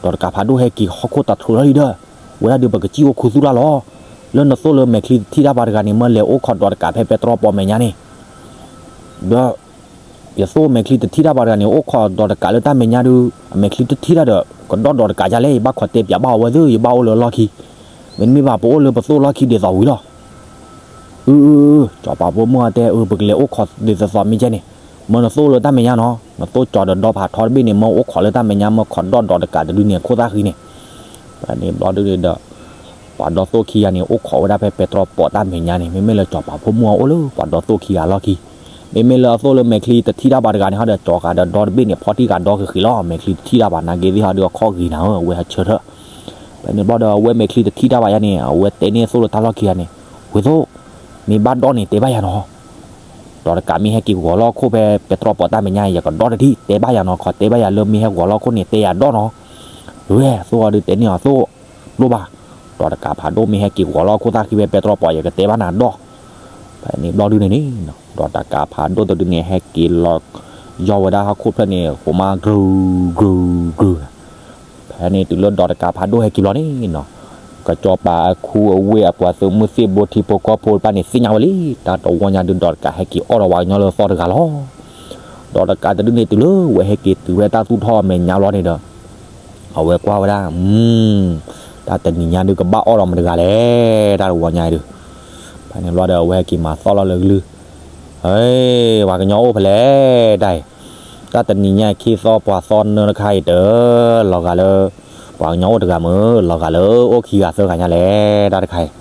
ဒီးတကးဖးဒိၣ်ဟဲက့ၤဟီၣ်ခိၣ်တထူၣ်လီၤလံဒီး, ဝဲဒၣ်ဒုးပကစံၣ်အိၣ်ခူသူၣ်တၢ်လီၤ, လၢနသိၣ်လၢမဲာ်ချံတထံၣ်တၢ်ဘၣ်တဂၤန့ၣ် မၢလဲၤအိၣ်ခိးဒီးတကးဖဲပဲတြီပီမဲာ်ညါန့ၣ်, ဒီး ယသိၣ်မဲာ်ချံတထံၣ်တၢ်ဘၣ်တဂၤန့ၣ် အိၣ်ခိးဒီးတကးလၢတၢ်မဲာ်ညါဒုး, အမဲာ်ချံတထံၣ်တၢ်ဒီး ကဒီၣ်ဒီးတကးယါလဲၣ်, ယဘၣ်ခိးတဲပၠးဘၣ်အီၤဝဲသ့ၣ်, ယဘၣ်အိၣ်လၢအလီၢ်ခံ, မ့တမ့ၢ်ဘၣ် ပအိၣ်လၢပသိၣ်လီၢ်ခံဒ်သိးဝံၤလီၤ. အၢ အၢ အၢ စီၤပၤဖိမုၣ်တဲ အၢ ပကလဲၤအိၣ်ခိးဒ်သိးသိးမ့ၢ်ကဲန့ၣ်, မၢနသိၣ်လၢတၢ်မဲာ်ညါနီၤ, နသိၣ်ကၠီၤဒီးဒီဖးထီတဘ့ၣ်န့ၣ် မၢအိၣ်ခိးလၢတၢ်မဲာ်ညါ မၢခိးဒီၣ်ဒီးတကးတဒုန့ၣ် ခိၣ်သၣ်ဃံန့ၣ် ဖဲန့ၣ်ဘျီဒုန့ၣ်ဒီး ပှၤဒီသိၣ်ခံဂၤန့ၣ် အိၣ်ခိးဝဲဒၣ်ဖဲပဲတြီပီတၢ်မဲာ်ညါန့ၣ်, မ့မ့ၢ်လၢစီၤပၤဖိမုၣ်အအိၣ်လၢပှၤဒီသိၣ်ခံဂၤအလီၢ်ခံ, မ့မ့ၢ်လၢအသိၣ်လၢမဲာ်ချံတထံၣ်တၢ်ဘၣ်တဂၤန့ၣ် ဟီဒီးကၠီၤဃာ်ဒီးဒီတဘ့ၣ်န့ၣ် ဖီၣ်ထံၣ်ဃာ်ဒီကဃံးလီၤ, မဲာ်ချံတထံၣ်တၢ်ဘၣ် နာ်က့သ့ၣ်ဟီဒီးအခီၣ်ဂ့ၤနၤဧၢ အဝဲဟးဆၢထၢၣ်. ဖဲန့ၣ်ဘျီဒီး အဝဲမဲာ်ချံတထံၣ်တၢ်ဘၣ်ယါန့ၣ် အဝဲတဲန့ၢ်သိၣ်လၢတၢ်လီၢ်ခံဂၤန့ၣ်, ဝဲသိၣ်, မ့ၢ်ဘၣ်ဒီၣ်န့ၣ်တဲဘၣ်ယၤနီၤ, ဒီးတကးမ့ၢ်ဟဲက့ၤဂီၤလီၢ်ခိၣ်ဖဲပဲတြီပီတၢ်မဲာ်ညါ ယကဒီၣ်တထံၣ် တဲဘၣ်ယၤနီၤ, ခိးတဲဘၣ်ယၤလၢမ့ၢ်ဟဲဂီၤလီၢ်ခိၣ်န့ၣ် တဲယၤဒီၣ်နီၤ. ဝဲသိၣ်အီၤဒုးတဲန့ၢ်အီၤသိၣ်, လိၣ်ဘၣ်, ဒီးတကးဖးဒိၣ်မ့ၢ်ဟဲက့ၤဂီၤလီၢ်ခိၣ်သၣ်ခံဖဲပဲတြီပီ ယကတဲဘၣ်နၤဒီၣ်. ဖဲန့ၣ်ဘျီဒုန့ၣ်န့ၣ်, ဒီးတကးဖးဒိၣ်တဒုန့ၣ် ဟဲက့ၤလီၤ ယီၢ်ဝဲဒၣ်ဟီၣ်ခိၣ်ဖျၢၣ်န့ၣ် ဃိးမး ကြူၤ ကြူၤ ကြူၤ ဖဲန့ၣ်တုၤလၢဒီးတကးဖးဒိၣ်ဟဲက့ၤဘျီန့ၣ်နီၤ, ကစီၤပၤအခူအဝ့ၢ်အပှၤသုးမုၢ်သ့ၣ်ဘိထံဖိကီၢ်ဖိတဖၣ်န့ၣ် သ့ၣ်ညါဝဲလံ, တၢ်တဝီညါဒုးဒီးတကးဟဲက့ၤအီၣ်ဒီးပှၤကညီလၢသီတဂၤလီၤ. ဒီးတကးတဒုန့ၣ်တုၤလၢဝဲဟဲက့ၤတုၤဖဲတၢ်သူၣ်ထီၣ်အမဲာ်ညါဘျီန့ၣ်ဒီး အဝဲကွၢ်ဝဲဒၣ်, တၢ်တနံၤညါဒုးကဘၣ်အီၣ်ဒီးမတၤတဂၤလဲၣ်, တၢ်တဝီညါအံၤဒုး. ဖဲန့ၣ်ဘျီဒီးအဝဲဟဲက့ၤမၤသီၣ်လီၤလၢကလုၢ်, ပှၤကညီအိၣ်ဖဲလဲၣ်တၢ်အံၤ, တၢ်တနံၤညါခံသီပှၤသီနၢတခါအံၤတၢ်, လီၤဂာ်လၢ ပှၤကညီအိၣ်တဂၤမုၢ်, လီၤဂာ်လၢအိၣ်ခံဂၤသၢဂၤညါလဲၣ် တၢ်တခါအံၤ.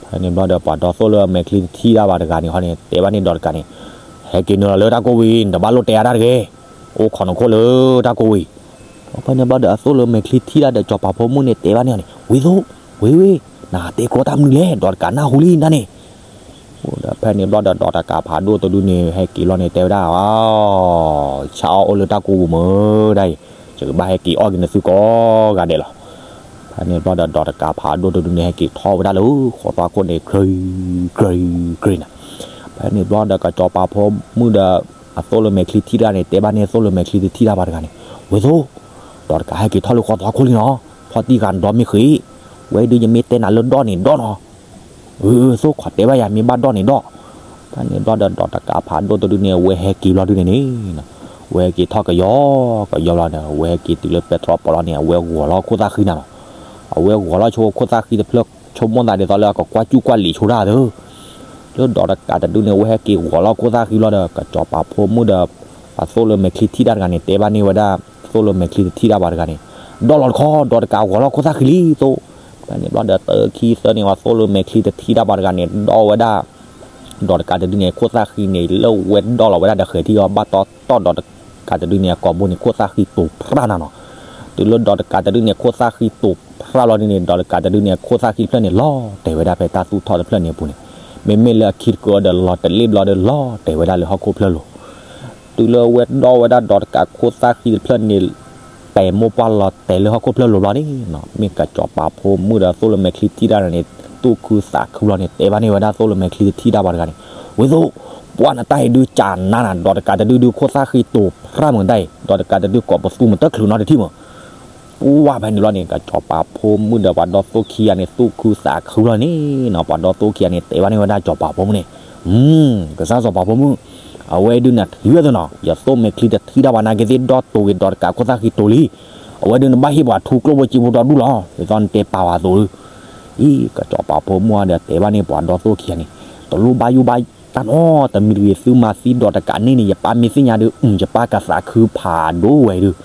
ဖဲန့ၣ်ဘျီဒီးပှၤဒီသိၣ်လၢအမဲာ်ချံတထံၣ်တၢ်ဘၣ်တဂၤန့ၣ်ဟီန့ၣ် တဲဘၣ်န့ၢ်ဒီးတကးန့ၣ်, ဟဲက့ၤနုာ်လီၤလၢတၢ်ကိးဝံၤ နတဘၣ်လိၣ်တဲအါတၢ်တဂ့ၤ, အိၣ်ခိးနခိၣ်လၢတၢ်ကိးဝံၤ. ဖဲန့ၣ်ဘျီဒီးအသိၣ်လၢမဲာ်ချံထံၣ်တၢ်ဒီးစီၤပၤဖိမုၣ်န့ၣ် တဲဘၣ်န့ၢ်အီၤန့ၣ်, ဝံသိၣ်, ဝံဝံ, နတဲကျီတၢ်မနုၤလဲၣ်, ဒီးတကးနၢ်ဟူလံတၢ်န့ၣ် ဒီးဖဲန့ၣ်ဘျီဒီး ဒီးတကးဖးဒိၣ်တဒုန့ၣ် ဟဲက့ၤလီၤန့ၣ် တဲဝဲဒၣ်, ဆါအီၣ်အိၣ်လၢတၢ်ကိးပူၤမုၢ်ဒၣ်အံၤ, ယကဘၣ်ဟဲက့ၤအီၣ်က့ၤနသုကိးဂၤဒဲးလီၤ. ဖဲန့ၣ်ဘျီဒီး ဒီးတကးဖးဒိၣ်တဒုန့ၣ် ဟဲက့ၤထီၣ်ဝဲဒၣ်လၢဃိးသီခိၣ်န့ၣ် ကြ့ ကြ့ ကြ့ နၤ. ဖဲန့ၣ်ဘျီဒီး ကစီၤပၤဖိမုၣ်ဒီး အသိၣ်လၢမဲာ်ချံထံၣ်တၢ်န့ၣ် တဲဘၣ်န့ၢ်သိၣ်လၢမဲာ်ချံတထံၣ်တၢ်ဘၣ်တဂၤန့ၣ်, ဝံသိၣ်, ဒီးတကးဟဲက့ၤထီၣ်လၢဃိးသီခိၣ်လံနီၤ, ဖီၣ်တံၢ်ဃာ်နဒီမ့ၢ်ဃ့, ဝဲဒုးယမ့ၢ်တဲနၤလၢဒီန့ၣ်ဒီနီၤ. အၢ သိၣ်ခိးတဲဘၣ်ယၤ မ့ၢ်ဘၣ်ဒီၣ်န့ၣ်ဒီၣ်. ဖဲန့ၣ်ဘျီဒီး ဒီးတကးဖးဒိၣ်တဒုန့ၣ် အဝဲဟဲက့ၤဘျီဒုန့ၣ်န့ၣ်, အဝဲဟဲက့ၤထီၣ်ကယီကယီလီၤဒီး အဝဲဟဲက့ၤတုၤလၢပဲတြီပီးလီၤန့ၣ် အဝဲဂီၤလီၤခိၣ်သၣ်ဃံနၤလီၤ. အဝဲဂီၤလီၤဆိခိၣ်သၣ်ဃံတဖျၢၣ် ဆိကမိၣ်သးဒ်သိးလၢအကကွၢ်ကူၣ်ကွၢ်လံၤဆိတၢ်သၢ လၢဒီးတကးတဒုန့ၣ် အဝဲဟဲက့ၤဂီၤလီၤခိၣ်သၣ်ဃံလီၤဒီး ကစီၤပၤဖိမုၣ်ဒီး ပှၤသိၣ်လၢမဲာ်ချံထံၣ်တၢ်တဂၤန့ၣ် တဲဘၣ်န့ၢ်ဝဲဒၣ် သိၣ်လၢမဲာ်ချံတထံၣ်တၢ်ဘၣ်တဂၤန့ၣ်, ဒီၣ်လီၤတခီ ဒီးတကးဂီၤလီၤခိၣ်သၣ်ဃံလံသိး. ဖဲန့ၣ်ဘျီဒီး တခံသၢန့ၣ် ပှၤသိၣ်လၢမဲာ်ချံတထံၣ်တၢ်ဘၣ်တဂၤန့ၣ် ဒီၣ်ဝဲဒၣ် ဒီးတကးတဒုန့ၣ် ခိၣ်သၣ်ဃံန့ၣ် လၢဝဲဒီၣ်လီၤဝဲဒၣ်ဒီးဃဲၤထံၣ်အီၤဘၣ်တီတီဒီးတကးတဒုန့ၣ် အကိာ်ဘိန့ၣ် ခိၣ်သၣ်ဃံတိၤဖြၣ်နၤနီၤ. တုၤလၢဒီးတကးတဒုန့ၣ် ခိၣ်သၣ်ဃံတိၤဖြၣ်လီၤဒုန့ၣ် ဒီးတကးတဒုန့ၣ် အခိၣ်သၣ်ဃံတဖျၢၣ်န့ၣ် လီၤတဲာ်ဝဲဒၣ်ဖဲတၢ်သူၣ်ထီၣ်တဖျၢၣ်န့ၣ်အပူၤန့ၣ်, မ့မ့ၢ်လၢအခံတကၢဒီး လီၤတလ့ၣ်ဘျီဒီး လီၤတဲာ်ဝဲဒၣ်လၢဟီၣ်ခိၣ်ဖျၢၣ်လိၤ. တုၤလၢဝဲဒီၣ်ဝဲဒၣ်ဒီးတကးခိၣ်သၣ်ဃံတဖျၢၣ်န့ၣ် ပဲာ်မိၢ်ပှၢ်လီၤတဲာ်လၢဟီၣ်ခိၣ်ဖျၢၣ်လိၤဘျီန့ၣ်နီၤ, မ့ၢ်ကစီၤပၤဖိမုၣ်ဒီးသိၣ်လၢမဲာ်ချံထံၣ်တၢ်န့ၣ် သူၣ်ခုသးခုဘျီန့ၣ် တဲဘၣ်န့ၢ်ဝဲဒၣ်သိၣ်လၢမဲာ်ချံတထံၣ်တၢ်ဘၣ်တဂၤန့ၣ်, ဝဲသိး, ပှၢ်နတၢ်အံၤဒုးကနါနၤ ဒီးတကးတဒုဒုးခိၣ်သၣ်ဃံတိၤဖြၣ်မုာ်တၢ်အံၤ ဒီးတကးတဒုကိာ်ပသူမုာ်တချုးနီတထံၣ်မုာ် ပှၢ်ဖဲန့ၣ်ဘျီန့ၣ် ကစီၤပၤဖိမုၣ်ဒီးပှၤဒီသိၣ်ခံဂၤန့ၣ် သူၣ်ခုသးခုလီၤန့ၣ်နီၤ, ပှၤဒီသိၣ်ခံဂၤန့ၣ် တဲဘၣ်န့ၢ်ဝဲဒၣ်စီၤပၤဖိမုၣ်န့ၣ်, ကစၢ်စီၤပၤဖိမုၣ်, အဝဲဒုးနယွဲၢ်သနီၤ ယသိၣ်မဲာ်ချံတထံၣ်တၢ်ဘၣ်နာ်က့သ့ၣ်ဒီၣ်တိၤဂ့ၤ ဒီးတကးခိၣ်သၣ်ဃံတိၤလံ, အဝဲဒုးနဘၣ်ဟ့ၣ်ပှၤထူကျိၣ်ဖိစ့ဖိဒီဒူၣ်လီၤ ဒ်သိးနတဲပာ်ဝဲအသိးလံ. အံၤ ကစီၤပၤဖိမုၣ်ဒီးတဲဘၣ်န့ၢ်ပှၤဒီသိၣ်ခံဂၤန့ၣ်, တလိၣ်ဘၣ်ယိၣ်ဘၣ်တၢ်နီတမံၤတဂ့ၤ, သုမၤသံဒီးတကးန့ၣ်န့ၣ် ယပၢ်မ့ၢ်သ့ၣ်ညါဒီး ယပၢ်ကသးခုဖးဒိၣ်ဝဲဒုး,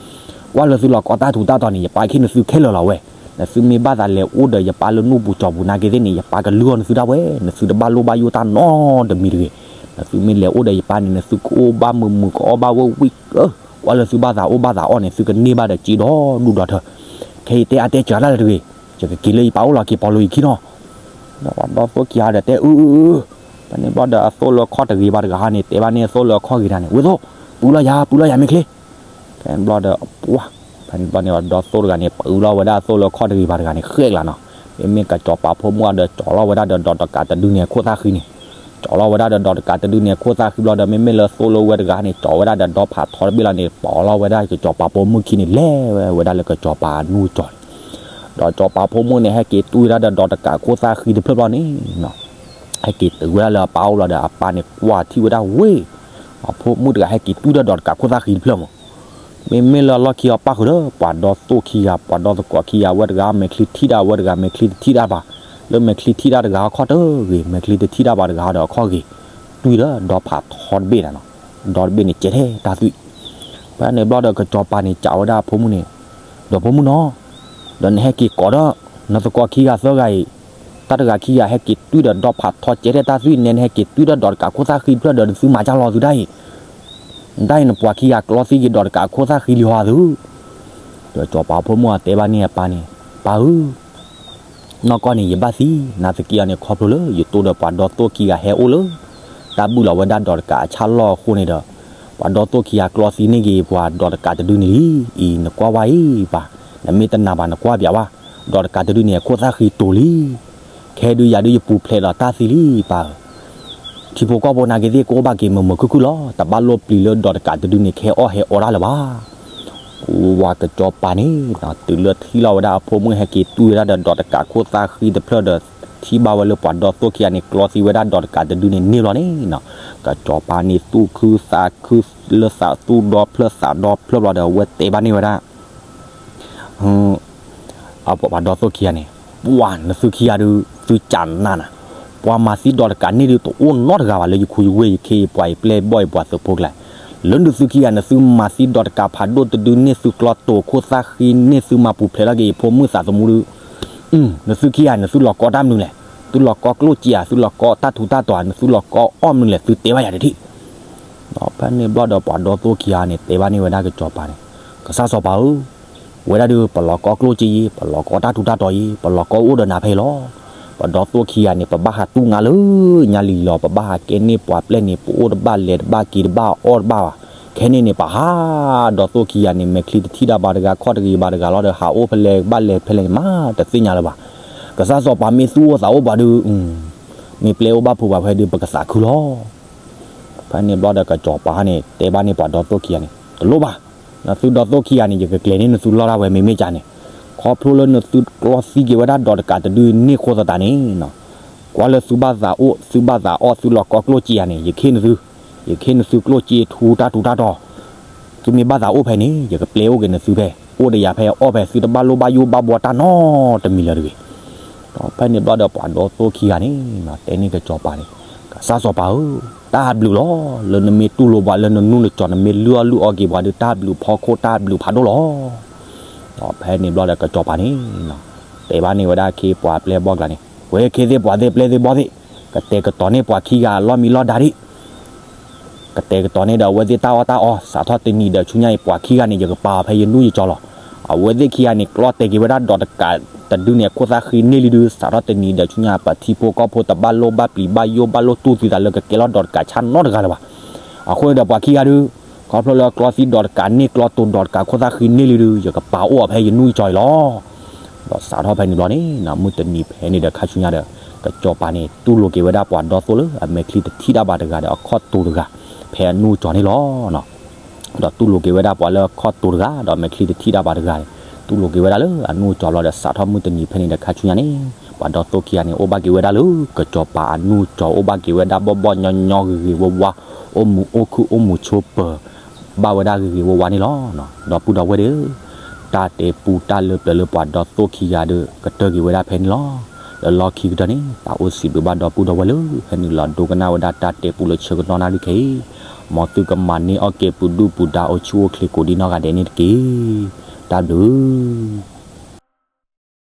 ကွၢ်လၢသုလီၤကီတၢ်ထူးတၢ်တီၤန့ၣ် ယပၢ်ကဟ့ၣ်နသုခဲလၢာ်လီၤဝဲ, နသုမ့ၢ်ဘၣ်သးလဲၤအိၣ်ဒီးယပၢ်လၢနူၢ်ပူၤကၠီၤပူၤနာ်က့သ့ၣ်န့ၣ် ယပၢ်ကလုၢ်အီၣ်နသုဒၣ်ဝဲ, နသုတဘၣ်လိၣ်ဘၣ်ယိၣ်တၢ်နီတမံၤတဂ့ၤ, နသုမ့ၢ်လဲၤအိၣ်ဒီးယပၢ်န့ၣ် နသုကအိၣ်ဘၣ်မုာ်မုာ် ကအီၣ်ဘၣ်ဝံၣ်ဝံၣ်, ကွၢ်လၢသုဘၣ်သးအိၣ်ဘၣ်သးအီၣ်န့ၣ် သုကန့ၢ်ဘၣ်ဒီးစ့ဒီဒူၣ်ဒီထၢ, ခဲအံၤတဲအါတဲစှၤတၢ်လၢတဂ့ၤ, ယကက့ၤလၢယပၢ်အိၣ်လီၤ က့ၤပိာ်လိာ်ယခံနီၤ. ဒီးပှၤဒီသိၣ်ခံဂၤဒီးတဲအုအုအု, ဖဲန့ၣ်ဘျီဒီးအသိၣ်လၢခီၣ်တဂ့ၤဘၣ်တဂၤဟီန့ၣ် တဲဘၣ်န့ၢ်အသိၣ်လၢခီၣ်ဂ့ၤတဂၤန့ၣ် ဝဲသိး, ပုၢ်လီၤယၤ ပုၢ်လီၤယၤမ့ၢ်ချ့, ဖဲန့ၣ်ဘျီဒီးပှၢ်, ဖဲန့ၣ်ဘျီန့ၣ်ပှၤဒီသိၣ်တဂၤန့ၣ် ပအုလီၤဝဲဒၣ်အသိၣ်လၢခီၣ်တဂ့ၤဘၣ်တဂၤန့ၣ် ဃဲးကလးနီၤ, မ့မ့ၢ်ကစီၤပၤဖိမုၣ်ဒီး ကၠီၤလီၤဝဲဒၣ်ဒီးဒီးတကးတဒုန့ၣ် အခိၣ်သၣ်ဃံန့ၣ်, ကၠီၤလီၤဝဲဒၣ်ဒီးဒီးတကးတဒုန့ၣ် အခိၣ်သၣ်ဃံဘျီဒီး မ့မ့ၢ်လၢသိၣ်လၢဝဲတဂၤန့ၣ် ကၠီၤဝဲဒၣ်ဒီးဒီဖးထီတဘ့ၣ်လီၤန့ၣ် ပိာ်လီၤဝဲဒၣ်ကစီၤပၤဖိမုၣ်ခံန့ၣ် လဲၤဝဲဒၣ်လၢကစီၤပၤနူၢ်ကၠီၤန့ၣ်, ဒီးကစီၤပၤဖိမုၣ်န့ၣ် ဟဲက့ၤတွံၢ်ဝဲဒၣ်ဒီးဒီးတကးခိၣ်သၣ်ဃံတဖျၢၣ်ဘျီန့ၣ် ဟဲက့ၤတုၤဝဲဒၣ်လၢအပၢ်အိၣ်ဘျီဒီး အပၢ်န့ၣ်ကွၢ်ထံၣ်ဝဲဒၣ်ဝဲ, အဖိမုၣ်တဂၤဟဲက့ၤတွံၢ်ဒီးဒီးတကးခိၣ်သၣ်ဃံတဖျၢၣ်မး, မ့မ့ၢ်လၢအလီၢ်ခံအီၤပၣ်ဃုာ်ဒီး ပှၤဒီသိၣ်ခံဂၤ ပှၤဒီသကိးခံဂၤ ဝဲတဂၤမဲာ်ချံထံၣ်တၢ် ဝဲတဂၤမဲာ်ချံတထံၣ်တၢ်ဘၣ်, လၢမဲာ်ချံထံၣ်တၢ်တဂၤအခီၣ်တဂ့ၤ မဲာ်ချံတထံၣ်တၢ်ဘၣ်တဂၤဒီးအခီၣ်ဂ့ၤ, တွံၢ်ဒီးဒီဖးထီတဘ့ၣ်နၤနီၤ, ဒီတဘ့ၣ်န့ၣ် ကဲထဲတၢ်သွံၣ်, ဖဲန့ၣ်ဘျီဒီးကစီၤပၤန့ၣ် စံးဝဲဒၣ်အဖိမုၣ်န့ၣ်, ဒီးဖိမုၣ်နီၤ, ဒီးနဟဲက့ၤကိးဒီး နသကိးခံဂၤသၢဂၤအံၤ တၢ်တဂၤခံဂၤဟဲက့ၤတွံၢ်ဒီးဒီဖးထီကဲထဲတၢ်သွံၣ်န့ၣ် နဟဲက့ၤတွံၢ်ဒီးဒီးတကးခိၣ်သၣ်ဃံတဖျၢၣ်ဒီး နသုမၤကၢ်လီၤသုတၢ်အံၤ, တၢ်အံၤနပှၤခံဂၤကျီသံက့ၤဒီးတကးခိၣ်သၣ်ဃံလံဟီသု, ဒီးစီၤပၤဖိမုၣ်အတဲဘၣ်န့ၣ်အပၢ်န့ၣ်, ပၢ်ဧၢ နီၢ်ကီၢ်န့ၣ် ယဘၣ်သံ နာ်သက့အီၤန့ၣ် ခီဖျိလၢယတိၢ်ဒီးပှၤဒီသိၣ်ခံဂၤဟဲအိၣ်လၢ တၢ်ဘုၣ်လီၤဝဲဒၣ်ဒီးတကးအဆၣ်လီၢ်အဃိန့ၣ်ဒီး ပှၤဒီသိၣ်ခံဂၤကျီသံန့ၢ်က့ၤပှၤဒီးတကးတဒုန့ၣ်လံ, အံၤနကွၢ်ဝဲအံၤပၢ်, နမ့ၢ်တနာ်ဘၣ်နကွၢ်ပၠးဝဲ, ဒီးတကးတဒုန့ၣ် အခိၣ်သၣ်ဃံတိၤလံ, ခဲဒုးယၤဒုးယပူၤဖျဲးလီၤတၢ်သံလံပၢ်, ထံဖိကီၢ်ဖိနာ်က့သ့ၣ်ကအိၣ်ဘၣ်က့ၤမုာ်မုာ်ခုၣ်ခုၣ်လီၤ, တဘၣ်လိၣ်ပျံၤလၢဒီးတကးတဒုန့ၣ် ကဟဲအီၣ်ဟဲအီတၢ်လၢၤဘၣ် ပှၤကစီၤပၤန့ၣ် တုၤလၢထံၣ်လီၤဝဲဒၣ်အဖိမုၣ်ဟဲက့ၤတွံၢ်ဝဲဒၣ်ဒီးဒီးတကးခိၣ်သၣ်ဃံတဖျၢၣ်ဒီး ထံၣ်ဘၣ်ဝဲလၢပှၤဒီသိၣ်ခံဂၤန့ၣ် ကျီသံဝဲဒၣ်ဒီးတကးတဒုန့ၣ်န့ၢ်ဘျီန့ၣ်နီၤ, ကစီၤပၤန့ၣ်သူၣ်ခုသးခုလၢသးသူၣ်ဒီဖျၢၣ်သးဒီဖျၢၣ်ဘျီဒီး အဝဲတဲဘၣ်န့ၢ်ဝဲဒၣ် အပှၤဒီသိၣ်ခံဂၤန့ၣ်, ပှၤနသုခံဂၤဒုး သုကနၣ်နၤ, ပှၤမၤသံဒီးတကးန့ၣ်ဒုးတအိၣ်နီတဂၤဘၣ်လၢယခူယဝ့ၢ်ယခ့ယပှၤယပျဲၢ်ယဘီၣ်ယပှၤသုးဖိကျါ, လၢနသုခံဂၤ နသုမၤသံဒီးတကးဖးဒိၣ်တဒုန့ၢ်သုကျီတိၤခိၣ်သၣ်ဃံန့ၢ်သုမၤပူၤဖျဲးထီၣ်က့ၤယဖိမုၣ်သးသမူဒုး, နသုခံဂၤ နသုလီၤကီတၢ်မနုၤလဲၣ်, သုလီၤကီကျိၣ်စ့ဧါ, သုလီၤကီတၢ်ထူးတၢ်တီၤဧါ, နသုလီၤကီအီၣ်မနုၤလဲၣ်, သုတဲဘၣ်ယၤတထံၣ် ဖဲန့ၣ်ဘျီဒီးပှၤဒီသိၣ်ခံဂၤန့ၣ် တဲဘၣ်န့ၢ်ဝဲဒၣ်ကစီၤပၤန့ၣ်, ကစၢ်စီၤပၤဧၢ, ဝဲဒၣ်ဒုး ပလီၤကီကျိၣ်စ့အံၤ, ပလီၤကီတၢ်ထူးတၢ်တီၤအံၤ, ပလီၤကီအိၣ်ဒီးနၤဖဲအံၤလီၤ. ပဒီသိၣ်ခံဂၤန့ၣ် ပဘၣ်ဟးတူၢ်ငါလၢညါလံလီၤ. ပဘၣ်ဟးကဲန့ၢ်ပှၤပျဲၢ်န့ၣ် ပအိၣ်တဘၣ်လဲၤတဘၣ်က့ၤတဘၣ်အီၣ်တဘၣ်ဘၣ်. ခဲန့ၣ်န့ၣ် ပဟးဒီသိၣ်ခံဂၤန့ၣ် မဲာ်ချံတထံၣ်တၢ်ဘၣ်တဂၤ ခီၣ်တဂ့ၤဘၣ်တဂၤလီၤဒီး ဟးအိၣ်ဖဲလဲၣ်ဘၣ်လဲၤဖဲလဲၣ်န့ၣ် မၤတသ့ၣ်ညါလၢၤဘၣ်. ကစၢ်စီၤပၤမ့ၢ်သူၣ်အိၣ်သးအိၣ်ပှၤဒုး မ့ၢ်ပျဲၢ်အိၣ်ဘၣ်ဖိဘၣ်ဖဲဒုး ပကသးခုလီၤ. ဖဲန့ၣ်ဘျီဒီးကစီၤပၤန့ၣ် တဲဘၣ်န့ၢ်ပှၤဒီသိၣ်ခံဂၤန့ၣ် တလိၣ်ဘၣ်. နသုဒီသိၣ်ခံဂၤန့ၣ် ယကကျဲၤန့ၢ်နသုလီၢ်ဒၣ်ဝဲ မ့မ့ၢ်ကန့ၣ် ခီဖျိလၢနသုကျီသံက့ၤဝဲဒၣ်ဒီးတကးတဒုန့ၢ်ဃိသတးန့ၣ် ပှၤလၢသုဘၣ်သးအိၣ် သုဘၣ်သးအီၣ် သုလီၤကီကျိၣ်စ့ယၤန့ၣ် ယခ့ၣ်နသု, ယခ့ၣ်နသုကျိၣ်စ့ထူတၢ်ထူတၢ်တီၤ, သုမ့ၢ်ဘၣ်သးအိၣ်ဖဲန့ၣ် ယကပျဲအိၣ်က့ၤနသုဖဲ အိၣ်ဒီးယၤဖဲအီၣ်ဖဲ သုတဘၣ်လိၣ်ဘၣ်ယိၣ်ဘၣ်ဘှီတၢ်နီတမံၤလၢၤတဂ့ၤ. ဒီးဖဲန့ၣ်ဘျီဒီးပှၤဒီသိၣ်ခံဂၤန့ၣ် တဲန့ၢ်ကစီၤပၤန့ၣ်, ကစၢ်စီၤပၤဧၢ, တၢ်ဘျုးလီၤ, လၢနမ့ၢ်တူၢ်လိာ်ပှၤလၢနနူၢ်နကၠီၤ နမ့ၢ်လုၢ်အီၣ်လုၢ်အီက့ၤပှၤဒီး တၢ်ဘျုးဖီခိၣ်တၢ်ဘျုးဖးဒိၣ်လီၤ. ဒီးဖဲန့ၣ်ဘျီဒီးကစီၤပၤန့ၣ် တဲဘၣ်န့ၢ်ဝဲဒၣ်ခ့ပှၤပျဲၢ်ဘီၣ်ကျါန့ၣ်, ဝဲခ့သ့ၣ်ပှၤသ့ၣ်ပျဲၢ်သ့ၣ်ဘီၣ်သ့ၣ်, ကတဲာ်ကတီၤန့ၢ်ပှၤခံဂၤအလီၢ်မံလီၢ်ဒါဒံး ကတဲာ်ကတီၤန့ၢ်ဒီးအဝဲသ့ၣ်တၢ်အီၣ်တၢ်အီ, စးထီၣ်တနံၤဒီးဆူညါအံၤ ပှၤခံဂၤန့ၣ် ယကပာ်အီၤဖဲယနူၢ်ယကၠီၤလီၤ. အဝဲသ့ၣ်ခံဂၤန့ၣ် ကျီတဲာ်က့ၤဝဲဒၣ်ဒီးတကးတဒုန့ၣ် အခိၣ်သၣ်ဃံန့ၢ်လံဒုး စးထီၣ်တနံၤဒီးဆူညါ ပထံဖိကီၢ်ဖိတဘၣ်လိၣ်ဘၣ်ပျံၤဘၣ်ယိၣ်ဘၣ်လိၣ်တူၢ်သံသးလၢကကဲလီၤဒီးတကးဆၣ်နီတဂၤလၢၤဘၣ်. အဃိန့ၣ်ဒီးပှၤခံဂၤဒုး ခီဖျိလၢကျီသံဒီးတကးန့ၢ်ကျီတိၤဒီးတကးခိၣ်သၣ်ဃံန့ၢ်လံဒုး ယကပာ်အိၣ်အီၤဖဲယနူၢ်ယကၠီၤအံၤလီၤ. ဒီးစးထီၣ်ဖဲန့ၣ်ဘျီန့ၣ် မုၢ်တနံၤဖဲန့ၣ်ဒီးခါဆူညါဒီး ကစီၤပၤန့ၣ် တူၢ်လိာ်က့ၤဝဲဒၣ်ပှၤဒီသိၣ်လၢအမဲာ်ချံတထံၣ်တၢ်ဘၣ်တဂၤဒီးအခီၣ်တိၤတဂၤ ဖဲအနူၢ်ကၠီၤန့ၣ်လီၤ. ဒီးတူၢ်လိာ်က့ၤဝဲဒၣ်ပှၤလၢအခီၣ်တိၤတဂၤ ဒီးမဲာ်ချံတထံၣ်တၢ်ဘၣ်တဂၤန့ၣ် တူၢ်လိာ်က့ၤဝဲဒၣ်လၢအနူၢ်ကၠီၤဘျီဒီး စးထီၣ်မုၢ်တနံၤဖဲန့ၣ်ဒီးခါဆူညါန့ၣ် ပှၤဒီသိၣ်ခံဂၤန့ၣ် အိၣ်ဘၣ်က့ၤဝဲဒၣ်လၢကစီၤပၤအနူၢ်ကၠီၤ အိၣ်ဘၣ်က့ၤဝဲဒၣ်ဘီၣ်ဘီၣ်ညီညီဂ့ၤဂ့ၤဝါဝါ အိၣ်မုာ်အိၣ်ခုၣ်အိၣ်မုာ်ဆိးပၢၤ ဘၣ်ဝဲဒၣ်ဂ့ၤဂ့ၤဝါဝါန့ၣ်လီၤ. ဒီပုၢ်ဒီဝဲၢ်ဒီး တၢ်တဲပူတၢ်လၢပျၢၤလၢပှၤဒီသိၣ်ခံဂၤဒီး ကတၢၢ်က့ၤဝဲဒၣ်ဖဲန့ၣ်လီၤ. လၢလီၢ်ခံကတၢၢ်န့ၣ် သးအိၣ်စံးဘျုးဘၣ်ဒီပုၢ်ဒီဝဲၢ်လၢ ဟဲနုာ်လီၤဒိကနၣ်ဝဲဒၣ်တၢ်တဲပူလၢဆၢကတီၢ်နၣ်ရံၣ်ခဲအံၤ, မ်သုကမၤန့ၢ်အီၣ်က့ၤပူၤဒုၣ်ပူၤဒါအိၣ်ဆူၣ်အိၣ်ချ့ကိးဒံနီၢ်ဂၤဒဲးန့ၣ်တက့ၢ်. တၢ်ဘျုး